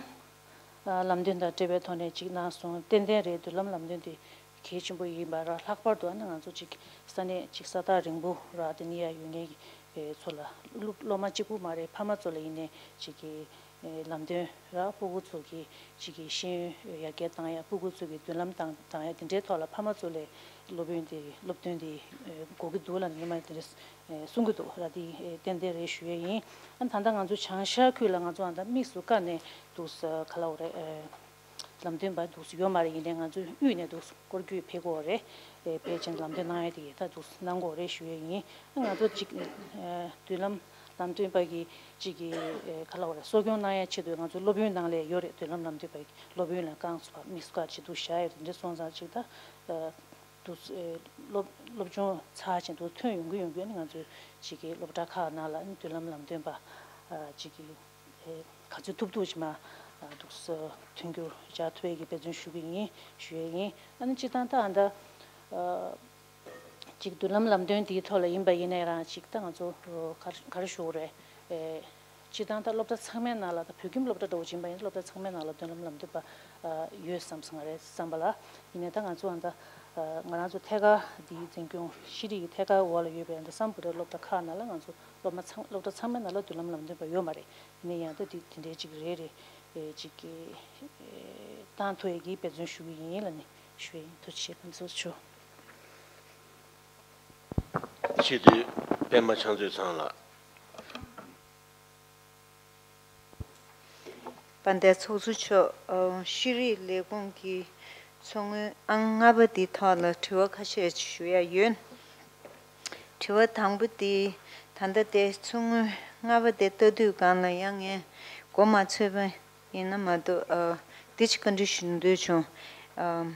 ཨ། ལམ་སྟོན་དང་འབྲེལ་བའི་ཐོག་ནས་ཅིག་གནང་སོང་། ཏན་ཏན་རེད། མདུན་ལམ་ལམ་སྟོན་དེ་གལ་ཆེན་པོ་ཡིན་པ་ར། ལྷག་པར་དུ་ཨ་ནི་ང་ཚོ་ཅིག་ས་གནས་ཅིག་ས་ཐག་རིང་པོ་ར་དེ་ནས་ཡར་ཡོད་མཁན་གྱི་ཚོ་ལ་སློབ་སློབ་མ་གཅིག་པུ་མ་རེད། ཕ་མ་ཚོ་ལ་ཡིན་ནའི་ཅིག་གི་ལམ་སྟོན་ར་སྤུ་གུ་ཚོ་གི་ཅིག་གི་ཤེས་ཡོན་ཡར་རྒྱས་བཏང་ཡ། སྤུ་གུ་ཚོ་གི་མདུན་ལམ་བཏང་བཏང་ཡ་དེ་འདྲའི་ཐོག་ལ་ཕ་མ་ཚོ་ལས་སློབ་ཡོན་དེ་སློབ་སྟོན་དེ་དགོས་ཀྱི་འདུག་ལབ་ནས་སྔོན་མ་དེ་འདྲ་གསུང་གི་འདུག་ར། དེ་ཏན་ཏན་རེད་ཞུ་ཡས་ཡིན། ཨ་ད་ལྟ་ང་ཚོ་བྱང་ཤར་ཁུལ་ལ་ང་ཚོ་ཨ་ད་དམིགས་སུ་བཀར་ནས་འདུག་ས་ག་ལབ་དགོས་རེད། ལམ་སྟོན་པ་འདུག་སེ་ཡོད་མ་རེད། ཡིན་ནའི་ང་ཚོའི་དབུས་ནས་འདུག་སེ་སྐོར་སྐྱོད་ཕེབས་ཀྱི་ཡོད་རེད། ཨེ་ཕལ་ཆེར་ལམ་སྟོན་གནང་ཡ་དེ་ད་འདུག་སེ་གནང་གི་ཡོད་རེད་ཞུ་ཡས་ཡིན། ང་ཚོ་གཅིག་ཨེ་མདུན་ལམ་ལམ་སྟོན་པ་གི་གཅིག་གི་ཨེ་ག་ལབ་དགོས་རེད། གསོ་སྐྱོང་གནང་ཡ་ཆེད་དུ་ང་ཚོ་སློབ་ཡོན་ནང་ལ་ཡོད་རེད། མདུན་ལམ་ལམ་སྟོན་པ་གི་སློབ་ཡོན་ལ་རྐང་ཚུགས་པ་དམིགས་སུ་བཀར་བྱས་འདུག་སེ་བཞག་ཡོད་རེད། དེ་འདྲ་སོང་ཙང་གཅིག་ད་ཨེ་འདུག་སེ་ཨེ་སློབ་སློབ་སྦྱོང་ཚར་བྱས་འདུག་ཐོན་ཡོང་གི་ཡོང་གི་ནི་ང་ཚོའི་གཅིག་གི་སློབ་གྲྭ་ཁག་ནང་ལ་མདུན་ལམ་ལམ་སྟོན་པ་ཨ་གཅིག་གི་ཨེ་ག་ཚོད་ཐུབ་ཐུབ་ཅིག་མ་ཨ་འདུག་སེ་མཐུན་འགྱུར་བྱ་ཐུབ་ཡས་ཀྱི་འབད་བརྩོན་ཞུ་གི་ཡིན་ཞུ་ཡས་ཡིན། ཨ་ནི་སྤྱིར་བཏང་ད་ཨ་ད་ཨ་གཅིག་མདུན་ལམ་ལམ་སྟོན་དེའི་ཐོག་ལ་ཡིན་པ་ཡིན་ནའི་རང་གཅིག་ད་ང་ཚོ་ཨ་ག་རེ་ག་རེ་ཞུ་དགོས་རེད། ཨེ་སྤྱིར་བཏང་ད་སློབ་གྲྭ་ཚང་མའི་ནང་ལ་ད་བོད་ཁྱིམ་སློབ་གྲྭ་འདྲ་བོ་ཅིག་ཡིན་པ་ཡིན་ན་སློབ་གྲྭ་ཚང་མའི་ནང་ལ་མདུན་ལམ་ལམ་སྟོན་པ་ཨ་ཡོད་བསམ་སོང་ང་རེ་བསམ་པ་ལ། ཡིན་ནའི་ད་ང་ཚོ་ཨ་ད་ཨ་ང་རང་ཚོ་ཐད་ཀར་འདིའི་འཛིན་སྐྱོང་ཤེས་རིག་གི་ཐད་ཀར་འོག་ལ་ཡོད་པའི་ཨ་ད་སམ་བྷོ་ཊའི་སློབ་གྲྭ་ཁག་ནང་ལ་ང་ཚོ་སློབ་མ་ཚང་སློབ་གྲྭ་ཚང་མའི་ནང་ལ་མདུན་ལམ་ལམ་སྟོན་པ་ཡོད་མ་རེད། ཡིན་ན་ཡང་ད་དེ་དེ་འདྲའི་ཅིག་རེ་རེ་ཨེ་ཅིག་གི་ཨེ་བཏང་ཐུབ་ཡས་ཀྱི་འབད་བརྩོན་ཞུ་གི་ཡིན་ལབ་ནས་ཞུ་ཡིན། ཐུགས་རྗེ་ཆེ། ཕན་ཚུན་ཆུ། ཆེད་དུ་པད་མ་ཕྱག་མཛོད་ཚང་ལགས། དཔལ་ལྡན་ཚོགས་གཙོ་མཆོག་ཨ་ཤེས་རིག་ལས་ཁུངས་ཀྱི་ཚོགས་དངུལ་ཨང་ལྔ་པ་འདིའི་ཐོག་ལ་དྲི་བ་ཁ་ཤས་ཞུ་ཡ་ཡོད། དྲི་བ་དང་པོ་དེ། ད་ལྟ་དེ་ཚོགས་དངུལ་ལྔ་པ་དེ་ལྟ་དུས་སྒང་ལ་ཡང་ངས་མགོ་མ་ཚོས་པ་ཡིན་ན་མ་གཏོགས་ཨ་འདི་ཅིག་བཀའ་འདྲི་ཞུ་འདོད་བྱུང་། ཨ་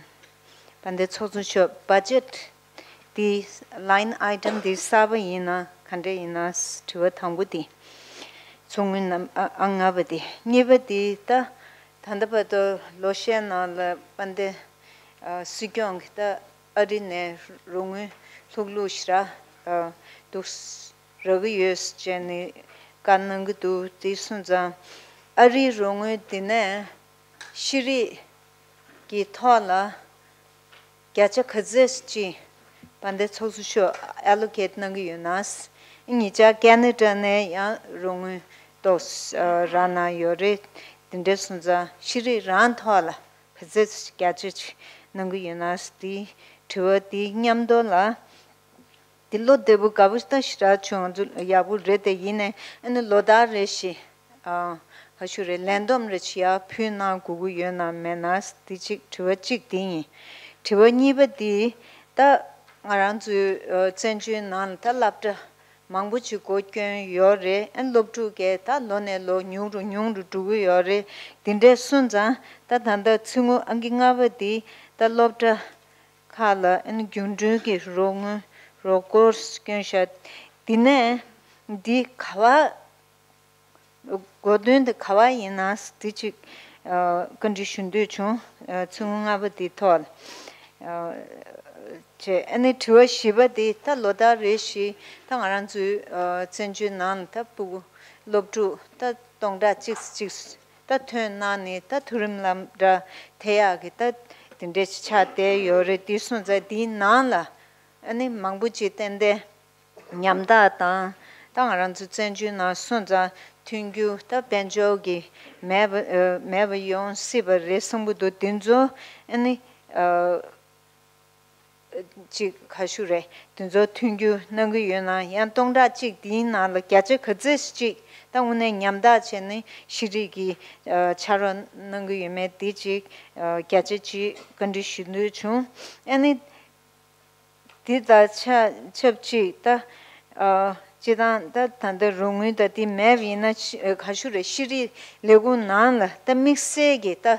དཔལ་ལྡན་ཚོགས་གཙོ་མཆོག་budget དེ་line item དེ་གསར་པ་ཡིན་ན་ག་འདྲ་ཡིན་ན། དྲི་བ་དང་པོ་དེ་ཚོགས་དངུལ་རྣམ་ཨ་ཨང་ལྔ་པ་དེ། གཉིས་པ་དེ་ད་ད་ལྟ་བར་དུ་ལོ་ཤས་ནང་ལ་དཔལ་ལྡན་ཨ་སྲིད་སྐྱོང་གིས་ད་ཨ་རི་ནས་རོགས་དངུལ་ལྷུག་ལྷུག་ཞེ་དྲག་ཨ་འདུག་རག་གི་ཡོད་ཅེས་ནས་བཀའ་གནང་གི་འདུག་དེ་སོང་ཙང་ཨ་རིའི་རོགས་དངུལ་དེ་ནས་ཤེས་རིག་གི་ཐོག་ལ་བརྒྱ་ཆ་ག་ཚོད་ཅིག་དཔལ་ལྡན་ཚོགས་གཙོ་མཆོག་allocate གནང་གི་ཡོད་ན། ཉེ་ཆར་ཁེ་ན་ཌ་ནས་ཡང་རོགས་དངུལ་ཏོག་ཙམ་རག་གནང་ཡོད་རེད། དེ་འདྲ་སོང་ཙང་ཤེས་རིག་རང་ཐོག་ལ་ག་ཚོད་བརྒྱ་ཆ་ཅིག་གནང་གི་ཡོད་ན། དེ་དྲི་བ་དེ་མཉམ་དུ་ལ། འདི་བློ་བདེ་པོ་དགའ་པོ་ད་ཞེ་དྲག་བྱུང་། ང་ཚོ་ཡག་པོ་རེད་དེ། ཡིན་ནའི་ཨ་ནི་ལོ་ལྟར་རེ་བཞིན་ཨ་ག་ཞུ་རེད། ལས་བསྡོམས་རེ་བྱེད་ཡག་ཕུལ་གནང་དགོས་ཀྱི་ཡོད་ན་མེད་ན། འདི་གཅིག་དྲི་བ་གཅིག་འདི་ཡིན། དྲི་བ་གཉིས་པ་འདི་ད་ང་རང་ཚོའི་ཨ་བཙན་བྱོལ་ནང་ལ་ད་སློབ་གྲྭ་མང་པོ་ཅིག་སྒོ་བསྐྱོན་ཡོད་རེད། ཨ་སློབ་ཕྲུག་གས་ད་ལོ་ནས་ལོ་ཉུང་རུ་ཉུང་རུ་འགྲོ་གི་ཡོད་རེད། འདི་འདྲས་སོང་ཙང་ད་ད་ལྟ་ཚོགས་དངུལ་ཨང་ཀི་ལྔ་པ་འདི་ད་སློབ་གྲྭ་ཁག་ལ་ཨ་ནི་རྒྱུན་གྲོན་གྱི་རོགས་དངུལ་རོགས་སྐོར་སྐྱོན་ཤག་འདི་ནས་འདི་ག་བ་དགོས་དོན་དེ་ག་བ་ཡིན་ན་འདི་ཅིག་ཨ་བཀའ་འདྲི་ཞུ་འདོད་བྱུང་། ཨ་ཚོགས་དངུལ་ལྔ་པ་འདི་ཐོག་ཨ་བྱས། ཨ་ནི་དྲི་བ་བཞི་པ་འདི་ད་ལོ་ལྟར་རེ་བཞིན་ད་ང་རང་ཚོའི་ཨ་བཙན་བྱོལ་ནང་ལ་ད་སྤུ་གུ་སློབ་ཕྲུག་ད་སྟོང་ཕྲག་གཅིག་གཅིག་ད་ཐོན་གནང་ནས་ད་མཐོ་རིམ་སློབ་གྲྭ་ཐེ་ཡག་གི་ད་དེ་འདྲས་ཆགས་བསྡད་ཡོད་རེད། དེ་སོང་ཙང་དེའི་ནང་ལ་ཨ་ནི་མང་པོ་ཅིག་ཏན་ཏན་ཉམ་ཐག་དང་། ད་ང་རང་ཚོ་བཙན་བྱོལ་ནང་སོང་ཙང་མཐུན་འགྱུར་ད་དཔལ་འབྱོར་གྱི་མེད་པ་ཨ་མེད་པ་ཡོང་སྲིད་པ་རེད་བསམ་གྱི་འདུག་དེ་ཚོ་ཨ་ནི་ཨ། ཅིག་ག་ཞུ་རེད། དེ་ཚོ་མཐུན་འགྱུར་གནང་གི་ཡོད་ན་ཡང་སྟོང་ཕྲག་གཅིག་དེའི་ནང་ལ་བརྒྱ་ཆ་ག་ཚོད་ཅིག་ད་དངོས་གནས་ཉམ་ཐག་བྱས་ནས་ཤེས་རིག་གི་ཨ་ཕྱག་རོགས་གནང་གི་ཡོད་མེད་དེ་ཅིག་ཨ་བརྒྱ་ཆ་གཅིག་བཀའ་འདྲི་ཞུ་འདོད་བྱུང་། ཨ་ནི་དེ་དང་ཆ་ཆབས་ཅིག་ད་ཨ་སྤྱིར་བཏང་ད་ད་ལྟ་རོགས་དངུལ་ད་དེ་མེད་པ་ཡིན་ན་ཤི་ཨ་ག་ཞུ་རེད། ཤེས་རིག་ལས་ཁུངས་ནང་ལ་ད་དམིགས་བསལ་གྱི་ད་ཨ་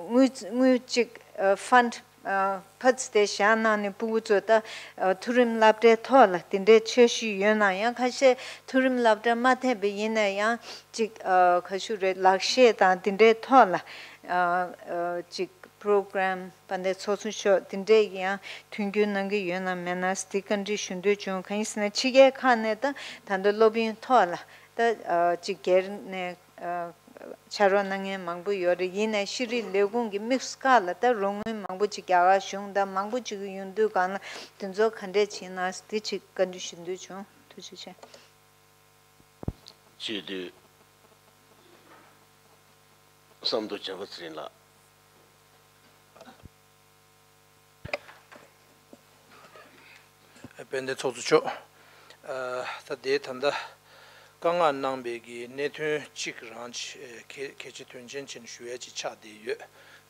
དངུལ་དངུལ་ཅིག་ཨ་ཕན་ཨ་ཕར་ཚུར་དེ་བཞག་གནང་ནས་སྤུ་གུ་ཚོ་ད་ཨ་མཐོ་རིམ་སློབ་གྲྭའི་ཐོག་ལ་དེ་འདྲའི་འཆར་གཞི་ཡོད་ན་ཡང་། ཁ་ཤས་མཐོ་རིམ་སློབ་གྲྭ་མ་ཐེབས་པ་ཡིན་ན་ཡང་ཅིག་ཨ་ག་ཞུ་རེད། ལག་ཤེས་དང་དེ་འདྲའི་ཐོག་ལ་ཨ་ཨ་ཅིག་པྲོ་གྷ་རམ་དཔལ་ལྡན་ཚོགས་གཙོ་མཆོག་དེ་འདྲས་ཀྱི་ཡང་མཐུན་འགྱུར་གནང་གི་ཡོད་ན་མེད་ན་དེ་བཀའ་འདྲི་ཞུ་འདོད་བྱུང་། གང་ཡིན་ཟེར་ན་ཕྱི་རྒྱལ་ཁག་ནས་ད་ད་ལྟ་སློབ་ཡོན་ཐོག་ལ་ད་ཨ་ཅིག་སྒེར་ནས་ཨ་ཕྱག་རོགས་གནང་མཁན་མང་པོ་ཡོད་རེད། ཡིན་ནའི་ཤེས་རིག་ལས་ཁུངས་ཀྱི་དམིགས་སུ་ཁག་ལ་ད་རོགས་དངུལ་མང་པོ་ཅིག་རྒྱ་གར་གཞུང་དང་མང་པོ་ཅིག་གི་ཡོང་དུས་སྒང་ལ་དེ་ཚོ་ག་འདྲས་བྱས་ན་དེ་ཅིག་བཀའ་འདྲི་ཞུ་འདོད་བྱུང་། ཐུགས་རྗེ་ཆེ། ཆེས་མཐོའི་བསམ་མདོ་བྱམས་པ་ཚེ་རིང་ལགས། དཔལ་ལྡན་ཚོགས་གཙོ་མཆོག་ཨ་ད་ལྟའི་ད་ལྟ་བཀའ་མངགས་གནང་པའི་གི་གནད་དོན་གཅིག་རང་ཅི་གལ་གལ་ཆེ་དོན་ཆེན་ཅན་ཞུ་ཡས་ཅིག་ཆགས་བསྡད་ཡོད།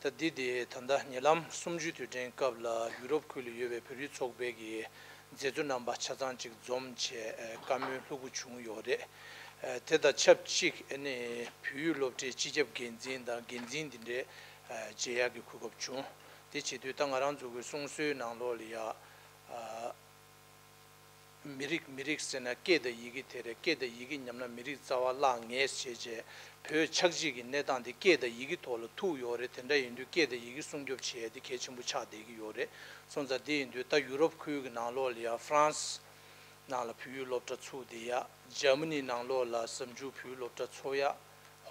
ད་འདི་དེ་ད་ལྟ་ཉེ་ལམ་གསུམ་བཅུའི་དུས་དྲན་སྐབས་ལ་ཡུ་རོབ་ཁུལ་ལ་ཡོད་པའི་བོད་རིགས་ཚོགས་པའི་གི་མཛད་གཙོ་རྣམ་པ་ཆ་ཚང་ཅིག་འཛོམས་བྱས་ཨ་བཀའ་མོལ་ལྷུག་པོ་བྱུང་ཡོད་རེད། ཨ་དེ་དང་ཆབས་ཅིག་ཨ་ནི་བོད་ཡིག་སློབ་གྲྭའི་སྤྱི་ཁྱབ་འགན་འཛིན་དང་འགན་འཛིན་འདི་འདྲའི་ཨ་མཇལ་ཡག་གི་གོ་སྐབས་བྱུང་། དེ་བྱེད་དུས་ད་ང་རང་ཚོ་གི་གསུང་སྲོལ་ནང་ལོགས་ལ་ཡ་ཨ་མི་རིགས་མི་རིགས་ཟེར་ན་སྐད་དང་ཡི་གེ་དེ་རེད། སྐད་དང་ཡི་གེ་ཉམས་ན་མི་རིགས་རྩ་བ་བརླག་ངེས་བྱས་རྗེས་བོད་ཆགས་འཇིག་གི་གནས་སྟངས་དེ་སྐད་དང་ཡི་གེ་ཐོག་ལ་ཐུག་ཡོད་རེད། དེ་འདྲ་ཡིན་དུས་སྐད་དང་ཡི་གེ་སྲུང་སྐྱོབ་བྱེད་ཡ་དེ་གལ་ཆེན་པོ་ཆགས་བསྡད་ཀྱི་ཡོད་རེད། སོང་ཙང་དེ་ཡིན་དུས་ད་ཡུ་རོབ་ཁུལ་གྱི་ནང་ལོགས་ལ་ཡ་ཧྥ་རན་སི་ནང་ལ་བོད་ཡིག་སློབ་གྲྭ་ཚུགས་བསྡད་ཡ། འཇར་མ་ནི་ནང་ལོགས་ལ་གཟའ་མཇུག་བོད་ཡིག་སློབ་གྲྭ་ཚུགས་ཡ།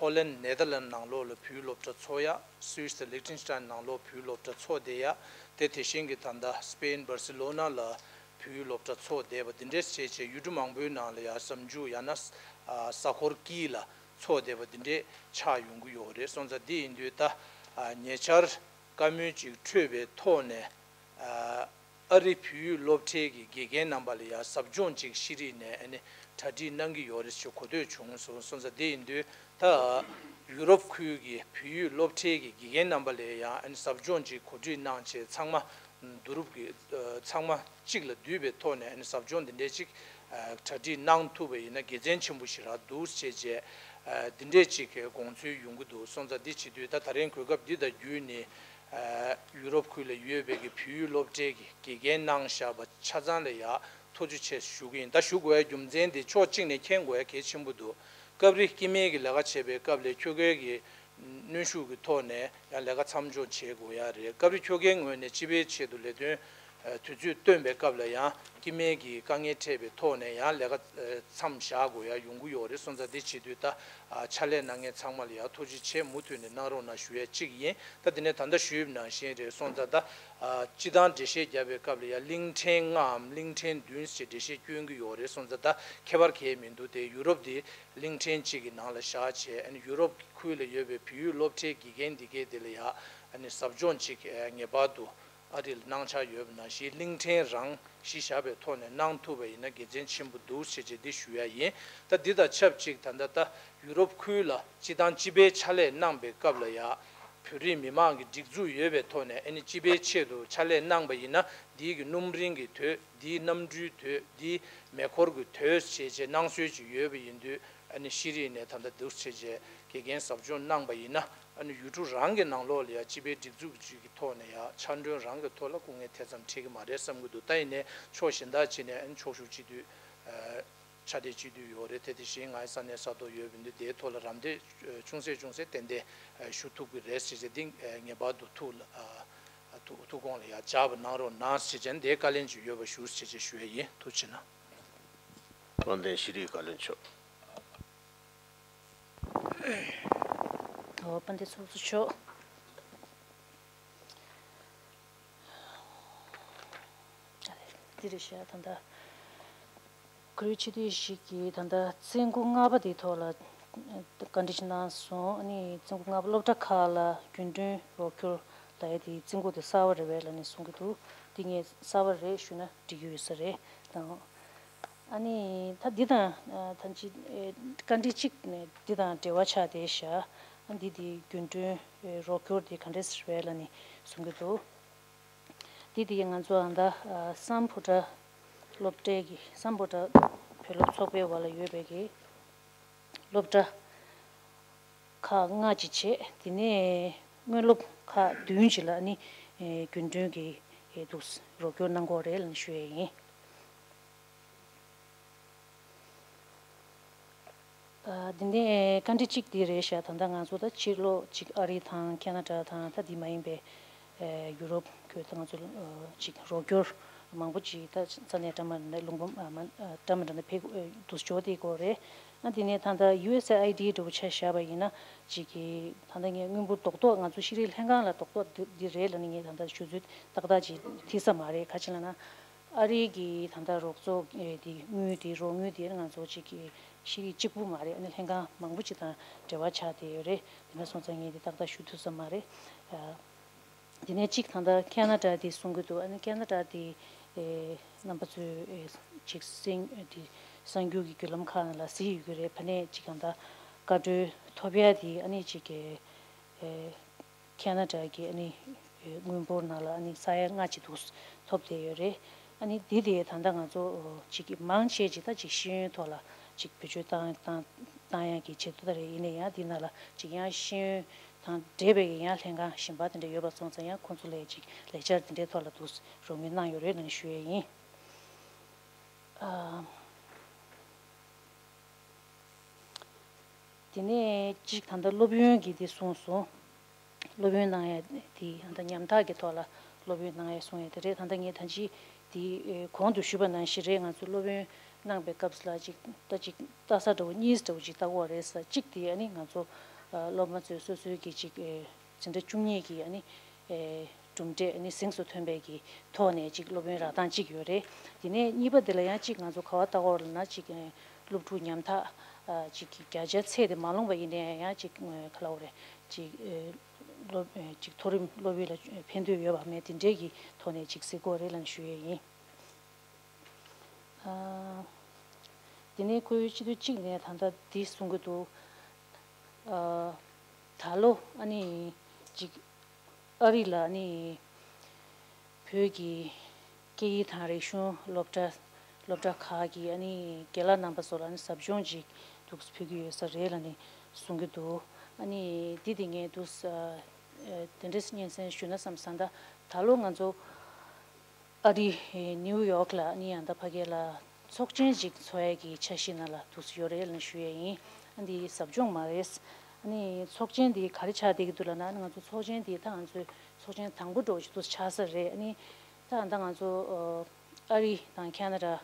ཧོ་ལན་ནེ་དར་ལན་ནང་ལོགས་ལ་བོད་ཡིག་སློབ་གྲྭ་ཚུགས་ཡ། སུད་སི་དང་ལིག་ཏེན་སི་ཏན་ནང་ལོགས་བོད་ཡིག་སློབ་གྲྭ་ཚུགས་བསྡད་ཡ། དེ་དེ་བཞིན་གྱི་ད་ལྟ་སི་པེན་བར་སི་ལོ་ན་ལ་བོད་ཡིག་སློབ་གྲྭ་ཚུགས་བསྡད་པ་འདི་འདྲས་བྱས་བྱས་ཡུལ་གྲུ་མང་པོའི་ནང་ལ་ཡ་གཟའ་མཇུག་ཡང་ན་ས་ས་ཧོར་དཀྱིལ་ལ་ཚུགས་བསྡད་པ་འདི་འདྲས་ཆགས་ཡོང་གི་ཡོད་རེད། སོང་ཙང་འདི་ཡིན་དུས་ད་ཉེ་ཆར་བཀའ་མོལ་ཅིག་འཕྲོད་པའི་ཐོག་ནས། ཨ་རི་བོད་ཡིག་སློབ་གྲྭའི་གི་དགེ་རྒན་རྣམ་པ་ལ་ཡང་ཟབ་སྦྱོང་ཅིག་ཤེས་རིག་ནས་ཨ་ནི་གྲ་སྒྲིག་གནང་གི་ཡོད་རེད་ཅེས་གོ་ཐོས་བྱུང་སོང་། སོང་ཙང་དེ་ཡིན་དུས་ད་ཡུ་རོབ་ཁུལ་གྱི་བོད་ཡིག་སློབ་གྲྭའི་གི་དགེ་རྒན་རྣམ་པ་ལ་ཡང་ཨ་ནི་ཟབ་སྦྱོང་ཅིག་གོ་སྒྲིག་གནང་བྱས་ཚང་མ་བསྡུ་རུབ་ཀྱི་ཚང་མ་གཅིག་ལ་བསྡུས་པའི་ཐོག་ནས་ཨ་ནི་ཟབ་སྦྱོང་འདི་འདྲས་ཅིག་གྲ་སྒྲིག་གནང་ཐུབ་པ་ཡིན་ན་དགེ་མཚན་ཆེན་པོ་ཞིག་རག་འདུག་ཅེས་བྱས་འདི་འདྲས་ཅིག་དགོངས་ཚུལ་ཡོང་གི་འདུག། སོང་ཙང་འདི་བྱེད་དུས་ད་ད་རིང་གོ་སྐབས་འདི་དང་བརྒྱུད་ནས། ཡུ་རོབ་ཁུལ་ལ་ཡོད་པའི་གི་བོད་ཡིག་སློབ་གྲྭའི་གི་དགེ་རྒན་གནང་བཞག་པ་ཆ་ཚང་ལ་ཡ་ཐུགས་རྗེ་ཆེ་ཞུ་གི་ཡིན། ད་ཞུ་དགོས་ཡ་རྒྱུ་མཚན་དེ་ཕྱོགས་གཅིག་ནས་མཁྱེན་དགོས་ཡ་གལ་ཆེན་པོ་འདུག། སྐབས་རེ་སྐྱེ་དམན་གྱི་ལས་ཀ་བྱེད་པའི་སྐབས་ལ་ཁྱོ་གའི་གི་གནོན་ཤུགས་ཀྱི་ཐོག་ནས་ཡང་ལས་ཀ་མཚམས་འཇོག་བྱེད་དགོས་ཡ་རེད། སྐབས་རེ་ཁྱོ་གའི་ངོས་ནས་སྤྱི་པའི་ཆེད་དུ་ལས་དོན་དུས་ཚོད་བཏོན་པའི་སྐབས་ལ་ཡང་སྐྱེ་དམན་གྱི་དཀའ་ངལ་འཕྲད་པའི་ཐོག་ནས་ཡང་ལས་ཀ་མཚམས་བཞག་དགོས་ཡ་ཡོང་གི་ཡོད་རེད། སོང་ཙང་དེ་བྱེད་དུས་ད། ཨ་ཕྱག་ལས་གནང་མཁན་ཚང་མ་ལ་ཡང་ཐུགས་རྗེ་ཆེ། མུ་མཐུད་ནས་གནང་རོགས་གནང་ཞུ་ཡས་གཅིག་ཡིན། ད་དེ་ནས་ད་ལྟ་ཞུས་པ་ནང་བཞིན་རེད། སོང་ཙང་ད་ཨ་སྤྱི་བཏང་འགྲེལ་བཤད་བརྒྱབ་པའི་སྐབས་ལ་ཡང་གླིང་ཕྲན་ལྔའམ་གླིང་ཕྲན་བདུན་ཞེས་འགྲེལ་བཤད་སྐྱོན་གྱི་ཡོད་རེད། སོང་ཙང་ད་ཁྱད་པར་གང་ཡང་མི་འདུག་སྟེ། ཡུ་རོབ་འདི་གླིང་ཕྲན་གཅིག་གི་ནང་ལ་བཞག་བྱས། ཨ་ནི་ཡུ་རོབ་ཁུལ་ལ་ཡོད་པའི་བོད་ཡིག་སློབ་གྲྭའི་དགེ་རྒན་འདི་གས་དེ་ལ་ཡང་ཨ་ནི་ཟབ་སྦྱོང་གཅིག་ངེས་པར་དུ། ཨ་རི་ལ་གནང་འཆར་ཡོད་པ་ནང་བཞིན་གླིང་ཕྲན་རང་གཞི་བཞག་པའི་ཐོག་ནས་གནང་ཐུབ་པ་ཡིན་ན་དགེ་མཚན་ཆེན་པོ་འདུག་ཞེས་བྱས་འདི་ཞུ་ཡ་ཡིན། ད་འདི་དང་ཆབས་ཅིག་ད་ལྟ་ད་ཡུ་རོབ་ཁུལ་ལ་སྤྱི་བཏང་སྤྱི་པའི་ཕྱག་ལས་གནང་པའི་སྐབས་ལ་ཡ་བོད་རིགས་མི་མང་གི་སྒྲིག་འཛུགས་ཡོད་པའི་ཐོག་ནས་ཨ་ནི་སྤྱི་པའི་ཆེད་དུ་ཕྱག་ལས་གནང་པ་ཡིན་ན་འདིའི་གི་སྣུམ་རིན་གྱི་དོད། འདིའི་གནམ་གྲུའི་དོད། འདིའི་མེ་འཁོར་གྱི་དོད་ཞེས་བྱས་གནང་སྲོལ་ཅིག་ཡོད་པ་ཡིན་དུས། ཨ་ནི་ཤེས་རིག་ནས་ད་ལྟ་འདུག་བྱས་རྗེས་དགེ་རྒན་ཟབ་སྦྱོང་གནང་པ་ཡིན་ན། ཨ་ནི་ཡུལ་གྲུ་རང་གི་ནང་ལོགས་ལ་ཡང་སྤྱི་པའི་སྒྲིག་འཛུགས་ཅིག་གི་ཐོག་ནས་ཡང་ཕྱག་མགྲོན་རང་གི་ཐོག་ལ་སྐུ་ངལ་ཐེ་ཚོམ་འཕྲད་ཀྱི་མ་རེད་བསམ་གྱི་འདུག། ད་ཡིན་ནའི་ཕྱོགས་གཞན་དག་ཅིག་ནས་ཨ་ནི་ཕྱོགས་བཞུགས་སྤྱི་འཐུས་ཨ་ཆ་དེ་སྤྱི་འཐུས་ཡོད་རེད། དེ་དེ་བཞིན་ང་ཡི་ས་གནས་ས་ཐོག་ཡོད་པ་འདི་དེའི་ཐོག་ལ་རམ་འདེགས་ཨ་ཅུང་ཟད་ཅུང་ཟད་ཏན་ཏན་ཨ་ཞུ་ཐུབ་ཀྱི་རེད་ཟེར་བྱས་འདི་ཨ་ངེས་པར་དུ་ཐུགས་ལ་ཨ་ཐུགས་ཐུགས་དགོངས་ལ་ཡང་འཇགས་པ་གནང་རོགས་གནང་ཟེར་བྱས་འདིའི་བཀའ་ལན་ཅིག་ཡོད་པ་ཞུ་ཟེར་བྱས་ཞུ་ཡ་ཡིན། ཐུགས་རྗེ་གནང་། དཔལ་ལྡན་ཤེས་རིག་བཀའ་བློན་མཆོག། ཨོ་དཔལ་ལྡན་ཚོགས་གཙོ་མཆོག། འདི་རེད་ཤག། ད་ལྟ་གུ་རུ་ཆེ་བསྟོད་ཞིག་གིས་ད་ལྟ་བཙུན་དགོན་ལྔ་པ་དེའི་ཐོག་ལ་བཀའ་འདྲི་ཞིག་གནང་སོང་། ཨ་ནི་བཙུན་དགོན་ལྔ་པ་སློབ་གྲྭ་ཁག་ལ་རྒྱུན་གྲོན་རོགས་སྐྱོར་ལབ་ཡ་དེ་བཙུན་དགོན་དེ་གསར་པ་རེད་པས་ལབ་ནས་གསུང་གི་འདུག། འདི་ངས་གསར་པ་རེད་ཞུས་ན་འགྲིག་གི་ཡོད་ས་རེད་དང་། ཨ་ནི་ད་འདི་དང་ཨ་ཐམས་ཅད་ཨེ་བཀའ་འདྲི་གཅིག་ནས་འདི་དང་འབྲེལ་བ་ཆགས་བསྡད་ཤག། ཨ་འདི་དེ་རྒྱུན་གྲོན་ཨེ་རོགས་སྐྱོར་དེ་ག་འདྲས་རེད་ལབ་ནས་གསུང་གི་འདུག། འདི་དེ་ང་ཚོ་ཨ་ད་ཨ་སམ་བྷོ་ཊ་སློབ་གྲྭའི་གི་སམ་བྷོ་ཊ་བོད་སློབ་ཚོགས་པའི་འོག་ལ་ཡོད་པའི་གི་སློབ་གྲྭ་ཁག་ལྔ་ཅིག་བྱས། དེ་ནས་དངོས་སློབ་ཁག་བདུན་ཅིག་ལ་ནི་ཨེ་རྒྱུན་གྲོན་གྱི་ཨེ་འདུག་རོགས་སྐྱོར་གནང་གི་ཡོད་རེད་ལབ་ནས་ཞུ་ཡས་ཡིན། ཨ་འདི་ནས་བཀའ་འདྲི་གཅིག་འདི་རེད་ཤག། ད་ལྟ་ང་ཚོ་ད་ཕྱི་ལོགས་གཅིག་ཨ་རི་དང་ཁེ་ན་ཌ་དང་ད་འདི་མ་ཡིན་པའི་ཨེ་ཡུ་རོབ་ཁུལ་ད་ང་ཚོ་ཨ་གཅིག་རོགས་སྐྱོར་མང་པོ་ཅིག་ད་ས་གནས་འདྲ་མི་འདྲ་ལུང་པ་མ་འདྲ་མི་འདྲ་ནས་ཕེབས་འདུག་འབྱོར་བསྡད་ཀྱི་ཡོད་རེད། ཨ་འདི་ནས་ད་ལྟ་ཡུ་ཨེས་ཨེ་ཨའི་ཌི་འདྲ་བོ་ཆ་བཞག་པ་ཡིན་ན་གཅིག་གི་ད་ལྟ་ངས་དངུལ་འབོར་རྡོག་རྡོག་ང་ཚོ་ཤེས་རིག་ལྷན་ཁང་ལ་རྡོག་རྡོག་འདི་འདི་རེད་ལབ་ནས་ངས་ད་ལྟ་ཞུ་ཚུལ་ཏག་ཏག་ཅིག་ཐིག་ས་མ་རེད། ག་ཅི་ལབ་ན། ཨ་རིའི་གི་ད་ལྟ་རོགས་ཚོགས་ཨེ་དེ་དངུལ་དེ་རོགས་དངུལ་དེ་ང་ཚོ་གཅིག་གི་ཤེས་རིག་གཅིག་པུ་མ་རེད། ཨ་ནི་ལྷན་ཁང་མང་པོ་ཅིག་དང་འབྲེལ་བ་ཆགས་བསྡད་ཡོད་རེད། དེ་འདྲ་སོང་ཙང་ངས་དེ་ཏག་ཏག་ཞུ་ཐུབ་ས་མ་རེད། ཨ་དེ་ནས་གཅིག་ད་ལྟ་ཁེ་ན་ཌ་དེ་གསུང་གི་འདུག། ཨ་ནི་ཁེ་ན་ཌ་དེ་ཨེ་རྣམ་པ་ཚོས་ཨེ་གཅིག་གསན་ཨེ་དེ་གསར་འགྱུར་གྱི་བརྒྱུད་ལམ་ཁག་ལ་གཟིགས་ཡོད་ཀྱི་རེད། ཕ་ནས་གཅིག་ད་ལྟ་བཀའ་འཁྲོལ་ཐོབ་ཡ་དེ་ཨ་ནི་གཅིག་གི་ཨེ། ཁེ་ན་ཌ་གི་ཨ་ནི་དངུལ་འབོར་ནང་ལ་ཨ་ནི་ས་ཡ་ལྔ་ཅིག་འདུག་ཐོབ་བསྡད་ཡོད་རེད། ཨ་ནི་འདི་དེ་ད་ལྟ་ང་ཚོ་ཅིག་མང་ཆེ་ཅིག་ད་ཅིག་ཤེས་ཡོན་ཐོག་ལ་ཅིག་བེད་སྤྱོད་བཏང་བཏང་བཏང་ཡག་གི་ཆེད་དུ་ད་རེད། ཡིན་ན་ཡང་འདི་ནང་ལ་ཅིག་ཡང་ཤེས་ཡོན་དང་འབྲེལ་བའི་ཡང་ལྷན་ཁང་གཞན་པ་དེ་འདྲ་ཡོད་པ་སོང་ཙང་ཡང་ཁོང་ཚོ་ལ་ཅིག་ལས་འཆར་དེ་འདྲའི་ཐོག་ལ་འདུག་རོགས་མི་གནང་ཡོད་རེད་ལབ་ཞུ་ཡས་ཡིན། ཨ། དེ་ནས་གཅིག་ད་ལྟ་སློབ་ཡོན་གྱི་དེ་གསུངས་སོང་། སློབ་ཡོན་གནང་ཡ་དེ་ད་ལྟ་ཉམ་ཐག་གི་ཐོག་ལ་སློབ་ཡོན་གནང་ཡ་གསུང་ཡ་དེ་རེད། ད་ལྟ་ངས་ད་ཅི་དེ་གོང་དུ་ཞུས་པ་ནང་བཞིན་རེད། ང་ཚོ་སློབ་ཡོན་གནང་པའི་སྐབས་ལ་ཅིག་ད་ཅིག་ལྟ་ས་འདྲ་བོ་གཉིས་འདྲ་བོ་ཅིག་ལྟ་གི་ཡོད་རེད་ཟེར། གཅིག་དེ་ཨ་ནི་ང་ཚོ་སློབ་མ་ཚོས་སོ་སོའི་གི་ཅིག་འཛིན་གྲྭ་བཅུ་གཉིས་ཀྱི་ཨ་ནི་གྲུབ་འབྲས་ཨ་ནི་གཟེངས་སུ་ཐོན་པའི་གི་ཐོག་ནས་ཅིག་སློབ་ཡོན་རག་སྟངས་གཅིག་ཡོད་རེད། དེ་ནས་གཉིས་པ་དེ་ལ་ཡང་ཅིག་ང་ཚོ་ག་བ་ལྟ་གི་ཡོད་ལབ་ན་ཅིག་སློབ་ཕྲུག་ཉམ་ཐག་ཅིག་གི་བརྒྱ་ཆ་ཚད་དེ་མ་ལོངས་པ་ཡིན་ན་ཡང་ཅིག་ག་ལབ་དགོས་རེད། ཅིག་སློབ་ཅིག་མཐོ་རིམ་སློབ་ཡོན་ལ་ཕན་ཐོགས་ཡོད་པ་མེད་དེ་འདྲས་ཀྱི་ཐོག་ནས་ཅིག་གཟིགས་དགོས་རེད་ལབ་ཞུ་ཡས་ཡིན། ཨ། དེ་ནས་ཁོའི་སྤྱི་འཐུས་གཅིག་ནས་ད་ལྟ་འདི་གསུང་གི་འདུག་ཨ། ད་ལོ་ཨ་ནི་ཅིག་ཨ་རི་ལ་ཨ་ནི་བོད་ཀྱི་སྐད་ཡིག་དང་རིག་གཞུང་སློབ་གྲྭ་སློབ་གྲྭ་ཁག་གི་ཨ་ནི་རྒན་ལགས་རྣམ་པ་ཚོ་ལ་ཨ་ནི་ཟབ་སྦྱོང་ཅིག་འདུག་ཕུལ་གྱི་ཡོད་ས་རེད་ལབ་ནས་གསུང་གི་འདུག་ཨ་ནི་འདི་དེ་ངས་འདུག་ཨ། དེ་འདྲའི་སྙན་སེང་ཞུས་ན་བསམ་སོང་། ད་ད་ལོ་ང་ཚོ་ཨ་རི་ནིའུ་ཡོག་ལ་ཨ་ནི་ཡང་ད་ཕ་གི་ལ་ཚོགས་ཆེན་ཅིག་ཚོགས་ཡས་ཀྱི་འཆར་གཞི་ནང་ལ་འདུག་སེ་ཡོད་རེད་ལབ་ཞུ་ཡས་ཡིན། ཨ་འདི་ཟབ་སྦྱོང་མ་རེད། ཨ་ནི་ཚོགས་ཆེན་འདི་ག་རེ་ཆགས་བསྡད་ཀྱི་འདུག་ལབ་ན། ཨ་ནི་ང་ཚོ་ཚོགས་ཆེན་འདི་ད་ང་ཚོའི་ཚོགས་ཆེན་དང་པོ་འདྲ་བོ་ཞིག་འདུག་སེ་ཆགས་ས་རེད། ཨ་ནི་ད་ད་ང་ཚོ་ཨ་རི་དང་ཁེ་ན་ཌ་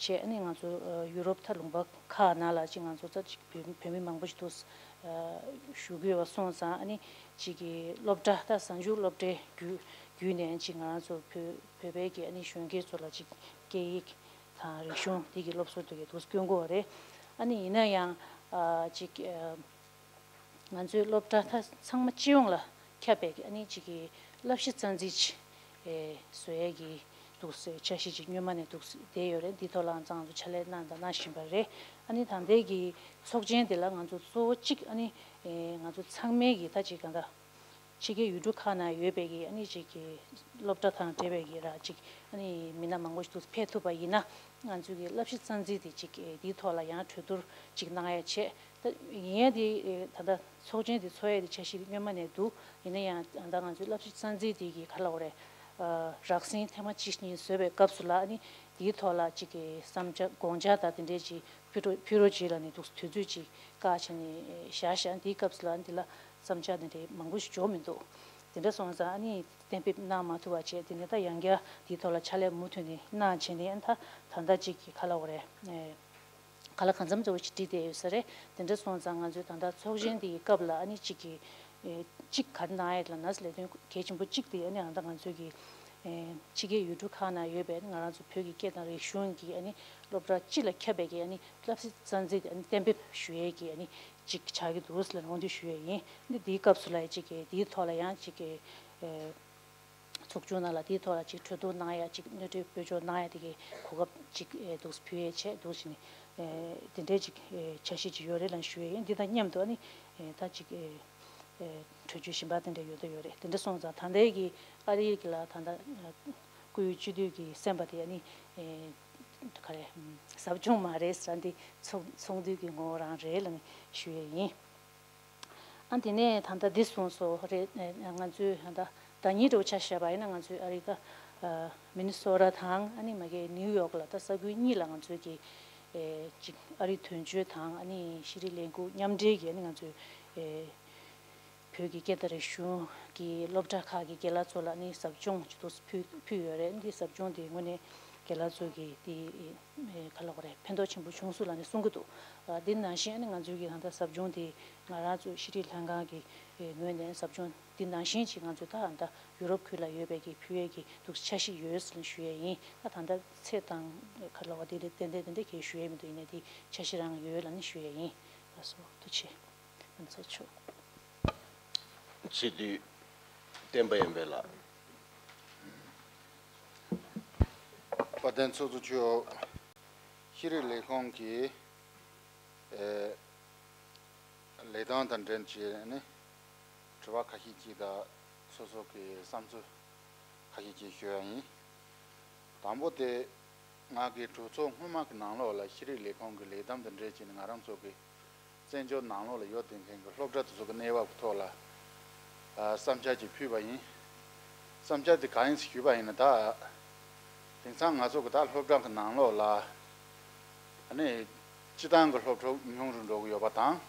བྱས། ཨ་ནི་ང་ཚོ་ཡུ་རོབ་ད་ལུང་པ་ཁག་ནང་ལ་ཅིག་ང་ཚོ་ད་ཅིག་བོད་བོད་མི་མང་པོ་ཞིག་འདུག་སེ་བཞུགས་ཀྱི་ཡོད་པ་སོང་ཙང་། ཨ་ནི་ཅིག་གི་སློབ་གྲྭ་ད་གཟའ་མཇུག་སློབ་གྲྭའི་བརྒྱུད་བརྒྱུད་ནས་ཅིག་ང་རང་ཚོ་བོད་བོད་པའི་གི་ཨ་ནི་གཞོན་སྐྱེས་ཚོ་ལ་ཅིག་སྐད་ཡིག་དང་རིག་གཞུང་འདི་གི་སློབ་གསོ་འདི་གི་འདུག་སེ་སྐྱོན་གྱི་ཡོད་རེད། ཨ་ནི་ཡིན་ན་ཡང་ཨ་ཅིག་ཨ། ང་ཚོའི་སློབ་གྲྭ་ད་ཚང་མ་སྤྱི་ཡོངས་ལ་ཁྱབ་པའི་ཨ་ནི་ཅིག་གི་བསླབ་གཞི་རྩ་འཛིན་ཅིག་ཨེ་བཟོ་ཡས་ཀྱི་འདུག་སེ་འཆར་གཞི་ཅིག་སྔོན་མ་ནས་འདུག་སེ་བསྡད་ཡོད་རེད། འདི་ཐོག་ལའང་ང་ཚོ་ཕྱག་ལས་གནང་དང་གནང་བཞིན་པ་རེད། ཨ་ནི་ད་ལྟའི་གི་ཚོགས་ཆེན་འདི་ལ་ང་ཚོ་གཙོ་བོ་གཅིག་ཨ་ནི་ཨེ་ང་ཚོ་ཚང་མའི་གི་ད་ཅིག་ག་འདྲ་ཕྱི་རྒྱལ་ཡུལ་གྲུ་ཁག་ནང་ཡོད་པའི་གི་ཨ་ནི་ཅིག་གི་སློབ་གྲྭ་དང་འབྲེལ་བའི་གི་ར་ཅིག་ཨ་ནི་མི་སྣ་མང་པོ་ཞིག་འདུག་སེ་ཕེབས་ཐུབ་པ་ཡིན་ན། ང་ཚོའི་གི་བསླབ་གཞི་རྩ་འཛིན་དེ་ཅིག་ཨེ་འདིའི་ཐོག་ལ་ཡང་གྲོས་བསྡུར་ཅིག་གནང་ཡ་བྱས། ད་ཡིན་ཡ་དེ་ཨེ་ད་ལྟ་ཚོགས་ཆེན་དེ་ཚོགས་ཡ་དེ་འཆར་གཞི་སྔོན་མ་ནས་འདུག་ཡིན་ན་ཡང་ད་ང་ཚོའི་བསླབ་གཞི་རྩ་འཛིན་དེ་གི་ག་ལབ་དགོས་རེད། ཨ་རགས་ཟིན་ཐེངས་མ་གཅིག་གཉིས་བཟོས་པའི་སྐབས་སུ་ལ་ཨ་ནི་དེའི་ཐོག་ལ་ཅིག་གི་བསམ་འཆར་དགོངས་འཆར་དང་དེ་འདྲས་ཅིག་ཕུལ་རོགས་ཕུལ་རོགས་བྱེད་ལབ་ནས་འདུག་སེ་དུས་ཚོད་ཅིག་བཀག་བྱས་ནས་བཞག་བཞག་འདིའི་སྐབས་སུ་ལ་འདི་ལ་བསམ་འཆར་དེ་འདྲས་མང་པོ་ཞིག་འབྱོར་མི་འདུག་དེ་འདྲ་སོང་ཙང་ཨ་ནི་གཏན་འབེབས་གནང་མ་ཐུབ་པ་བྱས། དེ་ནས་ད་ཡང་བསྐྱར་དེའི་ཐོག་ལ་ཕྱག་ལས་མུ་མཐུད་ནས་གནང་བྱས་ནས་ཨ་ནི་ད་ད་ལྟ་ཅིག་གི་ག་ལབ་དགོས་རེད། ཨེ། ག་ལ་གང་འཚམ་ཙམ་ཅིག་བྲིས་བསྡད་ཡོད་ས་རེད། དེ་འདྲ་སོང་ཙང་ང་ཚོས་ད་ལྟ་ཚོགས་ཆེན་འདིའི་སྐབས་ལ་ཨ་ནི་གཅིག་གི་ཨེ་གཅིག་ག་རེ་གནང་ཡས་ལབ་ན། ལས་དོན་གལ་ཆེན་པོ་གཅིག་དེ་ཨ་ནི་ཨ་ད་ང་ཚོའི་གི་ཨེ་ཕྱི་རྒྱལ་ཡུལ་གྲུ་ཁག་ནང་ཡོད་པའི་ང་རང་ཚོ་བོད་ཀྱི་སྐད་དང་རིག་གཞུང་གི་ཨ་ནི་སློབ་གྲྭ་སྤྱི་ལ་ཁྱབ་པའི་གི་ཨ་ནི་བསླབ་གཞི་རྩ་འཛིན་དེ་ཨ་ནི་གཏན་འབེབས་ཞུ་ཡས་ཀྱི་ཨ་ནི་གཅིག་ཆགས་ཀྱི་འདུག་ལབ་ནས་འོ་འདི་ཞུ་ཡས་ཡིན། འདི་འདིའི་སྐབས་སུ་ལ་ཡ་གཅིག་གི་འདིའི་ཐོག་ལ་ཡང་གཅིག་གི་ཨེ། ཚོགས་ཆུང་ནང་ལ་དེའི་ཐོག་ལ་ཅིག་གྲོས་བསྡུར་གནང་ཡ། ཅིག་གནོད་འཚེ་བེད་སྤྱོད་གནང་ཡ་དེ་གའི་གོ་སྐབས་ཅིག་ཨེ་འདུག་སེ་ཕུལ་ཡས་བྱས་འདུག་སེ་ནི་ཨེ་དེ་འདྲའི་ཅིག་ཨེ་འཆར་གཞི་ཅིག་ཡོད་རེད་ལབ་ཞུ་ཡས་ཡིན། འདི་དང་མཉམ་དུ་ཨ་ནི་ཨེ་ད་ཅིག་ཨེ་ཨེ་གྲོས་ཆོད་གཞན་པ་དེ་འདྲ་ཡོད་དོ་ཡོད་རེད། དེ་འདྲ་སོང་ཙང་ད་ལྟའི་གི་ཨ་རིའི་གི་ལ་ད་ལྟ་སྐུ་ཡོད་སྤྱི་འཐུས་ཀྱི་གསན་པ་དེ་ཨ་ནི་ཨེ་ག་རེ་ཟབ་སྦྱོང་མ་རེད་ཟེར། འདི་ཚོགས་ཚོགས་འདུའི་གི་ངོ་བོ་རང་རེད་ལབ་ནས་ཞུ་ཡས་ཡིན། ཨ་དེ་ནས་ད་ལྟ་འདི་གསུངས་སོང་རེད། ང་ཚོའི་ད་ལྟ་ཟླ་ཉིན་འདྲ་བོ་ཆ་བཞག་པ་ཡིན་ན། ང་ཚོའི་ཨ་རི་ད་མི་ནི་སོ་ཊ་དང་ཨ་ནི་མ་གི་ནིའུ་ཡོག་ལ་ད་ས་ཁུལ་གཉིས་ལ་ང་ཚོའི་གི་ཨེ་ཅིག་ཨ་རི་དོན་གཅོད་དང་ཨ་ནི་ཤེས་རིག་ལས་ཁུངས་མཉམ་འབྲེལ་གྱིས་ཨ་ནི་ང་ཚོའི་ཨེ་བོད་ཀྱི་སྐད་དང་རིག་གཞུང་གི་སློབ་གྲྭ་ཁག་གི་རྒན་ལགས་ཚོ་ལ་ཨ་ནི་ཟབ་སྦྱོང་ཅིག་ཏུ་ཕུལ་ཕུལ་ཡོད་རེད། འདི་ཟབ་སྦྱོང་དེ་དངོས་གནས་རྒན་ལགས་ཚོ་གི་དེ་ཨེ་ག་ལབ་དགོས་རེད། ཕན་ཐོགས་ཆེན་པོ་བྱུང་སོང་ལབ་ནས་གསུང་གི་འདུག་ཨ་དེ་ནང་བཞིན་ཨ་ནི་ང་ཚོའི་གི་ད་ལྟ་ཟབ་སྦྱོང་དེ་ང་རང་ཚོ་ཤེས་རིག་ལྷན་ཁང་གི་ངོས་ནས་ཟབ་སྦྱོང་དེ་ནང་བཞིན་ཅིག་ང་ཚོ་ད་ད་ཡུ་རོབ་ཁུལ་ལ་ཡོད་པའི་གི་ཕུལ་ཡས་ཀྱི་འདུག་འཆར་གཞི་ཡོད་ཟེར་ནས་ཞུ་ཡས་ཡིན། ད་ད་ལྟ་ཚད་དང་ག་ལབ་དགོས་དེ་ལས་ཏན་ཏན་དེ་འདྲ་གས་ཞུ་ཡས་མི་འདུག་ཡིན་ནའི་དེ་འཆར་གཞི་རང་ཡོད་ལབ་ནས་ཞུ་ཡས་ཡིན། ལགས་སོ། ཐུགས་རྗེ་ཆེ། ཨ་ནི་ཚོགས་ཆུང་། སྤྱི་འཐུས་བསྟན་པ་ཡར་འཕེལ་ལགས། དཔལ་ལྡན་ཚོགས་གཙོ་མཆོག་ཤེས་རིག་ལས་ཁུངས་ཀྱི་ཨེ་ལས་སྟངས་དང་འབྲེལ་བྱས་ནས་ དྲི་བ་ཁ་ཤས་ཅིག་དང་སོ་སོ་གི་བསམ་ཚུལ་ཁ་ཤས་ཅིག་ཞུ་ཡ་ཡིན། དང་པོ་དེ། ང་གི་གྲོས་ཚོགས་སྔོན་མ་གི་ནང་ལོགས་ལ་ཤེས་རིག་ལས་ཁུངས་ཀྱི་ལས་བསྡོམས་དང་འབྲེལ་བྱས་ནས་ང་རང་ཚོ་གི་བཙན་བྱོལ་ནང་ལོགས་ལ་ཡོད་བསྡད་མཁན་གྱི་སློབ་གྲྭ་དེ་ཚོ་གི་གནས་བབ་ཀྱི་ཐོག་ལ་ཨ་བསམ་འཆར་ཅིག་ཕུལ་བ་ཡིན། བསམ་འཆར་དེ་གང་ཡིན་ཞུས་པ་ཡིན་ན། ད་དེང་སང་ང་ཚོ་གི་ད་སློབ་གྲྭ་གི་ནང་ལོགས་ལ་ཨ་ནི་སྤྱི་བཏང་གི་སློབ་ཕྲུག་ཉུང་རུ་འགྲོ་གི་ཡོད་པ་དང་།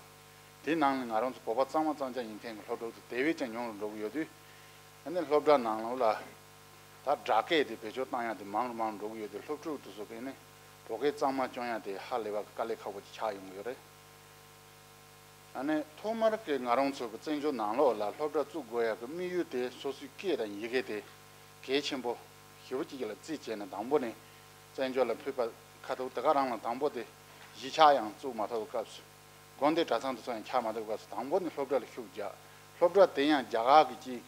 དེའི་ནང་ནས་ང་རང་ཚོ་བོད་པ་གཙང་མ་གཙང་རྐྱང་ཡིན་མཁན་གྱི་སློབ་ཕྲུག་དེ་དེ་བས་ཀྱང་ཉུང་རུ་འགྲོ་གི་ཡོད་དུས། ཨ་ནི་སློབ་གྲྭ་ནང་ལོགས་ལ་ད་སྦྲག་སྐད་དེ་བེད་སྤྱོད་བཏང་ཡ་དེ་མང་རུ་མང་རུ་འགྲོ་གི་ཡོད་དུས། སློབ་ཕྲུག་དེ་ཚོ་གིས་ནི་བོད་སྐད་གཙང་མ་སྐྱོང་ཡ་དེ་ཧ་ལས་པ་གི་དཀའ་ལས་ཁག་པོ་ཅིག་ཆགས་ཡོང་གི་ཡོད་རེད། ཨ་ནི་ཐོག་མར་གི་ང་རང་ཚོ་གི་བཙན་བྱོལ་ནང་ལོགས་ལ་སློབ་གྲྭ་བཙུགས་དགོས་ཡ་གི་དམིགས་ཡུལ་དེ་སོ་སོའི་སྐད་དང་ཡི་གེ་དེ་གལ་ཆེན་པོ་ཞེ་པོ་ཅིག་ལ་བརྩིས་བྱས་ནས་དང་པོ་ནས་བཙན་བྱོལ་ལ་ཕེབས་པ་ཁ་ཐུག་དེ་ག་རང་ལ་དང་པོ་དེ་གཞིས་ཆགས་ཡང་བཙུགས་མ་ཐུབ་སྐབས་སུ། དགོན་སྡེ་གྲྭ་ཚང་དེ་ཚོ་ཡང་ཆགས་མ་ཐུབ་སྐབས་སུ་དང་པོ་ནས་སློབ་གྲྭ་ལ་ཤུགས་རྒྱག་སློབ་གྲྭ་དེ་ཡང་རྒྱ་གར་གྱི་ཅིག་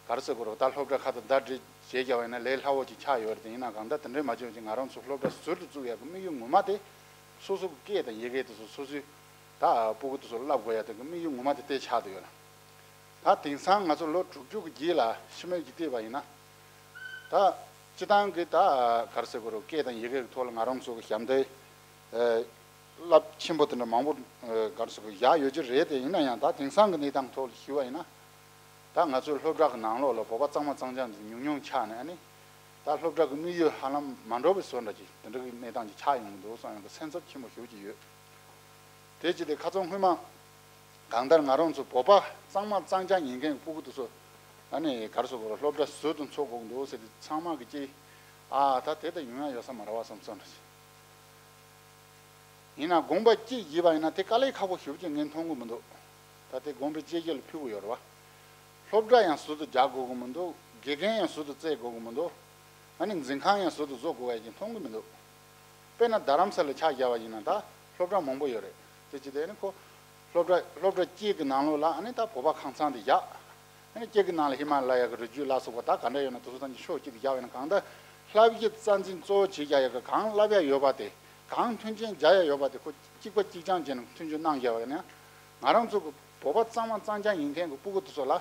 ག་རེ་ཟེར་དགོས་རེད། ད་སློབ་གྲྭ་ཁག་དང་ཟླ་སྒྲིལ་བྱས་རྒྱག་པ་ཡིན་ན་ལས་སླ་བོ་ཅིག་ཆགས་ཡོད་རེད། དེ་ཡིན་ན་གང་ལྟར་དེ་འདྲས་མ་བྱུང་ཅིག་ང་རང་ཚོ་སློབ་གྲྭ་ཟུར་དུ་བཙུགས་ཡག་གི་དམིགས་ཡུལ་ངོ་མ་དེ་སོ་སོ་གི་སྐད་དང་ཡི་གེ་དེ་ཚོ་སོ་སོའི་ད་སྤུ་གུ་དེ་ཚོ་བསླབ་དགོས་ཡག་དེ་གི་དམིགས་ཡུལ་ངོ་མ་དེ་དེ་ཆགས་བསྡད་ཡོད་ལ། ད་དེང་སང་ང་ཚོ་ལོ་དྲུག་ཅུ་གི་རྗེས་ལ་ཕྱི་མིག་ཅིག་བལྟས་པ་ཡིན་ན། ད་སྤྱི་བཏང་གི་ད་ག་རེ་ཟེར་དགོས་རེད། སྐད་དང་ཡི་གེ་གི་ཐོག་ལ་ང་རང་ཚོ་གི་ཞབས་འདེགས་རླབས་ཆེན་པོ་དེ་འདྲ་མང་པོ་ག་རེ་ཟེར་དགོས་བཞག་ཡོད་ཀྱི་རེད། དེ་ཡིན་ན་ཡང་ད་དེང་སང་གི་གནས་སྟངས་ཐོག་ལ་ཞུས་པ་ཡིན་ན། ད་ང་ཚོའི་སློབ་གྲྭ་གི་ནང་ལོགས་ལ་བོད་པ་གཙང་མ་གཙང་རྐྱང་དེ་ཉུང་ཉུང་ཆགས་ནས། ཨ་ནི་ད་སློབ་གྲྭ་གི་དམིགས་ཡུལ་ཧ་ལམ་མ་འགྲུབ་པའི་བཟོ་འདྲ་ཅིག་དེ་འདྲ་གི་གནས་སྟངས་ཅིག་ཆགས་ཡོང་གི་འདུག་བསམ་ཡག་གི་སེམས་འཚབ་ཆེན་པོ་ཞེ་པོ་ཅིག་ཡོད། དེ་ཅི་སྟེ་ཁ་སང་སྔོན་མ་གང་ལྟར་ང་རང་ཚོ་བོད་པ་གཙང་མ་གཙང་རྐྱང་ཡིན་མཁན་གྱི་སྤུ་གུ་དེ་ཚོ་ཨ་ནི་ག་རེ་ཟེར་དགོས་རེད། སློབ་གྲྭ་ཟུར་དུ་འཚོགས་དགོས་ཀྱི་འདུག་ཟེར་ཏེ་ཚང་མ་གི་ཅིག་ཨ་ད་དེ་ལྟ་ཡོང་ཡ་ཡོད་ས་མ་རེད་བ་བསམ་སོང་འདྲ་ཞིག་ཡིན་ན་དགོངས་པ་གཅིག་བཞེས་པ་ཡིན་ན་དེ་དཀའ་ལས་ཁག་པོ་ཞེ་པོ་ཅིག་ངས་མཐོང་གི་མི་འདུག་ད་དེ་དགོངས་པ་གཅིག་གཅིག་ལ་ཕུལ་གི་ཡོད་རེད་བ། སློབ་གྲྭ་ཡང་ཟུར་དུ་རྒྱག་དགོས་ཀྱི་མི་འདུག་དགེ་རྒན་ཡང་ཟུར་དུ་བཙལ་དགོས་ཀྱི་མི་འདུག་ཨ་ནི་འཛིན་ཁང་ཡང་ཟུར་དུ་བཟོ་དགོས་ཡ་ཅིག་མཐོང་གི་མི་འདུག་དཔེར་ན་རྡ་རམ་ས་ལ་ཆ་བཞག་པ་ཡིན་ན་ད་སློབ་གྲྭ་མང་པོ་ཡོད་རེད། དེ་ཅི་སྟེ་ཨ་ནི་ཁོ་སློབ་གྲྭ་སློབ་གྲྭ་གཅིག་གི་ནང་ལོགས་ལ་ཨ་ནི་ད་བོད་པ་ཁང་ཚང་དེ་བཞག་ཨ་ནི་གཅིག་གི་ནང་ལ་ཧི་མ་ལ་ཡ་གི་རི་རྒྱུད་ལ་སོགས་པ་ད་ག་འདྲ་ཡོད་ན་དེ་ཚོ་ཐམས་ཅད་ཕྱོགས་གཅིག་ཏུ་བཞག་པ་ཡིན་ན། གང་ལྟར་བསླབ་གཞི་རྩ་འཛིན་གཙོ་བོ་བྱེད་རྒྱག་ཡ་གི་གང་བསླབ་ཡ་ཡོད་པ་དེ། གང་མཐུན་རྐྱེན་སྦྱར་ཡ་ཡོད་པ་དེ་ཁོ་གཅིག་པ་གཅིག་རྐྱང་བྱས་ནས་མཐུན་སྦྱོར་གནང་རྒྱག་པ་ཡིན་ན། ང་རང་ཚོ་གི་བོད་པ་གཙང་མ་གཙང་རྐྱང་ཡིན་མཁན་གི་སྤུ་གུ་དེ་ཚོ་ལ་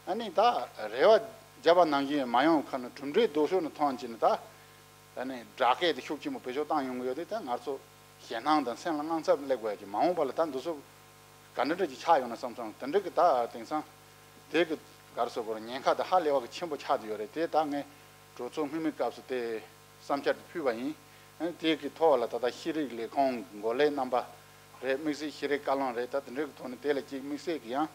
ཨ་ནི་ད་རེ་བ་བརྒྱབ་པ་ནང་བཞིན་མ་ཡོང་ཁ་ན་གྲུབ་འབྲས་ལྡོག་ཕྱོགས་ནས་མཐོང་བྱས་ནས་ད། ཨ་ནི་སྦྲག་སྐད་དེ་ཤུགས་ཆེན་པོ་བེད་སྤྱོད་བཏང་ཡོང་གི་ཡོད་དེ། ད་ང་ཚོ་ཞེད་སྣང་དང་སེམས་ལ་དངངས་འཚབ་སླེབས་དགོས་ཡ་ཅིག་མ་འོངས་པ་ལ་ད་འདི་ཚོ་ག་འདྲ་འདྲ་ཅིག་ཆགས་ཡོང་ན་བསམ་སོང་། དེ་འདྲ་གི་ད་དེང་སང་དེ་གི་ག་རེ་ཟེར་དགོས་རེད། ཉེན་ཁ་དེ་ཧ་ལས་པ་གི་ཆེན་པོ་ཆགས་བསྡད་ཡོད་རེད། དེ་ད་ངས་གྲོས་ཚོགས་སྔོན་མའི་སྐབས་སུ་དེ་བསམ་འཆར་དེ་ཕུལ་བ་ཡིན། ཨ་ནི་དེ་གི་ཐོག་ལ་ད་ལྟ་ཤེས་རིག་ལས་ཁུངས་འགོ་ལས་རྣམ་པ་རེད། དམིགས་བསལ་ཤེས་རིག་བཀའ་བློན་རེད། ད་དེ་འདྲ་གི་ཐོག་ནས་དེ་ལ་ཅིག་དམིགས་བསལ་གི་ཡང་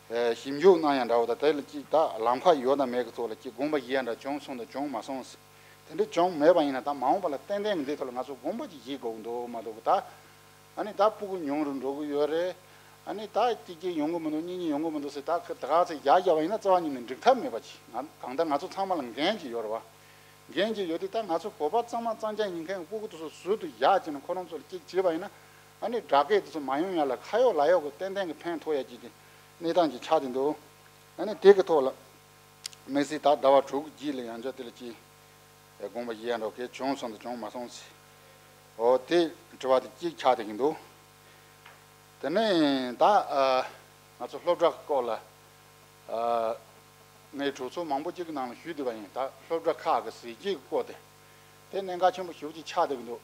ཞིབ་འཇུག་གནང་ཡ་འདྲ་བོ་དང་། དེ་ལ་ཅིག་ད་ལམ་ཁ་ཡོད་དང་མེད་ཀྱི་ཐོག་ལ་ཅིག་དགོངས་པ་བཞེས་ཡ་འདྲ་བྱུང་སོང་དང་བྱུང་མ་སོང་ཟེར། དེ་འདྲ་བྱུང་མེད་པ་ཡིན་ན་ད་མ་འོངས་པ་ལ་ཏན་ཏན་གྱི་འདིའི་ཐོག་ལ་ང་ཚོ་དགོངས་པ་ཅིག་བཞེས་དགོས་ཀྱི་འདུག་མ་གཏོགས། ད་ཨ་ནི་ད་སྤུ་གུ་ཉུང་རུ་འགྲོ་གི་ཡོད་རེད། ཨ་ནི་ད་གཅིག་གཅིག་ཡོང་གི་མི་འདུག་གཉིས་གཉིས་ཡོང་གི་མི་འདུག་ཟེར། ད་ད་ག་ཚོད་བཞག་བཞག་པ་ཡིན་ན་རྩ་བ་ཉིད་ནས་འགྲིག་ཐབས་མེད་པ་ཅིག་ང་གང་ལྟར་ང་ཚོ་ཚང་མ་ལ་འགན་ཅིག་ཡོད་རེད་བ། འགན་ཅིག་ཡོད་དེ། ད་ང་ཚོ་བོད་པ་གཙང་མ་གཙང་རྐྱང་ཡིན་མཁན་གྱི་སྤུ་གུ་དེ་ཚོ་ཟུར་དུ་བཞག་བྱས་ནས་ཁོ་རང་ཚོ་ལ་གཅིག་བྱས་པ་ཡིན་ན། ཨ་ནི་སྦྲག་སྐད་དེ་ཚོ་མ་ཡོང་ཡ་ལ་ཁ་ཡོག་ལག་ཡོག་གི་ཏན་ཏན་གྱི་ཕན་ཐོགས་ཡ་གཅིག་གི་གནས་སྟངས་ཅིག་ཆགས་བསྡད་འདུག་ཨ་ནི་དེ་གི་ཐོག་ལ་དམིགས་བསལ་ད་ཟླ་བ་དྲུག་གི་རྗེས་ལ་ཡང་བསྐྱར་དེ་ལ་ཅིག་དགོངས་པ་བཞེས་ཡ་འདྲ་བོ་གལ་བྱུང་སོང་དང་བྱུང་མ་སོང་ཟེར། འོ་དེ་དྲི་བ་དེ་གཅིག་ཆགས་བསྡད་ཀྱི་འདུག་དེ་ནས་ད་ཨ་ང་ཚོ་སློབ་གྲྭ་གི་སྐོར་ལ་ཨ་ངས་གྲོས་ཚོགས་མང་པོ་གཅིག་གི་ནང་ལ་ཞུས་བསྡད་པ་ཡིན། ད་སློབ་གྲྭ་ཁག་གི་ཟས་བཅད་ཀྱི་སྐོར་དེ། དེ་གནད་འགག་ཆེན་པོ་ཞེ་པོ་ཅིག་ཆགས་བསྡད་ཀྱི་འདུག་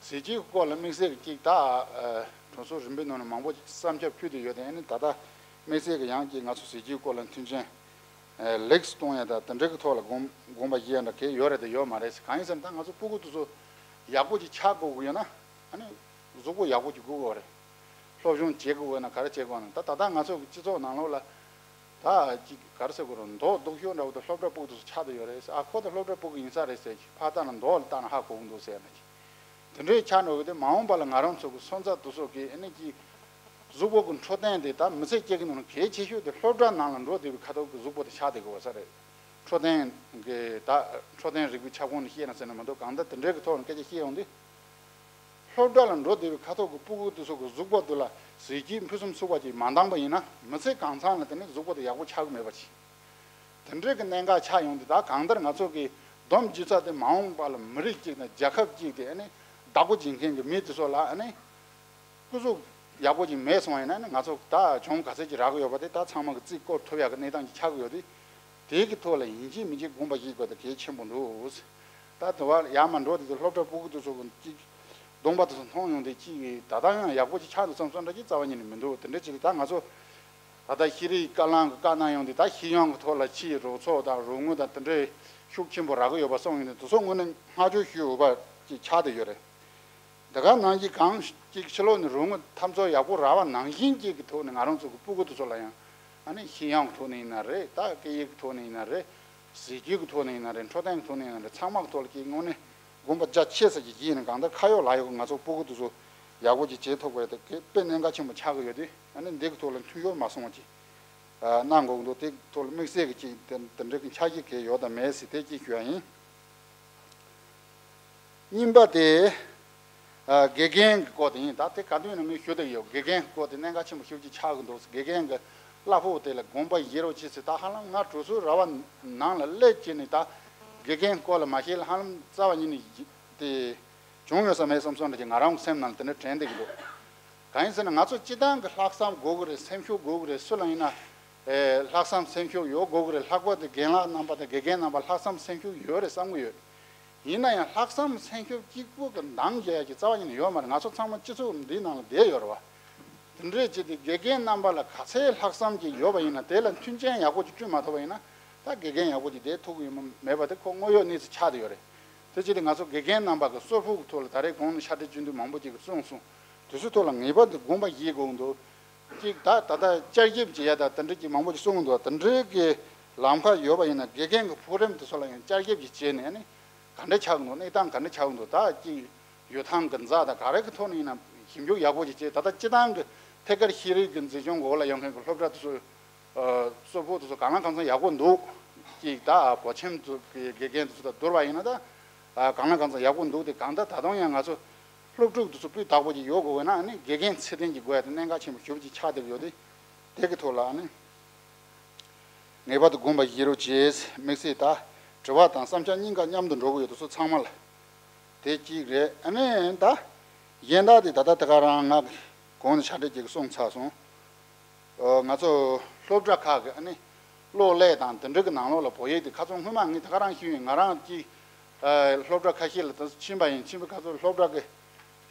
ཟས་བཅད་ཀྱི་སྐོར་ལ་དམིགས་བསལ་གྱི་གཅིག་ད་ཨ་གྲོས་ཚོགས་རིམ་པའི་ནང་ནས་མང་པོ་ཅིག་བསམ་འཆར་ཕུལ་བསྡད་ཡོད་དེ། ཨ་ནི་ད་ལྟ་དམིགས་བསལ་གྱི་ཡང་གཅིག་ང་ཚོ་ཟས་བཅད་ཀྱི་སྐོར་ལ་མཐུན་རྐྱེན་ཨ་ལེགས་སུ་གཏོང་ཡ་དང་དེ་འདྲ་གི་ཐོག་ལ་དགོངས་དགོངས་པ་བཞེས་ཡ་འདྲ་གལ་ཡོད་རེད་དང་ཡོད་མ་རེད་ཟེར། གང་ཡིན་ཟེར་ན་ད་ང་ཚོ་སྤུ་གུ་དེ་ཚོ་ཡག་པོ་ཅིག་ཆགས་དགོས་ཀྱི་ཡོད་ན། ཨ་ནི་གཟུགས་པོ་ཡག་པོ་ཅིག་དགོས་ཀྱི་ཡོད་རེད། སློབ་སྦྱོང་བྱེད་དགོས་ཀྱི་ཡོད་ན་ག་རེ་བྱེད་དགོས་ན། ད་ད་ལྟ་ང་ཚོ་གི་སྤྱི་ཚོགས་ནང་ལོགས་ལ་ད་ཅིག་ག་རེ་ཟེར་དགོས་རེད། མདོག་སྡུག་ཤོས་འདྲ་བོ་དང་སློབ་གྲྭ་སྤུ་གུ་དེ་ཚོ་ཆགས་བསྡད་ཡོད་རེད་ཟེར། ཨ་ཁོ་ད་སློབ་གྲྭ་སྤུ་གུ་ཡིན་ས་རེད་ཟེར་གྱི་ཕར་ལྟ་ན་མདོག་ལ་ལྟ་ན་ཧ་གོ་གི་འདུག་ཟེར་ན་ཅིག་དེ་འདྲའི་ཆགས་འགྲོ་གི་དེ་མ་འོངས་པ་ལ་ང་རང་ཚོ་གི་སོན་རྩ་དེ་ཚོ་གི་ཨ་ནི་ཅིག་གཟུགས་པོ་གི་འཕྲོད་བསྟེན་དེ་ད་མི་ཚེ་སྐྱེལ་གི་ནང་ལ་གལ་ཆེ་ཤོས་དེ་སློབ་གྲྭ་ནང་ལ་འགྲོ་བསྡད་པའི་ཁ་ཐོག་གི་གཟུགས་པོ་དེ་ཆགས་བསྡད་དགོས་པ་ས་རེད། འཕྲོད་བསྟེན་གི་ད་འཕྲོད་བསྟེན་རིག་པའི་ཁྱབ་ཁོངས་ནས་བཤད་ན་ཟེར་ན་མི་འདུག་གང་ལྟར་དེ་འདྲའི་གི་ཐོག་ནས་སྐད་ཆ་བཤད་ཡོང་དུས། སློབ་གྲྭ་ལ་འགྲོ་བསྡད་པའི་ཁ་ཐོག་གི་སྤུ་གུ་དེ་ཚོ་གི་གཟུགས་པོ་དེ་ལ་ཟས་བཅད་ཕུན་སུམ་ཚོགས་པ་ཅིག་མ་འདང་པ་ཡིན་ན། མི་ཚེ་གང་ཚང་ལ་དེ་ནི་གཟུགས་པོ་དེ་ཡག་པོ་ཆགས་ཀྱི་མེད་པ་ཅིག་དེ་འདྲའི་གི་གནད་འགག་ཆགས་ཡོང་དུས། ད་གང་ལྟར་ང་ཚོ་གི་སྡོམ་རྒྱུ་ཆ་དེ་མ་འོངས་པ་ལ་མི་རིགས་གཅིག་དང་རྒྱལ་ཁབ་གཅིག་དེ་ཨ་ནི་བདག་པོ་བྱེད་མཁན་གྱི་མི་དེ་ཚོ་ལ་ཨ་ནི་སྐུ་གཟུགས་ ཡག་པོ་ཅིག་མེད་སོང་བ་ཡིན་ན་ནི་ང་ཚོ་ད་གྱོང་ག་ཚད་ཅིག་རག་གི་ཡོད་པ་དེ་ད་ཚང་མ་གི་རྩིས་སྐོར་ཐུབ་ཡག་གི་གནས་སྟངས་ཅིག་ཆགས་ཀྱི་ཡོད་དུས། དེའི་གི་ཐོག་ལ་ཡིན་གཅིག་མིན་གཅིག་དགོངས་པ་བཞེས་དགོས་དེ་གལ་ཆེན་པོ་འདུག་ད་དུ་བ་ཡར་མར་འགྲོ་དེ་དུས་སློབ་གྲྭ་སྤུ་གུ་དེ་ཚོ་གི་གཅིག་གདོང་པ་དེ་ཚོ་མཐོང་ཡོང་དུས་གཅིག་གི་ད་ལྟ་ཡང་ཡག་པོ་ཅིག་ཆགས་འདུག་བསམ་བསམ་འདྲ་ཅིག་རྩ་བ་ཉིད་ནས་མི་འདུག་དེ་འདྲ་ཅིག་ད་ང་ཚོ་ད་ལྟ་ཤེས་རིག་བཀའ་བློན་གི་བཀའ་གནང་ཡོང་དུས་ད་ཤེས་ཡོན་གི་ཐོག་ལ་ཕྱིའི་རོགས་ཚོགས་དང་རོགས་དངུལ་དང་དེ་འདྲའི་ཤུགས་ཆེན་པོ་རག་གི་ཡོད་པ་གསུངས་ཡོང་དུས་དེ་ཚོ་དངོས་གནས་བསྔགས་བརྗོད་ཞུ་འོས་པ་ཅིག་ཆགས་བསྡད་ཡོད་རེད། དེ་ག་ནང་བཞིན་གང་ཅིག་ཕྱི་ལོགས་ནས་རོགས་དངུལ་ཐབས་ཚོད་ཡག་པོ་རག་པ་ནང་བཞིན་ཅིག་གི་ཐོག་ནས་ང་རང་ཚོ་གི་སྤུ་གུ་དེ་ཚོ་ལ་ཡང་ཨ་ནི་ཤེས་ཡོན་གི་ཐོག་ནས་ཡིན་ན་རེད། ད་སྐད་ཡིག་གི་ཐོག་ནས་ཡིན་ན་རེད། ཟས་བཅུད་ཀྱི་ཐོག་ནས་ཡིན་ན་རེད། འཕྲོད་བསྟེན་གྱི་ཐོག་ནས་ཡིན་ན་རེད། ཚང་མ་གི་ཐོག་ལ་ཀྱི་དངོས་གནས་དགོངས་པ་རྒྱ་ཆེ་ས་ཀྱི་ཡིན་ནས་གང་ལྟར་ཁ་ཡོད་ལག་ཡོད་ཀྱི་ང་ཚོ་སྤུ་གུ་དེ་ཚོ་ཡག་པོ་ཅིག་བྱེད་ཐུབ་དགོས་དེ་དཔེ་གནད་འགག་ཆེན་པོ་ཆགས་ཀྱི་ཡོད་དུས་ཨ་ནི་འདི་གི་ཐོག་ལ་མཐུན་སྦྱོར་མ་སོང་བ་ཅིག་གནང་དགོས་ཀྱི་འདུག་དེ་ཐོག་ལ་དམིགས་བསལ་གྱི་ཅིག་དེ་དེ་འདྲ་གི་འཆར་གཞི་གལ་ཡོད་དམ་མེད་ཟེར་དེ་ཅིག་ཞུ་ཡ་ཡིན། གཉིས་པ་དེ། ཨ། དགེ་རྒན་གྱི་སྐོར་དེ་ཡིན། ད་དེ་ག་དུས་ནས་ངས་ཞུ་བསྡད་ཡོད། དགེ་རྒན་གྱི་སྐོར་དེ་གནད་འགག་ཆེན་པོ་ཞེ་པོ་ཅིག་ཆགས་ཀྱི་འདུག་དགེ་རྒན་གྱི་གླ་ཕོགས་དེ་ལ་དགོངས་པ་བཞེས་རོགས་བྱེད་ཟེར། ད་ཧ་ལམ་ང་གྲོས་ཚོགས་ར་བ་ནང་ལ་སླེབས་བྱས་ནས་ད་དགེ་རྒན་སྐོར་ལ་མ་བཤད་ལ་ཧ་ལམ་རྩ་བ་ཉིད་ནས་དེ་བྱུང་ཡོད་ས་མེད་བསམ་བསམ་འདྲ་ཅིག་ང་རང་གི་སེམས་ནང་ལ་དེ་འདྲ་དྲན་བསྡད་ཀྱི་འདུག་གང་ཡིན་ཟེར་ན་ང་ཚོ་སྤྱི་བཏང་གི་ལྷག་བསམ་དགོས་ཀྱི་རེད། སེམས་ཤུགས་དགོས་ཀྱི་རེད། སུ་ལ་ཡིན་ན། ཨེ། ལྷག་བསམ་སེམས་ཤུགས་ཡོད་དགོས་ཀྱི་རེད། ལྷག་པར་དུ་རྒན་ལགས་རྣམ་པ་དང་དགེ་རྒན་རྣམ་པ་ལྷག་བསམ་སེམས་ཤུགས་ཡོད་རེད་བསམ་གྱི་ཡོད། ཡིན་ན་ཡང་ལྷག་བསམ་སེམས་ཤུགས་གཅིག་པུ་གི་འདང་རྒྱག་ཡ་གི་རྩ་བ་ཉིད་ནས་ཡོད་མ་རེད། ང་ཚོ་ཚང་མ་སྤྱི་ཚོགས་འདིའི་ནང་ལ་བསྡད་ཡོད་རེད་བ། དེ་འདྲའི་ཆེད་དུ་དགེ་རྒན་རྣམ་པ་ལ་ག་ཚད་ལྷག་བསམ་ཅིག་ཡོད་པ་ཡིན་ན་དེ་ལ་མཐུན་རྐྱེན་ཡག་པོ་ཅིག་བསྐྲུན་མ་ཐུབ་པ་ཡིན་ན་ད་དགེ་རྒན་ཡག་པོ་ཅིག་བསྡད་ཐུབ་ཀྱི་ཡོད་མ་མེད་པ་དེ་ཁོ་དངོས་ཡོད་གནས་ཚུལ་ཆགས་བསྡད་ཡོད་རེད། དེ་ཆེད་དུ་ང་ཚོ་དགེ་རྒན་རྣམ་པ་གི་གསོལ་ཕོགས་ཀྱི་ཐོག་ལ་ད་རེས་གོང་ནས་ཕྱག་སྦྲེལ་བྱེད་འདུན་མང་པོ་ཅིག་གིས་གསུངས་སོང་། དེ་ཚོའི་ཐོག་ལ་ངེས་པར་དུ་དགོངས་པ་བཞེས་དགོས་འདུག་གཅིག་ད་ད་ལྟ་བསྐྱར་ཞིབ་བྱེད་ཡ་ད་དེ་འདྲ་ཅིག་མང་པོ་ཅིག་གསུང་གི་འདུག་དེ་འདྲའི་གི་ལམ་ཁ་ཡོད་པ་ཡིན་ན་དགེ་རྒན་གི་ཕུགས་རིམ་དེ་ཚོ་ལ་ཡང་བསྐྱར་ཞིབ་ཅིག་བྱས་ནས་ནི་ག་འདྲ་ཆགས་གི་འདུག་གནས་སྟངས་ག་འདྲ་ཆགས་གི་འདུག་ད་ཅིག་ཡོད་ཐང་གི་འཛག་དང་ག་རེ་གི་ཐོག་ནས་ཡིན་ན་ཞིབ་འཇུག་ཡག་པོ་ཅིག་བྱས། ད་ལྟ་སྤྱི་བཏང་གི་ཐད་ཀར་ཤེས་རིག་གི་འཛིན་སྐྱོང་འོག་ལ་ཡོང་མཁན་གི་སློབ་གྲྭ་དེ་ཚོ་གསོལ་ཕོགས་དེ་ཚོ་གང་ལ་གང་འཚམ་ཡག་པོ་འདུག་ཅིག་ད་བོད་ཁྱིམ་དེ་ཚོ་གི་དགེ་རྒན་དེ་ཚོ་དང་བསྡུར་བ་ཡིན་ན་ད་གང་ལ་གང་འཚམ་ཡག་པོ་འདུག་དེ་གང་ལྟར་ད་དུང་ཡང་ང་ཚོ་སློབ་ཕྲུག་དེ་ཚོ་སྤུས་དག་པོ་ཅིག་ཡོད་དགོས་པས་ན་ཨ་ནི་དགེ་རྒན་ཚད་ལྡན་ཅིག་དགོས་ཡ་དེ་གནད་འགག་ཆེན་པོ་ཞེ་པོ་ཅིག་ཆགས་བསྡད་ཀྱི་ཡོད་དེ། དེ་གི་ཐོག་ལ་ཨ་ནི་ངེས་པར་དུ་དགོངས་པ་བཞེས་རོགས་བྱེད། དམིགས་བསལ་ད་དྲི་བ་དང་བསམ་འཆར་གཉིས་ཀ་མཉམ་དུ་འགྲོ་གི་ཡོད་དེ་ཚོ་ཚང་མ་ལ་དེ་གཅིག་རེད། ཨ་ནི་ད་གཞན་དག་དེ་ད་ལྟ་དེ་ག་རང་ང་གོང་ནས་ཕྱག་སྦྲེལ་ཅིག་གསུངས་ཚར་སོང་། ཨོ། ང་ཚོ་སློབ་གྲྭ་ཁག་གི་ཨ་ནི་གློག་ཀླད་དང་དེ་འདྲ་གི་ནང་ལོགས་ལ་བོད་ཡིག་དེ་ཁ་སང་སྔོན་མ་ངས་ད་ག་རང་ཞུས་ཡིན། ང་རང་གི་ཨ་སློབ་གྲྭ་ཁ་ཤས་ལ་ད་ཕྱིན་པ་ཡིན། ཕྱིན་པའི་ཁ་སང་སློབ་གྲྭ་གི་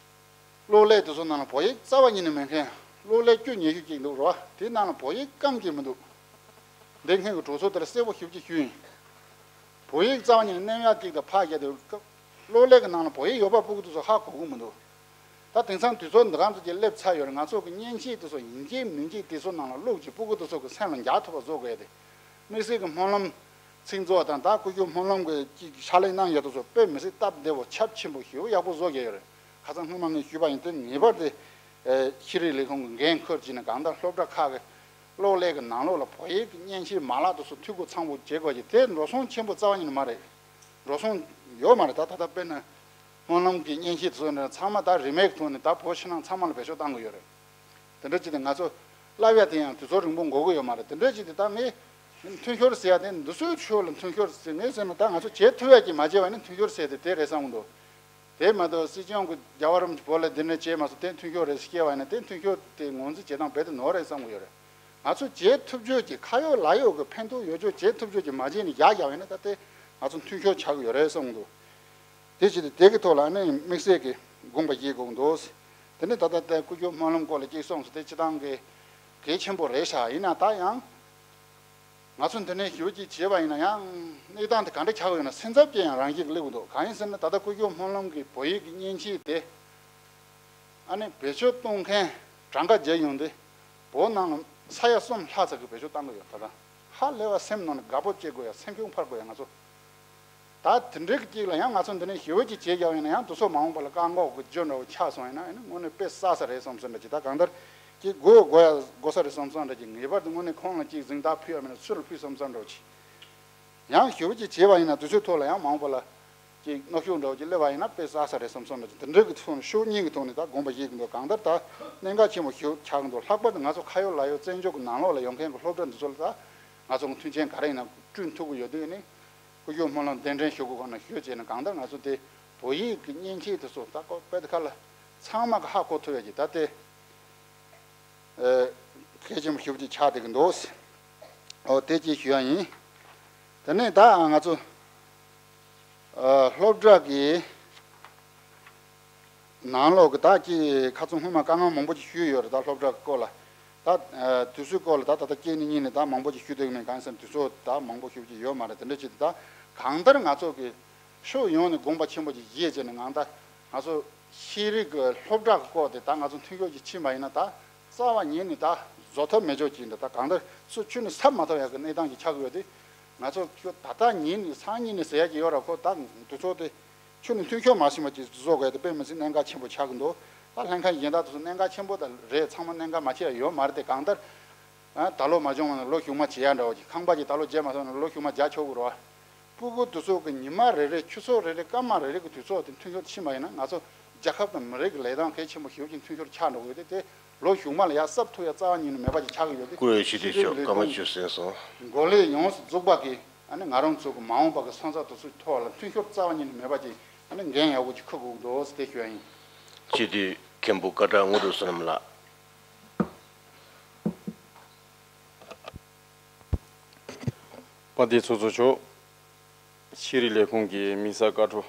གློག་ཀླད་དེ་ཚོ་ནང་ལ་བོད་ཡིག་རྩ་བ་ཉིད་ནས་མེད་མཁན། གློག་ཀླད་དཀྱུས་ཉེ་ཤོས་ཅིག་འདུག་རོ། དེའི་ནང་ལ་བོད་ཡིག་རྐང་གཅིག་མི་འདུག་འདི་སྔོན་གྱི་གྲོས་ཚོགས་དེར་གསལ་པོ་ཞེ་པོ་ཅིག་ཞུས་ཡིན། བོད་ཡིག་རྩ་བ་ཉིད་ནས་གནས་ཡག་ཅིག་དང་ཕར་བཞག་དུས་སྐབས་གློག་ཀླད་ཀྱི་ནང་ལ་བོད་ཡིག་ཡོད་པ་སྤུ་གུ་དེ་ཚོ་ཧ་གོ་གི་མི་འདུག་ད་དེང་སང་དུས་ཚོད་འདི་གང་ཚོད་ཅིག་སླེབས་ཚར་ཡོད་རེད། ང་ཚོ་གི་མཉེན་ཆས་དེ་ཚོ་ཡིན་གཅིག་མིན་གཅིག་དེ་ཚོ་ནང་ལ་བླུགས་ཀྱི་སྤུ་གུ་དེ་ཚོ་གི་སེམས་ལ་འཇགས་ཐུབ་པ་བཟོ་དགོས་ཏེ། དམིགས་བསལ་གྱི་སྨོན་ལམ་ཚིག་མཛོད་དང་ད་སྐུ་ཞབས་སྨོན་ལམ་གྱི་ཅིག་ཕྱག་ལས་གནང་ཡོད་དེ་ཚོ་དཔེ་མི་སྲིད་སྟབས་བདེ་བོ་ཁྱབ་ཆེན་པོ་ཞེ་པོ་ཡག་པོ་བཟོ་གི་ཡོད་རེད། ཁ་སང་སྔོན་མ་ངས་ཞུས་པ་ཡིན་དེ་ངེས་པར་དེ་ཤེས་རིག་ལས་ཁུངས་ཀྱི་འགན་འཁུར་བྱས་ནས་གང་ལྟར་སློབ་གྲྭ་ཁག་གི་གློག་ཀླད་ཀྱི་ནང་ལོགས་ལ་བོད་ཡིག་གི་མཉེན་ཆས་མ་ལག་དེ་ཚོ་འཐུས་སྒོ་ཚང་པོ་བྱེད་དགོས་ཀྱི་དེ་འགྲོ་སོང་ཆེན་པོ་རྩ་བ་ཉིད་ནས་མ་རེད། འགྲོ་སོང་ཡོད་མ་རེད། ད་ད་ལྟ་དཔེར་ན་སྨོན་ལམ་གྱི་མཉེན་ཆས་དེ་ཚོ་ནི་ཚང་མ་ད་རིན་མེད་ཀྱི་ཐོག་ནས་ད་བོད་ཕྱི་ནང་ཚང་མ་ལ་བེད་སྤྱོད་བཏང་གི་ཡོད་རེད། དེ་འདྲ་བྱས་ཏེ་ང་ཚོ་བསླབ་ཡ་དེ་ཡང་དུས་ཚོད་རིང་པོ་འགོར་གི་ཡོད་མ་རེད། དེ་འདྲ་བྱས་ཏེ་ད་ངས་མཐུན་ཤོར་ཟེར་ཡ་དེ་འདི་ཚོའི་ཕྱོགས་ལ་མཐུན་ཤོར་ཟེར་ངས་ཟེར་ན་ད་ང་ཚོ་བྱེད་ཐུབ་ཡ་ཅིག་མ་བྱས་པ་ནི་མཐུན་ཤོར་ཟེར་ཏེ་དེ་རེད་བསམ་གི་འདུག་དེ་མ་གཏོགས་སྲིད་སྐྱོང་གི་རྒྱལ་བ་རིན་པོ་ཆེ་བོད་ལ་འདི་ནས་བྱས་མ་སོང་དེ་མཐུན་ཤོར་རེད་ཟེར་བཤད་པ་ཡིན་ན་དེ་མཐུན་ཤོར་དེ་ངོས་འཛིན་བྱེད་སྟངས་རྦད་དེ་ནོར་རེད་བསམ་གི་ཡོད་རེད། ང་ཚོ་བྱེད་ཐུབ་རྒྱུ་གི་ཁ་ཡོད་ལག་ཡོད་ཀྱི་ཕན་ཐོགས་ཡོད་རྒྱུ་བྱེད་ཐུབ་རྒྱུ་གི་མ་བྱས་ནས་བཞག་བཞག་པ་ཡིན་ན་ད་དེ་ང་ཚོ་མཐུན་ཤོར་ཆགས་ཀྱི་ཡོད་རེད་བསམ་གི་འདུག་དེ་བྱས་ཏེ་དེ་གི་ཐོག་ལ་ནི་དམིགས་བསལ་གྱི་དགོངས་པ་བཞེས་དགོས་འདུག་དེ་ནས་ད་ལྟ་དེ་སྐུ་ཞབས་སྨོན་ལམ་སྐོར་ལ་གཅིག་གསུངས་སོང་། དེ་སྤྱི་བཏང་གི་གལ་ཆེན་པོ་རེད་ཤག་ཡིན་ན་ད་ཡང་ང་ཚོ་འདི་ནས་ཞུ་གཅིག་བྱས་པ་ཡིན་ན་ཡང་གནས་སྟངས་དེ་ག་འདྲ་ཆགས་ཀྱི་ཡོད་ན་སེམས་འཚབ་ཀྱི་ཡང་རང་བཞིན་གྱི་སླེབས་ཀྱི་འདུག་གང་ཡིན་ཟེར་ན་ད་ལྟ་སྐུ་ཞབས་སྨོན་ལམ་གྱི་བོད་ཡིག་གི་མཉེན་ཆས་དེ་ཨ་ནི་བེད་སྤྱོད་གཏོང་མཁན་གྲངས་ཀ་བརྒྱབ་ཡོང་དུས་བོད་ནང་ལ་ས་ཡ་གསུམ་ལྷག་ཙམ་གྱིས་བེད་སྤྱོད་བཏང་གི་ཡོད། ད་ལྟ་ཧ་ལས་པ་སེམས་ནང་ནས་དགའ་པོ་སྐྱེ་དགོས་ཡ། སེམས་ཤུགས་འཕར་དགོས་ཡ། ང་ཚོ་ད་དེ་འདྲའི་གཅིག་ལ་ཡང་ང་ཚོ་འདི་ནས་ཞེ་པོ་ཅིག་བྱས་རྒྱག་ཡིན་ན་ཡང་དུ་སོ་མ་འོངས་པ་ལ་བཀག་འགོག་གི་རྒྱུ་འདྲ་བོ་ཆགས་སོང་ཡིན་ན་ཨ་ནི་དངོས་གནས་དཔེ་བསགས་ས་རེད་བསམ་སོང་འདྲ་ཅིག་ད་གང་ལྟར་ཅིག་དགོས་དགོས་ཡ་དགོས་ས་རེད་བསམ་སོང་འདྲ་ཅིག་ངེས་པར་དུ་དངོས་གནས་ཁོང་ལ་ཅིག་གཟེངས་རྟགས་ཕུལ་ཡ་མིན་ན་སུ་ལ་ཕུལ་བསམ་བསམ་འདྲ་བོ་ཅིག་ཡང་ཞེ་པོ་ཅིག་བྱས་པ་ཡིན་ན་དུས་ཚོད་ཐོག་ལ་ཡང་མ་འོངས་པ་ལ་ཅིག་གནོན་ཤུགས་འདྲ་བོ་ཅིག་སླེབས་པ་ཡིན་ན་དཔེ་བསགས་ས་རེད་བསམ་སོང་འདྲ་ཅིག་དེ་འདྲ་གི་ཐོག་ནས་ཕྱོགས་གཉིས་ཀྱི་ཐོག་ནས་ད་དགོངས་པ་བཞེས་ཀྱི་འདུག་གང་ལྟར་ད་གནད་འགག་ཆེན་པོ་ཞིག་ཆགས་ཀྱི་འདུག་ལྷག་པར་དུ་ང་ཚོ་ཁ་ཡོད་ལག་ཡོད་བཙན་བྱོལ་གྱི་ནང་ལོགས་ལ་ཡོད་མཁན་གྱི་སློབ་གྲྭ་འདི་ཚོ་ལ་ད་ང་ཚོ་མཐུན་རྐྱེན་ག་རེ་ཡིན་ན་བསྐྲུན་ཐུབ་ཀྱི་ཡོད་དུས་ནི། སྐུ་ཞབས་སྨོན་ལམ་གདན་འདྲེན་ཞུ་དགོས་ག་ན་ཞུ་བྱས་ནས་གང་ལྟར་ང་ཚོ་དེ་བོད་ཡིག་གི་མཉེན་ཆས་དེ་ཚོ་ད་ཁོ་དཔེ་དེ་ཁ་ལ་ཚང་མ་གི་ཧ་གོ་ཐུབ་ཡ་གི་ད་དེ་ ཨ་གལ་ཆེན་པོ་ཞེ་པོ་ཅིག་ཆགས་བསྡད་ཀྱི་འདུག། ཨོ་དེ་ཅིག་ཞུ་ཡ་ཡིན། དེ་ནས་ད་ང་ཚོ་ཨ་སློབ་གྲྭ་གི་ནང་ལོགས་ཀྱི་ད་ཅིག་ཁ་ཚོན་སྔོན་མ་དཀའ་ངལ་མང་པོ་ཅིག་ཞུས་ཡོད་རེད། ད་སློབ་གྲྭ་གི་སྐོར་ལ་ད་ཨ་དུས་ཚོད་སྐོར་ལ་ད་ད་ལྟ་སྐྱེས་ནས་གཉིས་ནས་ད་མང་པོ་ཅིག་ཞུ་ཐུབ་ཀྱི་མེད། གང་ཡིན་ཟེར་ན་དུས་ཚོད་ད་མང་པོ་ཞེ་པོ་ཅིག་ཡོད་མ་རེད། དེ་འདྲ་བྱས་ཏེ་ད་གང་ལྟར་ང་ཚོ་གི་ཕྱོགས་ཡོངས་ནས་དགོངས་པ་ཆེན་པོ་ཅིག་བཞེས་བྱས་ནས་ང་ད་ང་ཚོ་ཤེས་རིག་གི་སློབ་གྲྭ་གི་སྐོར་དེ་ད་ང་ཚོ་མཐུན་འགྱུར་གྱི་ཕྱིན་པ་ཡིན་ན་ད་རྩ་བ་ཉིད་ནས་ད་བཟོ་ཐབས་མེད་ཆོག་ཅིག་འདྲ། ད་གང་ལྟར་སུ་ཁྱོན་ནས་ཟ་མ་ཐུབ་ཡག་གི་གནས་སྟངས་ཅིག་ཆགས་ཀྱི་ཡོད་དེ། ང་ཚོ་ཁྱོད་ད་ལྟ་ཉིད་ནས་སང་ཉིན་ནས་ཟེར་ཡག་ཅིག་ཡོད་ར། ཁོ་ད་དུས་ཚོད་དེ་ཁྱོན་ནས་མཐུན་འགྱུར་མ་ཕྱིན་པ་ཅིག་བཟོ་དགོས་དེ་དཔེ་མི་སྲིད་གནད་འགག་ཆེན་པོ་ཆགས་ཀྱི་འདུག། ད་ལྷན་ཁང་གཞན་དག་དེ་ཚོ་གནད་འགག་ཆེན་པོ་ད་རེད། ཚང་མ་གནད་འགག་མ་ཆེ་ཡ་ཡོད་མ་རེད་དེ། གང་ལྟར་ཨ་ད་ལོ་མ་བྱུང་བ་ན་ལོ་གཞུག་མ་བྱེད་ཡ་འདྲ་བོ་ཅིག། ཁང་པ་ཅིག་ད་ལོ་བརྗེ་མ་ཐུབ་ན་ལོ་གཞུག་མ་རྒྱག་ཆོག་གི་རེད་བ། སྤུ་གུ་དེ་ཚོ་གི་ཉི་མ་རེ་རེ་ཆུ་ཚོད་རེ་རེ་སྐར་མ་རེ་རེ་གི་དུས་ཚོད་དེ་མཐུན་འགྱུར་ཕྱིན་པ་ཡིན་ན་ང་ཚོ་རྒྱལ་ཁབ་དང་མི་རིགས་ཀྱི་ལས་དོན་གལ་ཆེན་པོ་ཞེ་པོ་ཅིག་མཐུན་འགྱུར་ཆགས་འགྲོ་གི་ཡོད་དེ། དེ་ལོ་གཞུག་མ་ལ་ཡ་གསབ་ཐུབ་ཡ་རྩ་བ་ཉིད་ནས་མེད་པ་ཅིག་ཆགས་ཀྱི་ཡོད་དེ། བཀུར་འོས་སྤྱི་འཐུས་མཆོག་སྐར་མ་བཅུ་ཟིན་སོང་། འགོ་ལས་ཡོངས་སུ་རྫོགས་པ་གི་ཨ་ནི་ང་རང་ཚོ་གི་མ་འོངས་པ་གི་ས་མཚམས་དེ་ཚོའི་ཐོག་ལ་མཐུན་འགྱུར་རྩ་བ་ཉིད་ནས་མེད་པ་ཅིག་ཨ་ནི་འགན་ཡག་པོ་ཅིག་འཁུར་དགོས་འདུག་ཟེར་དེ་ཞུ་ཡ་ཡིན། སྤྱི་འཐུས་མཁན་པོ་ཀ་བྲག་དངོས་གྲུབ་བསོད་ནམས་ལགས། དཔལ་ལྡན་ཚོགས་གཙོ་མཆོག། ཤེས་རིག་ལས་ཁུངས་ཀྱི་དམིགས་བསལ་བཀའ་འཁྲོལ་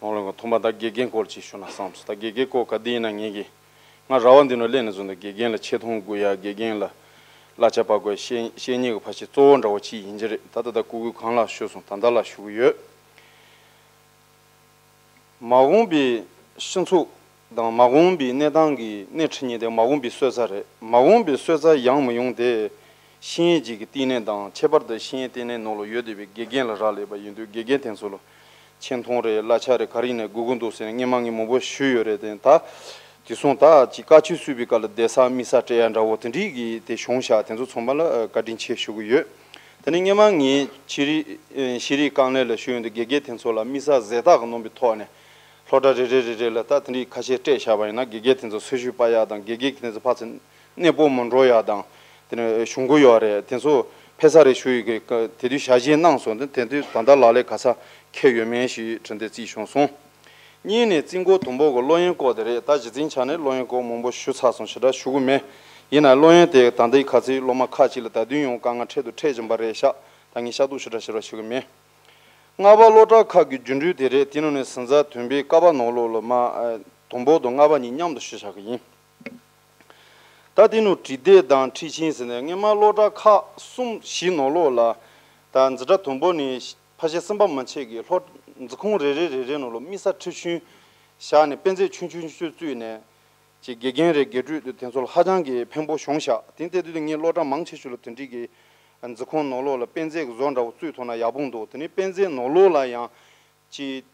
ནང་ལ་ཐོག་མ་ད་དགེ་རྒན་སྐོར་ཅིག་ཞུ་ན་བསམ་སོང་། ད་དགེ་རྒན་སྐོར་ག་དུས་ཡིན་ན་ངེད་ཀྱིས་ང་ར་བ་འདི་ནང་སླེབས་ནས་བཟུང་ད་དགེ་རྒན་ལ་ཆེ་མཐོང་དགོས་ཡ། དགེ་རྒན་ལ་གླ་ཆ་སྤར་དགོས་ཡ། བཤེས་བཤེས་གཉེན་གྱི་ཕ་ཤི་གཙོ་བོ་འདྲ་བོ་ཅིག་ཡིན་གྱི་རེད། ད་ད་ད་སྐུ་སྒུག་གང་ལ་ཞུས་སོང་། ད་ད་ལ་ཞུ་གི་ཡོད། མ་འོངས་པའི་སྤྱི་ཚོགས་དང་མ་འོངས་པའི་གནས་སྟངས་ཀྱི་སྣེ་ཁྲིད་མཁན་དེ་མ་འོངས་པའི་གསོལ་ས་རེད། མ་འོངས་པའི་གསོལ་ས་ཡོང་མི་ཡོང་དེ་ཤེས་ཡོན་ཅིག་གི་བསྟི་གནས་དང་། ཁྱད་པར་དུ་ཤེས་ཡོན་བསྟི་གནས་ནང་ལ་ཡོད་བསྡད་པའི་དགེ་རྒན་ལ་རག་ལས་པ་ཡིན་དུས་དགེ་རྒན་དེ་ཚོ་ལ་ཆེ་མཐོང་རེད། གླ་ཆ་རེད། ག་རེ་ཡིན་ནའི་དགོས་ཀྱི་འདུག་ཟེར་ནས་སྔོན་མ་ངས་མང་པོ་ཞུས་ཡོད་རེད་དེ། ད་དེ་སོང་ད་ཅིག་བཀའ་ཆོས་གསུངས་པའི་སྐབས་ལ་བསྡད་ས་དམིགས་བསལ་སྤྲད་ཡ་འདྲ་བོ་དེ་འདྲའི་གི་དེ་བྱུང་ཤག། དེ་ཚོ་ཚང་མ་ལ་ཨ་བཀའ་དྲིན་ཆེ་ཞུ་གི་ཡོད། དེ་ནས་སྔོན་མ་ངས་ཤེས་རིག་ཤེས་རིག་དཀའ་ལས་ལ་ཞུ་ཡོང་དུས་དགེ་རྒན་དེ་ཚོ་ལ་དམིགས་བསལ་གཟེངས་རྟགས་ཀྱི་རྣམ་པའི་ཐོག་ནས་སློབ་གྲྭ་རེ་རེ་རེ་རེ་ལ་ད་དེ་འདྲའི་ཁ་ཤས་སྤྲད་བཞག་པ་ཡིན་ན་དགེ་རྒན་དེ་ཚོ་སོ་སོའི་པ་ཡག་དང་དགེ་རྒན་དེ་ཚོ་ཕར་ཚུར་གནས་སྤོ་མི་འགྲོ་ཡག་དང་དེ་ནས་གཞུང་གི་ཡོད་རེད། དེ་ཚོ་ཕེབས་ས་རེ་ཞུ་ཡི་གི་དེ་དུས་ཞལ་བཞེས་གནང་སོང་། དེ་དེ་དུས་ད་ལྟ་ལག་ལེན་ག་ས་འཁེལ་ཡོད་མེད་ཞིག་དྲི་འདི་རྩིས་བྱུང་སོང་། གཉིས་ནས་རྩིས་འགོ་དང་པོ་གི་སློབ་ཡོན་སྐོར་དེ་རེད། ད་གཞི་རྩའི་ཆ་ནས་སློབ་ཡོན་སྐོར་མང་པོ་ཞུ་ཚར་སོང་། ཞེ་དྲག་ཞུ་གི་མེད། ཡིན་ནའི་སློབ་ཡོན་དེ་ད་ལྟའི་ཁ་ཚིག་སློབ་མ་ཁག་ཅིག་ལ་ད་དུང་ཡང་དཀའ་ངལ་འཕྲད་དུ་འཕྲད་བཞིན་པ་རེད་ཤག། ད་ངས་ཤ་སྟག་ཞེ་དྲག་ཞེ་དྲག་ཞུ་གི་མེད། ལྔ་པ་སློབ་གྲྭ་ཁག་གི་རྒྱུན་སྤྲོད་དེ་རེད། དེ་ནང་ནས་ཟིན་ཚར་དོན་པའི་ཀ་པ་ནང་ལོགས་ལ་མ་ཨ་དང་པོ་དང་ལྔ་པ་གཉིས་མཉམ་དུ་ཞུ་བཞག་གི་ཡིན། ད་དེ་ནང་བྲིས་དེབ་དང་ཁྲིད་ཆས་ཟེར་ནས་སྔོན་མ་སློབ་གྲྭ་ཁག་གསུམ་བཞི་ནང་ལོགས་ལ་ད་འཛིན་གྲྭ་དང་པོ་ནས་ཕལ་ཆེར་གསུམ་པ་མན་ཆད་ཀྱི་སློབ་འཛིན་ཁང་རེ་རེ་རེ་རེ་ནང་ལ་དམིགས་བསལ་ཁྲིད་གཞུང་བཞག་ནས་དཔེ་མཛོད་ཆུང་ཆུང་ཆུང་ཆུང་བཙུགས་ནས་ཀྱི་དགེ་རྒན་རེ་དགེ་ཕྲུག་དེ་ཚོ་ལ་ཧ་ཅང་གི་ཕན་པོ་བྱུང་ཤག། དེ་ལྟ་དུས་ངས་སློབ་གྲྭ་མང་ཆེ་ཤོས་ལ་དེ་འདྲའི་གི་འཛིན་ཁང་ནང་ལོགས་ལ་དཔེ་མཛོད་ཀྱི་བཟོ་འདྲ་བོ་བཙུགས་ཐུབ་ན་ཡག་པོ་འདུག། དེ་ནས་དཔེ་མཛོད་ནང་ལོགས་ལ་ཡང་ཅིག་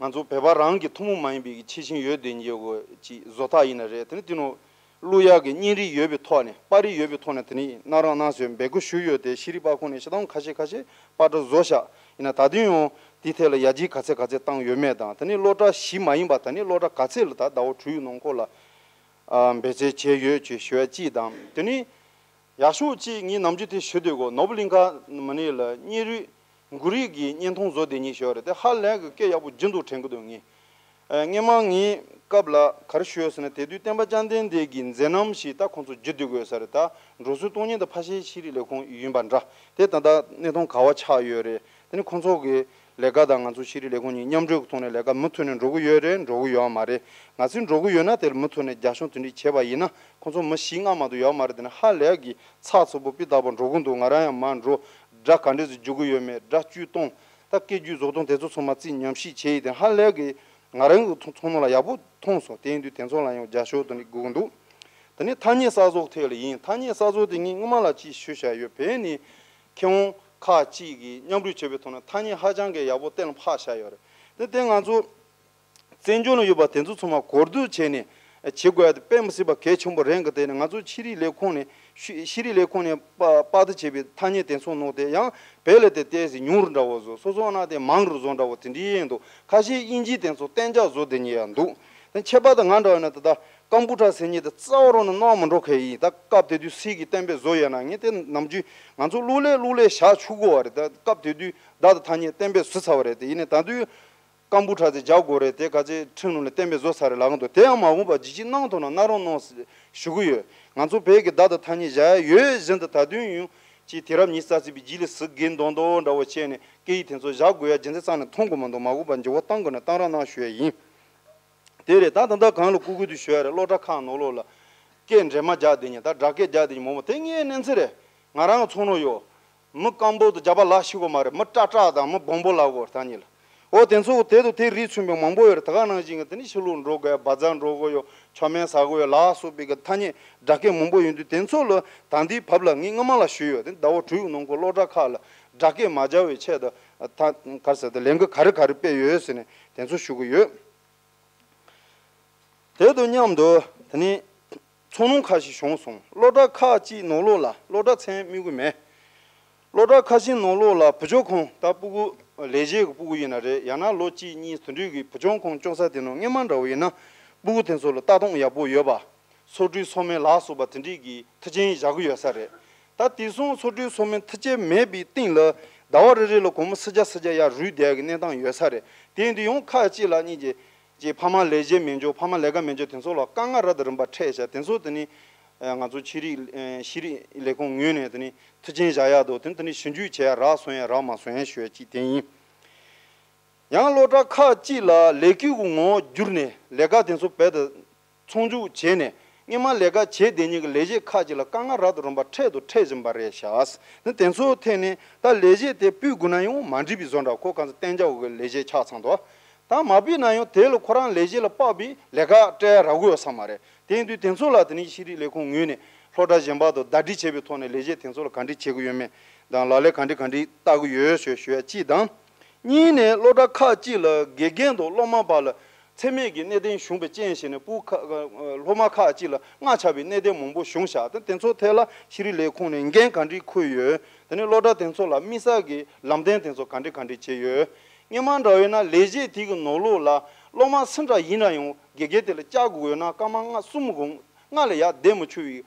ང་ཚོ་བོད་པ་རང་གི་ཐུན་མོང་མ་ཡིན་པའི་ཆེ་ཆུང་ཡོད་དེ་ཉིད་ཀྱི་ཅིག་བཟོ་ལྟ་ཡིན་ན་རེད། དེ་ནས་དེ་ནང་བླུག་ཡག་གི་བརྙན་རིས་ཡོད་པའི་ཐོག་ནས་པར་རིས་ཡོད་པའི་ཐོག་ནས་དེ་ནས་གནང་རོགས་གནང་ཟེར་འབོད་སྐུལ་ཞུས་ཡོད་དེ། ཤེས་རིག་པར་ཁང་ནས་སྤྱིར་བཏང་ཁ་ཤས་ཁ་ཤས་པར་འདྲ་བཟོ་ཤག། ཡིན་ན་ད་དུང་ཡང་དེའི་ཐད་ལ་ཡར་རྒྱས་ག་ཚད་ག་ཚད་བཏང་ཡོད་མེད་དང་། དེ་ནས་སློབ་གྲྭ་བཞི་མ་ཡིན་པ་ད་ནི་སློབ་གྲྭ་ག་ཚད་ལ་ད་ཟླ་བ་དྲུག་ནང་འཁོར་ལ་ཨ་འབད་རྩོལ་བྱས་ཡོད་ཅེས་ཞུ་བ་གཅིག་དང་། དེ་ནས་ཡག་ཤོས་གཅིག་ངས་ནམ་རྒྱུན་དེ་ཞུ་སྡོད་གོ། ནོར་བུ་གླིང་ཁ་མ་ཎི་ལ་བརྙན་རིས་མགོ་རིལ་གྱི་བརྙན་ཐུང་བཟོ་བསྡད་མཁན་ཞིག་ཡོད་རེད། དེ་ཧ་ལས་གི་སྐད་ཡག་པོ་རྒྱུན་དུ་དྲན་གི་འདུག་ངས། ཨ་སྔོན་མ་ངའི་སྐབས་ལ་ག་རེ་ཞུས་ཡོད་ཟེར་ན། དེ་དུས་བསྟན་པ་བཅའ་ལྡན་འདས་ཀྱི་མཛད་རྣམ་ཞིག་ད་ཁོང་ཚོ་བརྒྱུད་སྡོད་དགོས་ས་རེད། ད་འགྲོ་སོང་གཏོང་མཁན་དེ་ཕལ་ཆེར་ཤེས་རིག་ལས་ཁུངས་ཡིན་པ་འདྲ། དེ་ད་ལྟ་གནས་སྟངས་ག་བ་ཆགས་ཡོད་རེད། དེ་ནི་ཁོང་ཚོ་གི་ལས་ཀ་དང་ང་ཚོ་ཤེས་རིག་ལས་ཁུངས་གཉིས་མཉམ་འབྲེལ་གྱི་ཐོག་ནས་ལས་ཀ་མུ་མཐུད་ནས་འགྲོ་གི་ཡོད་རེད། འགྲོ་གི་ཡོད་མ་རེད། ང་ཚོས་འགྲོ་གི་ཡོད་ན་དེ་ལ་མུ་མཐུད་ནས་རྒྱབ་སྐྱོར་དེ་འདྲ་བྱས་པ་ཡིན་ན་ཁོང་ཚོ་མི་བཞི་ལྔ་མ་གཏོགས་ཡོད་མ་རེད། དེ་ནི་ཧ་ལས་ཀྱི་ཚགས་ཚུད་པོ་སྤུས་དག་པོ་འགྲོ་གི་འདུག། ང་རང་ཡང་མར་འགྲོ། སྒྲ་ག་འདྲས་སེ་འཇུག་གི་ཡོད་མེད། སྒྲ་བཅོས་གཏོང་། ད་སྐད་བརྗོད་བཟོ་སྟངས་དེ་ཚོ་ཚང་མ་རྩིས་ཉམས་ཞིབ་བྱས་ཡིན་དེ་ཧ་ལས་ཀྱི་ང་རང་གི་ཚོ་ཚོ་ནང་ལ་ཡག་པོ་མཐོང་སོང་། དེ་ཡིན་དུས་དེ་ཚོ་ལ་ཡང་རྒྱབ་སྐྱོར་དེ་འདྲ་དགོས་ཀྱི་འདུག། དེ་ནས་ཐ་སྙད་གསར་བཟོ་ཐད་ལ་ཡིན། ཐ་སྙད་གསར་བཟོ་དེ་ངས་སྔོན་མ་ལ་ཅིག་ཞུས་བཞག་ཡོད། བོད་ནས་མཁས་དབང་ཁག་ཅིག་གིས་མཉམ་རུབ་བྱས་པའི་ཐོག་ནས་ཐ་སྙད་ཧ་ཅང་གི་ཡག་པོ་གཏན་ལ་ཕབ་བཞག་ཡོད་རེད། དེ་དེ་ང་ཚོ་བཙན་བྱོལ་ལ་ཡོད་པ་དེ་ཚོ་ཚང་མ་གོ་བསྡུར་བྱས་ནས་བྱེད་དགོས་ཡ་དེ་དཔེ་མི་སྲིད་པ་གལ་ཆེན་པོ་རེད་གི། དེ་ནས་ང་ཚོ་ཤེས་རིག་ལས་ཁུངས་ནས་ཤེས་ཤེས་རིག་ལས་ཁུངས་ནས་པ་པར་དུ་བྱས་པའི་ཐ་སྙད་དེ་ཚོ་ནང་དེ་ཡང་བོད་ལ་དེ་ཏོག་ཙམ་ཉུང་རུ་འདྲ་བོ་བཟོ། སོ་སོ་ན་དེ་མང་རུ་བཟོ་འདྲ་བོ་དེ་འདྲ་ཡིན་འདུག། ཁ་ཤས་དབྱིན་ཇི་དེ་ཚོ་གཏན་འཇགས་བཟོ་བསྡད་མཁན་ཡང་འདུག། དེ་ཁྱད་པར་དུ་ང་འདྲ་བ་ན་ད་ལྟ་ཀམ་པུ་ཊར་ཟེར་མཁན་དེ་རྩ་བ་རང་ནས་གནང་མི་འགྲོ་མཁན་ཡིན། ད་སྐབས་དེ་དུས་སིལ་གྱིས་གཏན་འབེབས་བཟོ་ཡོད་ན་ངས་དེ་ནམ་རྒྱུན་ང་ཚོ་གློག་ཀླད་གློག་ཀླད་བཞག་ཆོག་གི་ཡོད་རེད། ད་སྐབས་དེ་དུས་བརྡ་དང་ཐ་སྙད་གཏན་འབེབས་བཟོས་ཚར་བ་རེད། དེ་ཡིན་ནའི་ད་དུང་ སྐམ་པོ་ཁྲ་ཚེ་རྒྱག་དགོས་རེད། དེ་ག་ཚེ་ཁྲིམས་ནང་ལ་གཏན་འབེབས་བཟོ་ཚར་རེད་ལབ་གི་འདུག་དེ་ཡང་མ་འོངས་པ་ཇི་ཅི་གནང་ཐུབ་ན་གནང་རོགས་གནང་ཞུ་གི་ཡོད། ང་ཚོ་བོད་ཀྱི་བརྡ་དང་ཐ་སྙད་བཞག་ཡ་ཡོད་བཞིན་དུ་ད་དུང་ཡང་ཅིག་དུས་རབས་ཉི་ཤུ་རྩ་གཅིག་པའི་རྗེས་ལ་ཟུག་གེ་མདོག་མདོག་འདྲ་བོ་བྱས་ནས་སྐད་ཡིག་དེ་ཚོ་བཞག་དགོས་ཡ་རྒྱུ་མཚན་རྩ་ནས་མཐོང་གི་མི་འདུག་མ་འོངས་པ་འགྱུར་བ་གཏོང་དགོས་ན་གཏོང་རོགས་གནང་ཞུ་ཡ་ཡིན། དེ་རེད། ད་ད་ལྟ་གང་ལ་བསྐུལ་བསྐུལ་དུ་ཞུ་ཡ་རེད། སློབ་གྲྭ་ཁག་ནང་ལོགས་ལ་སྐད་འདྲེས་མ་རྒྱག་བསྡད་མཁན། ད་སྦྲག་སྐད་རྒྱག་བསྡད་མཁན་མང་པོ་དེ་ངའི་གནས་ཚུལ་རེད། ང་རང་ཚོང་ནོར་ཡོད། མི་སྐམ་པོ་དང་རྒྱབ་པ་ལ་ཤི་གོ་མ་རེད། མི་ཀྲ་ཀྲ་དང་མི་སྦོམ་པོ་ལ་གོ་ད་ཉིད་ལ། འོ་དེ་ཚོ་དེ་དང་དེ་རིགས་མཚུངས་པའི་མང་པོ་ཡོད་རེད། ད་ག་ནང་བཞིན་གྱི་དེ་ནི་ཕྱི་ལོགས་འགྲོ་དགོས་ཡ། བ་ཛ་འགྲོ་དགོས་ཡོད། མཆོད་མེ་ཟ་དགོས་ཡོད་ལ་སོགས་པའི་གི་ཐ་སྙད་སྦྲག་སྐད་མང་པོ་ཡོད་དུས་དེ་ཚོ་ལ་ད་ལྟའི་བབ་ལ་ངས་སྔ་མ་ལ་ཞུས་ཡོད། དེ་ཟླ་བ་དྲུག་ནང་འཁོད་སློབ་གྲྭ་ཁག་ལ་སྦྲག་སྐད་མ་རྒྱག་པའི་ཆེད་དུ་ད་ག་རེ་ཟེར། ད་ལས་འགུལ་ག་རེ་ག་རེ་སྤེལ་ཡོད་ཟེར་ནས་དེ་ཚོ་ཞུ་གི་ཡོད། དེ་དང་མཉམ་དུ་དེ་ནི་ཚོར་སྣང་ཁ་ཤས་བྱུང་སོང་། སློབ་གྲྭ་ཁག་ཅིག་ནང་ལོགས་ལ། སློབ་གྲྭ་མཚན་སྨོས་གི་མེད། སློབ་གྲྭ་ཁ་ཤས་ནང་ལོགས་ལ་བུ་བཅོལ་ཁང་། ད་སྤུ་གུ་ལས་བྱེད་ཀྱི་སྤུ་གུ་ཡིན་ན་རེད། ཡང་ན་ལོ་གཅིག་གཉིས་དེ་འདྲའི་གི་བུ་བཅོལ་ཁང་སྐྱོང་ས་དེ་ནང་སྔོན་མ་འདྲ་བོ་ཡིན་ན་སྤུ་གུ་དེ་ཚོ་ལ་ལྟ་སྟངས་ཡག་པོ་ཡོད་པ། སོ་བཀྲུའི་སོ་སྨན་ལ་སོགས་པ་དེ་འདྲའི་གི་མཐུན་རྐྱེན་བཞག་གི་ཡོད་ས་རེད། ད་དེང་སང་སོ་བཀྲུའི་སོ་སྨན་མཐུན་རྐྱེན་མེད་པའི་སྟེང་ལ་ཟླ་བ་རེ་རེ་ལ་སྒོར་མོ་སུམ་བརྒྱ་སུམ་བརྒྱ་ཡར་རུལ་བསྡད་ཀྱི་གནས་སྟངས་ཡོད་ས་རེད། དེ་ཡིན་དུས་ཡང་ཁག་ཅིག་ལ་གཉིས་ཀྱི་ཅིག་ཕ་མ་ལས་བྱེད་མེད་འཇོག་ཕ་མ་ལས་ཀ་མེད་འཇོག་དེ་ཚོ་ལ་དཀའ་ངལ་རབ་དང་རིམ་པ་འཕྲད་བཞག་དེ་ཚོ་དེ་ནི་ང་ཚོ་ཤེས་རིག་ཤེས་རིག་ལས་ཁུངས་ངོས་ནས་དེ་ནི་མཐུན་རྐྱེན་བཞག་ཡག་དང་། དེ་ནི་དེ་ནི་ཞིབ་འཇུག་བྱེད་ཡག་རག་སོང་ཡག་རག་མ་སོང་ཡག་ཞུ་ཡག་ཅིག་དེ་ཡིན། ཡང་སློབ་གྲྭ་ཁག་ཅིག་ལ་ལས་བགོས་ཀྱི་ངོ་བོར་བསྒྱུར་ནས་ལས་ཀ་དེ་ཚོ་རྦད་དེ་མཚམས་འཇོག་བྱས་ནས། སྔོན་མ་ལས་ཀ་བྱེད་བསྡད་མཁན་གྱི་ལས་བྱེད་ཁག་ཅིག་ལ་དཀའ་ངལ་རབ་དང་རིམ་པ་འཕྲད་དང་འཕྲད་བཞིན་པ་རེད་ཤག་ནི་དེ་ཚོའི་ཐད་ནས་ད་ལས་བྱེད་དེ་ཕུད་དགོས་ན་ཡང་མ་འགྲིག་པའི་བཟོ་འདྲ། ཁོ་གང་ཚོ་གཏན་འཇགས་ཀྱི་ལས་བྱེད་ཆགས་ཚར་འདུག་ད་མ་ཕུད་ན་ཡང་དེ་ལ་ཁོ་རང་ལས་བྱེད་ལ་དཔག་པའི་ལས་ཀ་སྤྲད་ཡག་རག་གི་ཡོད་ས་མ་རེད། དེ་ཡིན་དུས་དེ་ཚོ་ལ་དེ་ནི་ཤེས་རིག་ལས་ཁུངས་ངོས་ནས་སློབ་གྲྭ་གཞན་པ་དང་ཟླ་སྒྲིལ་བྱས་པའི་ཐོག་ནས་ལས་བྱེད་དེ་ཚོ་ལ་ག་འདྲ་བྱེད་ཀྱི་ཡོད་མེད་དང་། ལག་ལེན་ག་འདྲ་ག་འདྲ་བསྟར་གྱི་ཡོད་ཞེས་ཞུ་ཡག་གཅིག་དང་། གཉིས་ནས་སློབ་གྲྭ་ཁག་ཅིག་ལ་དགེ་རྒན་དང་སློབ་མ་བར་ལ་མཚན་སྨད་ཀྱི་གནད་དོན་བྱུང་བའི་རྐྱེན་བྱས་ནས་སྤུ་ཁ་སློབ་མ་ཁག་ཅིག་ལ་མངགས་ཆགས་པའི་གནད་དོན་མང་པོ་བྱུང་ཤག་དེ་དེ་ཚོ་ཐད་ལ་ཤེས་རིག་ལས་ཁུངས་ནས་འགན་ག་འདྲ་འཁུར་ཡོད། དེ་ནས་སློབ་གྲྭ་དེ་ཚོ་ལ་དམིགས་བསལ་གྱི་ལམ་སྟོན་དེ་ཚོ་ག་འདྲ་ག་འདྲ་བྱས་ཡོད། སྔོན་མ་འདྲ་བས་ན་ལས་བྱེད་དེ་གི་ནང་ལོགས་ལ་སློབ་མ་སུ་འདྲ་ཡིན་ན་ཡང་དགེ་རྒན་དེ་ལ་བཅར་དགོས་ཡོད་ན་སྐར་མ་ལྔ་གསུམ་གོང་ལྔ་ལས་ཡར་བསྡད་མི་ཆོག་པའི་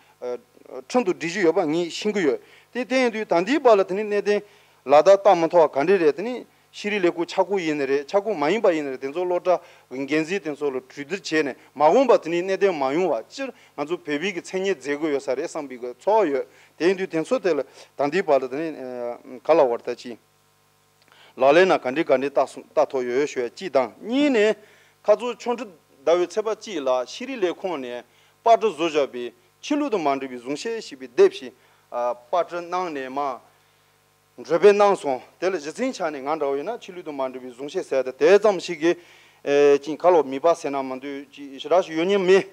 ཁྲིམས་དང་སྒྲིག་གཞི་ཡོད་པ་ངས་ཤེས་ཀྱི་ཡོད། དེ་དེ་ཡིན་དུས་ད་ལྟའི་བར་ལ་དེ་ནི་གནད་དོན་ལག་བསྟར་བསྟར་མ་ཐུབ་པ་ག་འདྲ་རེད། དེ་ནི་ཤེས་རིག་ལས་ཁུངས་ཆ་བགོས་ཡིན་ནི་རེད། ཆ་བགོས་མ་ཡིན་པ་ཡིན་ནི་རེད། དེ་ཚོ་སློབ་གྲྭ་གི་འགན་འཛིན་དེ་ཚོ་ལ་གྲོས་བསྡུར་བྱས་ནས་མ་འོངས་པ་དེ་ནི་གནད་དོན་མ་ཡོང་བ་སྤྱིར་ང་ཚོ་བོད་པའི་གི་མཚན་སྙན་མཛད་དགོས་ཡོད་ས་རེད་བསམ་པའི་གི་ཚོར་བ་ཡོད། དེ་ཡིན་དུས་དེ་ཚོ་དེ་ལ་ད་ལྟའི་བར་ལ་དེ་ནི་ག་ལ་བར་ད་ཅི། ལག་ལེན་ན་ག་འདྲ་ག་འདྲ་བསྟར་སོང་བསྟར་ཐུབ་ཡོད་ཞུ་ཡ་གཅིག་དང་། གཉིས་ནས་ཁ་རྩང་ཆུ་འབྲུག་ཟླ་བའི་ཚེས་པ་གཅིག་ལ་ཤེས་རིག་ལས་ཁུངས་ནས་པར་སྐྲུན་བཟོ་བཞག་པའི་ཆོས་ལུགས་དང་མ་འབྲེལ་བའི་གཟུངས་བཤད་ཞེས་པའི་དེབ་ཞིག་ཨ་པར་སྐྲུན་གནང་ནས་མར་འགྲེམས་སྤེལ་གནང་སོང་། དེ་ལ་གཞི་རྩའི་ཆ་ནས་ང་འདྲ་བོ་ཡིན་ན་ཆོས་ལུགས་དང་མ་འབྲེལ་བའི་གཟུངས་བཤད་ཟེར་ཏེ་དེ་ཙམ་ཞིག་གི་ཨེ་ཅིག་ཁ་ལོ་མིད་པ་ཟེར་ན་མི་འདུག་ཅིག་ཞེ་དྲག་ཞིག་ཡོད་མཁན་མེད།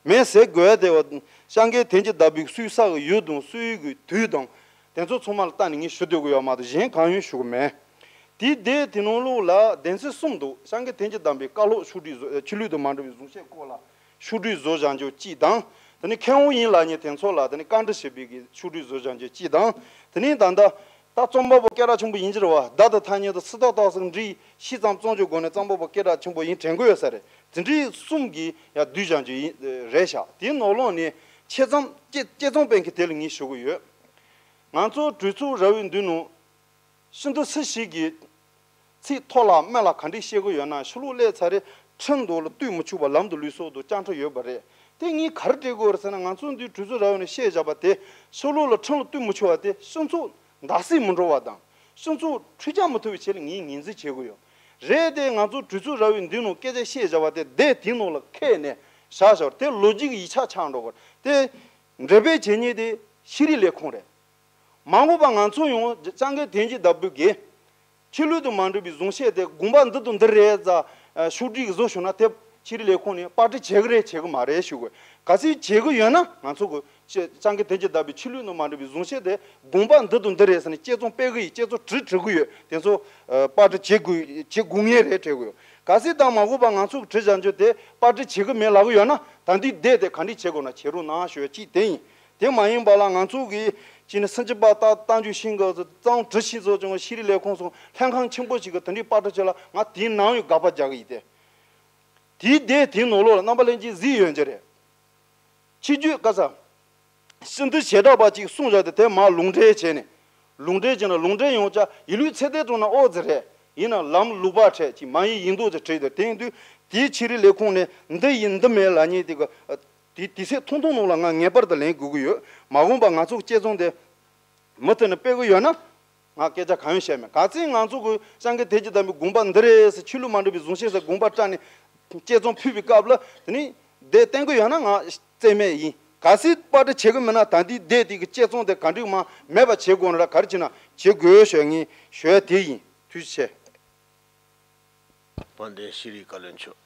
མེད་ཟེར་དགོས་ཡ་དེ་བ་སྐྱབས་མགོན་བསྟན་འཛིན་བདག་པོའི་གསོལ་ས་གི་ཡུལ་དང་གསོལ་ཡུལ་གྱི་དུས་དང་། དེ་ཚོ་ཚང་མ་ལ་ལྟ་ནས་ངས་ཞུ་སྡོད་ཀྱི་ཡོད་མ་གཏོགས་གཞན་གང་ཡང་ཞུ་གི་མེད། དེའི་སྡེ་དེ་ནང་ལོགས་ལ་སྡེ་ཚན་གསུམ་འདུག་སྐྱབས་མགོན་བསྟན་འཛིན་བདག་པོའི་བཀའ་སློབ་ཕྱོགས་སྒྲིག་བཟོ། ཆོས་ལུགས་དང་མ་འབྲེལ་བའི་གཟུངས་བཤད་སྐོར་ལ་ཕྱོགས་སྒྲིག་བཟོ་བྱ་རྒྱུ་གཅིག་དང་། དེ་ནས་མཁས་དབང་ཡིན་ལབ་མཁན་དེ་ཚོ་ལ་དེ་ནས་བཀའ་འདྲི་ཞུས་པའི་གི་ཕྱོགས་སྒྲིག་བཟོ་བྱ་རྒྱུ་གཅིག་དང་། དེ་ནས་ད་ལྟ་ད་རྩོམ་པ་པོ་སྐད་གྲགས་ཆེན་པོ་ཡིན་གྱི་རེད་བ། བརྡ་དང་ཐ་སྙད་དང་སུ་དག་དག་སོགས་འབྲི་ཤེས་ཙམ་རྩོམ་རྒྱུ་སྒོ་ནས་རྩོམ་པ་པོ་སྐད་གྲགས་ཆེན་པོ་ཡིན་དྲན་གྱི་ཡོད་ས་རེད། དེ་འདྲའི་གསུམ་གྱིས་ཡང་བསྡུས་བྱ་རྒྱུ་ཡིན་རེད་ཤག་དེའི་ནང་ལོགས་ནས་ཆེད་རྩོམ་དཔྱད་དཔྱད་རྩོམ་སྤེལ་མཁན་དེ་ལ་ངས་ཞུ་གི་ཡོད། ང་ཚོ་གྲོས་ཚོགས་ར་བའི་མདུན་ནང་ཤིན་ཏུ་སུ་ཞིག་གིས་ཚིག་ཐོག་ལ་སྨད་ལ་ག་འདྲས་བཤད་གི་ཡོད་ན། ཕྱི་ལོགས་སླེབས་ཚར་རེ་ཁྲིམས་དང་ལ་ལྟོས་མི་ཆོག་པ་ལམ་དང་ལུགས་སྲོལ་དང་བཅའ་ཁྲིམས་ཡོད་པ་རེད། དེ་ངས་ག་རེ་འགྲེལ་དགོས་རེད་ཟེར་ན། ང་ཚོ་འདིའི་གྲོས་ཚོགས་ར་བའི་ནང་བཤད་བཞག་པ་དེ་ཕྱི་ལོགས་ལ་ཁྲིམས་ལ་ལྟོས་མི་ཆོག་པ་དེ་སྤྱི་ཚོགས་འདར་སིག་མི་འགྲོ་བ་དང་སྤྱི་ཚོགས་འཕྲུལ་རྒྱག་མི་ཐུབ་པའི་ཆེད་ལ་ངས་ངོས་འཛིན་བྱེད་གི་ཡོད་རེད། དེ་ང་ཚོ་གྲོས་ཚོགས་ར་བའི་མདུན་ནང་སྐད་ཆ་བཤད་བཞག་པ་དེ་སྡེ་དེའི་ནང་ལ་ཁྱེར་ནས་བཞག་བཞག་དེ་ལོ་རྒྱུས་ཀྱི་ཡིག་ཆ་ཆགས་འགྲོ་གི་རེད། དེ་འགྲེམས་སྤེལ་བྱེད་མཁན་དེ་ཤེས་རིག་ལས་ཁུངས་རེད། མ་འོངས་པ་ང་ཚོ་ཡང་སྐྱབས་མགོན་བསྟན་འཛིན་བདག་པོའི་གི་ཆོས་ལུགས་དང་མ་འབྲེལ་བའི་གཟུངས་བཤད་དེ་དགོངས་པ་འདི་དང་འདི་རེད་ཟེར་ཕྱོགས་སྒྲིག་བཟོ་ཞུ་ན་དེ་ཤེས་རིག་ལས་ཁུངས་ནས་པར་སྐྲུན་བྱེད་གི་རེད་བྱེད་གི་མ་རེད་ཞུ་དགོས། གལ་སྲིད་བྱེད་གི་ཡོད་ན་ང་ཚོ་གི་སྐྱབས་མགོན་བསྟན་འཛིན་བདག་པོའི་ཆོས་ལུགས་དང་མ་འབྲེལ་བའི་གཟུངས་བཤད་དེ་དགོངས་པ་འདི་དང་འདི་རེད་ཟེར་ནས་དཔྱད་རྩོམ་སྤེལ་གི་ཡིན། དཔྱད་རྩོམ་བྲིས་བྲིས་གི་ཡོད། དེ་ཚོ་པར་སྐྲུན་བྱེད་དགོས་བྱེད་དགོས་ངེས་རེད་དྲན་གི་ཡོད། གལ་སྲིད་ད་མ་འོངས་པ་ང་ཚོ་གི་བྲིས་བཞག་རྒྱུ་དེ་པར་སྐྲུན་བྱེད་གི་མེད་ལབ་གི་ཡོད་ན་ད་འདི་བསྡད་དེ་ག་འདྲས་བྱེད་དགོས་ན་བྱེད་རོགས་གནང་ཞུ་ཡ་གཅིག་དེ་ཡིན། དེ་མ་ཡིན་པ་ལ་ང་ཚོ་གིས་ཅི་ནས་སེམས་ཅན་པ་ལྟ་ལྟ་འཇུག་ཤིང་གི་གཙང་དྲི་ཤིང་བཟོ་ཅུང་ཤེས་རིག་ལས་ཁུངས་སོགས་ལྷན་ཁང་ཆེན་པོ་ཞིག་གི་དེ་འདྲའི་པར་སྐྲུན་བྱེད་ལ་ང་དེའི་ནང་ཡོད་དགག་པ་རྒྱག་གི་ཡིན་ཏེ། དེའི་སྡེ་དེའི་ནང་ལོགས་ལ་རྣམ་པ་ལྷན་རྒྱས་གཟིགས་ཡོད་ཀྱི་རེད། ཕྱི་རྒྱུད་ག་ས། ཤིན་ཏུ་བྱེ་བྲག་པ་ཅིག་གསུངས་བཞག་སྟེ་དེ་མར་ལུང་འདྲེན་བྱས་ནས། ལུང་འདྲེན་བྱས་ན་ལུང་འདྲེན་ཡོང་ཆ་ཡིན་ལུགས་ཚད་ལྡན་དྲངས་ན་ཨོ་ཙི་རེད། ཡིན་ན་ལམ་ལུགས་པ་འཕྲད་ཅིག་མ་ཡིན་ཡིན་མདོག་ཅིག་བྲིས་ཏེ། དེ་ཡིན་དུས་དེའི་ཆེད་རིགས་ལས་ཁུངས་ནས་འདི་ཡིན་འདི་མེད་ལབ་མཁན་དེ་གི་དེ་དུས་ཚོད་ཐུང་ཐུང་ནང་ལ་ང་ངེས་པར་དུ་ལེན་དགོས་ཀྱི་ཡོད། མ་འོངས་པ་ང་ཚོ་གི་དཔྱད་རྩོམ་དེ་མུ་མཐུད་ནས་སྤེལ་གི་ཡོད་ན། ང་སྐད་ཆ་གང་ཡང་བཤད་མེད། ག་ཚད་ང་ཚོ་གི་སྤྱང་ཀི་དེ་ཅི་ལྟ་བུའི་དགོངས་པ་འདི་རེད་ཟེར། ཆོས་ལུགས་མ་འདྲ་བའི་གཟུགས་ཅན་ཟེར་དགོངས་པ་བཀྲལ་ནས་དཔྱད་རྩོམ་ཕུལ་བའི་སྐབས་ལ། དེ་ནི་དེ་བསྟན་གི་ཡོད་ན་ང་རྩིས་མེད་ཡིན། གལ་སྲིད་པར་སྐྲུན་བྱེད་གི་མེད་ན། ད་ལྟའི་དེབ་དེ་གི་དཔྱད་རྩོམ་དེ་ག་འདྲ་མ་མེད་པ་བྱེད་དགོས་ན་ར། ག་རེ་བྱེད་ན་བྱེད་དགོས་ཞུ་ངས་ཞུ་ཡ་དེ་ཡིན། ཐུགས་རྗེ་ཆེ། དཔལ་ལྡན་ཤེས་རིག་བཀའ་བློན་མཆོག་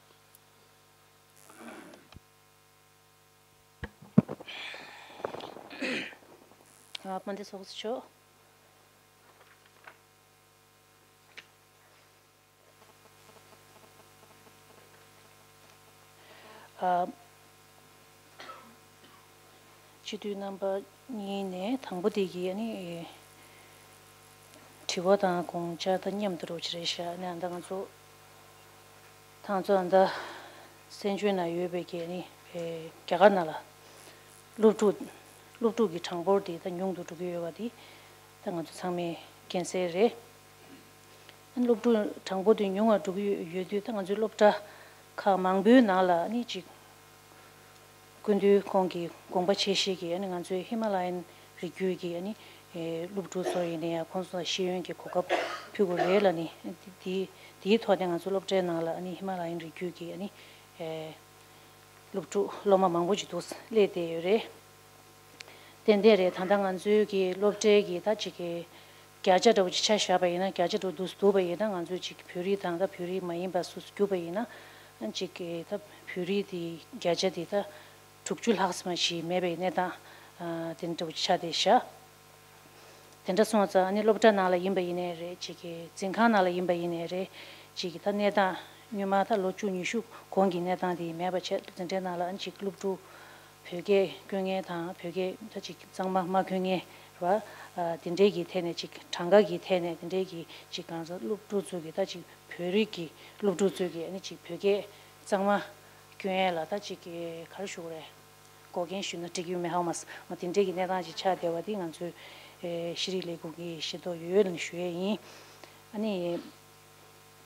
ཨ། དཔལ་ལྡན་ཚོགས་གཙོ་མཆོག་ཨ། སྤྱི་འཐུས་རྣམ་པ་གཉིས་ནས་དང་པོ་དེ་གི་ཨ་ནི་དྲི་བ་དང་དགོངས་འཆར་དང་མཉམ་དུ་རོགས་ཅི་རེད་ཤག་ནས། ཨ་ད་ང་ཚོ་ད་ང་ཚོ་ཨ་ད་བཙན་བྱོལ་ནང་ཡོད་པའི་གི་ཨ་ནི་རྒྱ་གར་ནང་ལ་སློབ་ཕྲུག་སློབ་ཕྲུག་གི་གྲངས་འབོར་དེ་ད་ཉུང་དུ་འགྲོ་གི་ཡོད་པ་དེ་ད་ང་ཚོ་ཚང་མས་མཁྱེན་གསལ་རེད། སློབ་ཕྲུག་གྲངས་འབོར་དེ་ཉུང་བ་འགྲོ་གི་ཡོད་དུས། ད་ང་ཚོའི་སློབ་གྲྭ་ཁག་མང་པོའི་ནང་ལ་ནི་ཅིག་སྐུ་མདུན་ཁོང་གི་དགོངས་པ་ཆེ་བཞེས་ཀྱིས་ནི་ང་ཚོའི་ཧི་མ་ལ་ཡན་རི་རྒྱུད་ཀྱི་ནི་སློབ་ཕྲུག་ཚོ་ཡིན་ན་ཡང་ཁོང་ཚོ་ལ་ཤེས་ཡོན་གྱི་གོ་སྐབས་ཕུལ་དགོས་རེད་ལབ་ནི། དེ་དེའི་ཐོག་ནས་ང་ཚོ་སློབ་གྲྭའི་ནང་ལ་ནི་ཧི་མ་ལ་ཡན་རི་རྒྱུད་ཀྱི་ནི་སློབ་ཕྲུག་སློབ་མ་མང་པོ་ཅིག་འདུག་སླེབས་བསྡད་ཡོད་རེད། ཏན་ཏན་རེད། ད་ལྟ་ང་ཚོའི་གི་སློབ་གྲྭའི་གི་ད་ཅིག་གི་བརྒྱ་ཆ་འདྲ་བོ་ཅིག་ཆ་བཞག་པ་ཡིན་ན། བརྒྱ་ཆ་འདྲ་བོ་འདུག་འདུག་པ་ཡིན་ན། ང་ཚོའི་ཅིག་བོད་རིགས་དང་ད་བོད་རིགས་མ་ཡིན་པ་སུ་སུ་གྱུར་པ་ཡིན་ན། ཅིག་གི་ད་བོད་རིགས་དེ་བརྒྱ་ཆ་དེ་ད་དྲུག་ཅུ་ལྷག་ཙམ་ཞིག་མེད་པའི་གནས་སྟངས་དེ་འདྲ་བོ་ཅིག་ཆགས་བསྡད་ཤག་དེ་འདྲ་སོང་ཙང་ཨ་ནི་སློབ་གྲྭ་ནང་ལ་ཡིན་པ་ཡིན་ནའི་རེད། ཅིག་གི་འཛིན་ཁང་ནང་ལ་ཡིན་པ་ཡིན་ནའི་རེད། ཅིག་གི་ད་གནས་སྟངས་སྔོན་མ་ད་ལོ་བཅུ་ཉི་ཤུ་གོང་གི་གནས་སྟངས་དེ་མེད་པ་བྱས། འཛིན་གྲྭའི་ནང་ལ་ཨ་ནི་ཅིག་སློབ་ཕྲུག་བོད་སྐད་སྐྱོན་མཁན་དང་བོད་སྐད་ད་ཅིག་གཙང་མ་མ་སྐྱོན་མཁན་རེད་པ། དེ་འདྲའི་གི་ཐད་ནས་ཅིག་གྲངས་ཀ་གི་ཐད་ནས་དེ་འདྲའི་གི་ཅིག་གང་ཟག་སློབ་ཕྲུག་ཚོ་གི་ད་ཅིག་བོད་རིགས་ཀྱི་སློབ་ཕྲུག་ཚོ་གི་ཨ་ནི་ཅིག་བོད་སྐད་གཙང་མ་སྐྱོན་ཡས་ལ་ད་ཅིག་གི་ག་རེ་ཞུ་དགོས་རེད། འགོག་རྐྱེན་ཞུས་ན་འགྲིག་གི་ཡོད་མེད་ཧ་གོ་མ་སོང་། དེ་འདྲའི་གི་གནས་སྟངས་ཅིག་ཆགས་བསྡད་པ་དེ་ང་ཚོའི་ཨེ་ཤེས་རིག་ལས་ཁུངས་ཀྱིས་ཤེས་རྟོགས་ཡོད་ལབ་ནས་ཞུ་ཡས་ཡིན། ཨ་ནི་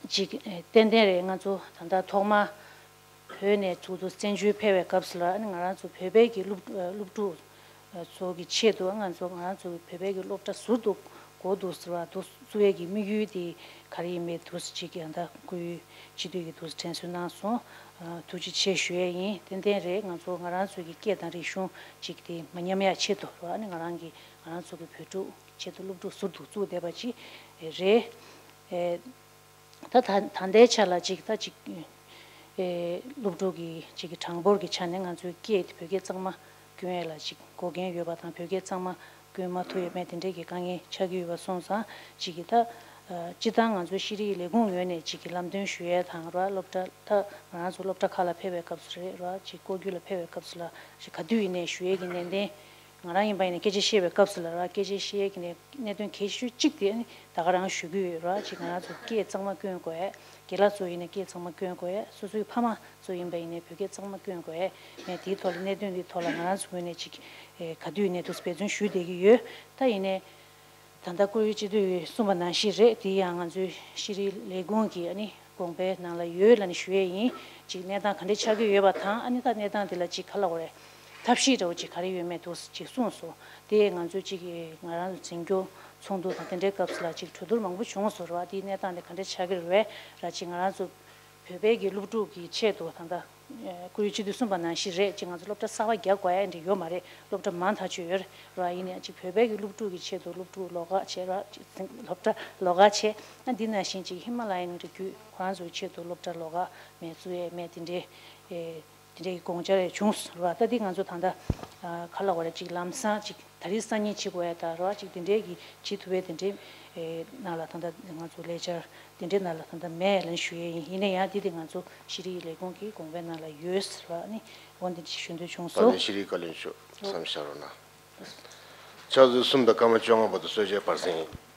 ཅིག་ཨེ་ཏན་ཏན་རེད། ང་ཚོ་ད་ལྟ་ཐོག་མ་བོད་ནས་ཚུར་དུ་བཙན་བྱོལ་ཕེབས་པའི་སྐབས་སུ་ལ། ཨ་ནི་ང་རང་ཚོ་བོད་པའི་གི་སློབ་ཨ་སློབ་ཕྲུག་ཚོ་གི་ཆེད་དུ་ང་ཚོ་ང་རང་ཚོ་བོད་པའི་གི་སློབ་གྲྭ་ཟུར་དུ་འགོ་འདུག་ཟེར་བ་འདུག་བཙུགས་ཡས་ཀྱི་དམིགས་ཡུལ་དེ་ག་རེ་ཡིན་མིན་འདུག་ཅིག་ཡང་ད་སྐུའི་སྤྱི་འཐུས་ཀྱིས་འདུག་དྲན་གསོ་གནང་སོང་། ཨ་ཐུགས་རྗེ་ཆེ་ཞུ་ཡས་ཡིན། ཏན་ཏན་རེད། ང་ཚོ་ང་རང་ཚོ་གི་སྐད་དང་རིག་གཞུང་ཅིག་དེ་མ་ཉམས་ཡ་ཆེད་དུ་ར། ཨ་ནི་ང་རང་གི་ང་རང་ཚོ་གི་བོད་ཕྲུག་ཆེད་དུ་སློབ་ཕྲུག་ཟུར་དུ་བཙུགས་བསྡད་པ་ཅིག་རེད། ཨེ་ད་ད་ད་ལྟའི་ཆ་ལ་ཅིག་ད་ཅིག་ཨེ་སློབ་ཕྲུག་གི་ཅིག་གི་གྲངས་འབོར་གྱི་ཆ་ནས་ང་ཚོའི་སྐད་དེ་བོད་སྐད་གཙང་མ་སྐྱོན་ཡས་ལ་ཅིག་འགོག་རྐྱེན་ཡོད་པ་དང་། བོད་སྐད་གཙང་མ་སྐྱོན་མ་ཐུབ་ཡོད་མེད་དེ་འདྲའི་གི་དཀའ་ངལ་ཆགས་ཀྱི་ཡོད་པ་སོང་ཙང་། ཅིག་གི་ད་ཨ་སྤྱིར་བཏང་ང་ཚོའི་ཤེས་རིག་ལས་ཁུངས་ངོས་ནས་ཅིག་གི་ལམ་སྟོན་ཞུ་ཡས་དང་ར། སློབ་གྲྭ་ད་ང་རང་ཚོ་སློབ་གྲྭ་ཁག་ལ་ཕེབས་པའི་སྐབས་སུ་རེད་ར། ཅིག་སྐོར་སྐྱོད་ལ་ཕེབས་པའི་སྐབས་སུ་ལ་ཅིག་ག་དུས་ཡིན་ནའི་ཞུ་ཡས་ཀྱི་ནན་ཏན། ང་རང་ཡིན་པ་ཡིན་ན་སྐད་ཆ་བཤད་པའི་སྐབས་སུ་ལ་ར། སྐད་ཆ་བཤད་ཀྱི་ནས་གནད་དོན་གལ་ཆེ་ཤོས་གཅིག་དེ་ནི་ད་ག་རང་ཞུ་གི་ཡོད་ར། ཅིག་ང་རང་ཚོ་སྐད་གཙང་མ་སྐྱོན་དགོས་ཡ། རྒན་ལགས་ཚོ་ཡིན་ན་སྐད་གཙང་མ་སྐྱོན་དགོས་ཡ། སོ་སོའི་ཕ་མ་ཚོ་ཡིན་པ་ཡིན་ནའི་བོད་སྐད་གཙང་མ་སྐྱོན་དགོས་ཡ། ངས་དེའི་ཐོག་ལ་གནད་དོན་འདིའི་ཐོག་ལ་ང་རང་ཚོ་ངོས་ནས་ཅིག་ཨེ་ག་དུས་ནས་འདུག་འབད་བརྩོན་ཞུས་བསྡད་ཀྱི་ཡོད། ད་ཡིན་ནའི་ད་ལྟ་སྐུའི་སྤྱི་འཐུས་གསུངས་པ་ནང་བཞིན་རེད། དེ་ཡང་ང་ཚོའི་ཤེས་རིག་ལས་ཁུངས་ཀྱི་ཨ་ནི་དགོངས་པའི་ནང་ལ་ཡོད་ལབ་ནས་ཞུ་ཡས་ཡིན། ཅིག་གནས་སྟངས་ག་འདྲས་ཆགས་ཀྱི་ཡོད་པ་དང་། ཨ་ནི་ད་གནས་སྟངས་དེ་ལ་ཅིག་ག་ལབ་དགོས་རེད། ཐབས་ཤེས་འདྲ་བོ་ཅིག་ག་རེ་ཡོད་མེད་འདུག་ཅིག་གསུངས་སོང་། དེ་ང་ཚོས་ཅིག་ང་རང་ཚོ་འཛིན་སྐྱོང་ཚོགས་འདུ་དང་དེ་འདྲའི་སྐབས་སུ་ལ་ཅིག་གྲོས་བསྡུར་མང་པོ་བྱུང་སོང་ར། དེའི་གནས་སྟངས་དེ་ག་འདྲས་ཆགས་ཀྱི་རེད་པས་ར། ཅིག་ང་རང་ཚོ་བོད་པའི་གི་སློབ་ཕྲུག་གི་ཆེད་དུ་ད་ལྟ་སྐུའི་སྤྱི་འཐུས་གསུངས་པ་ནང་བཞིན་རེད། ཅིག་ང་ཚོ་སློབ་གྲྭ་གསར་པ་རྒྱག་དགོས་ཡ་འདྲ་ཡོད་མ་རེད། སློབ་གྲྭ་མང་ཐག་ཆོད་ཡོད་རེད་ར། ཡིན་ནའི་ཅིག་བོད་པའི་གི་སློབ་ཕྲུག་གི་ཆེད་དུ་སློབ་ཕྲུག་ལོགས་ཀ་བྱས་ར། ཅིག་སློབ་གྲྭ་ལོགས་ཀ་བྱས། ཨ་འདི་ནང་བཞིན་ཅིག་ཧི་མ་ལ་ཡའི་རི་རྒྱུད་ཁོ་རང་ཚོའི་ཆེད་དུ་སློབ་གྲྭ་ལོགས་ཀ་མེད་བཙུགས་ཡས་མེད་དེ་འདྲའི་ཨེ། དེ་འདྲའི་གི་དགོངས་འཆར་རེ་བྱུང་སོང་ར། ད་འདི་ང་ཚོ་ད་ལྟ་ཨ་ག་ལབ་དགོས་རེད། ཅིག་ལམ་སང་ཅིག་ད་རེས་སང་ཉིན་བྱེད་དགོས་ཡ་ད་ར། ཅིག་དེ་འདྲའི་གི་བྱེད་ཐུབ་པའི་དེ་འདྲའི་ཨེ་ནང་ལ་ད་ལྟ་ང་ཚོ་ལས་འཆར་དེ་འདྲའི་ནང་ལ་ད་ལྟ་མེད་ལབ་ཞུ་ཡས་ཡིན། ཡིན་ན་ཡང་འདི་དེ་ང་ཚོ་ཤེས་རིག་ལས་ཁུངས་ཀྱི་དགོངས་པའི་ནང་ལ་ཡོད་ཟེར་བ་ནི་འོ་འདི་འདྲ་ཞུ་འདོད་བྱུང་། ད་སོང་། ནི་ཤེས་རིག་བཀའ་བློན་མཆོག་མཚམས་བཞག་རོགས་གནང་། ཕྱག་ཚོད་གསུམ་དང་སྐར་མ་བཅོ་ལྔ་བར་དུ་གསོལ་ཇའི་བར་གསེང་ཡིན།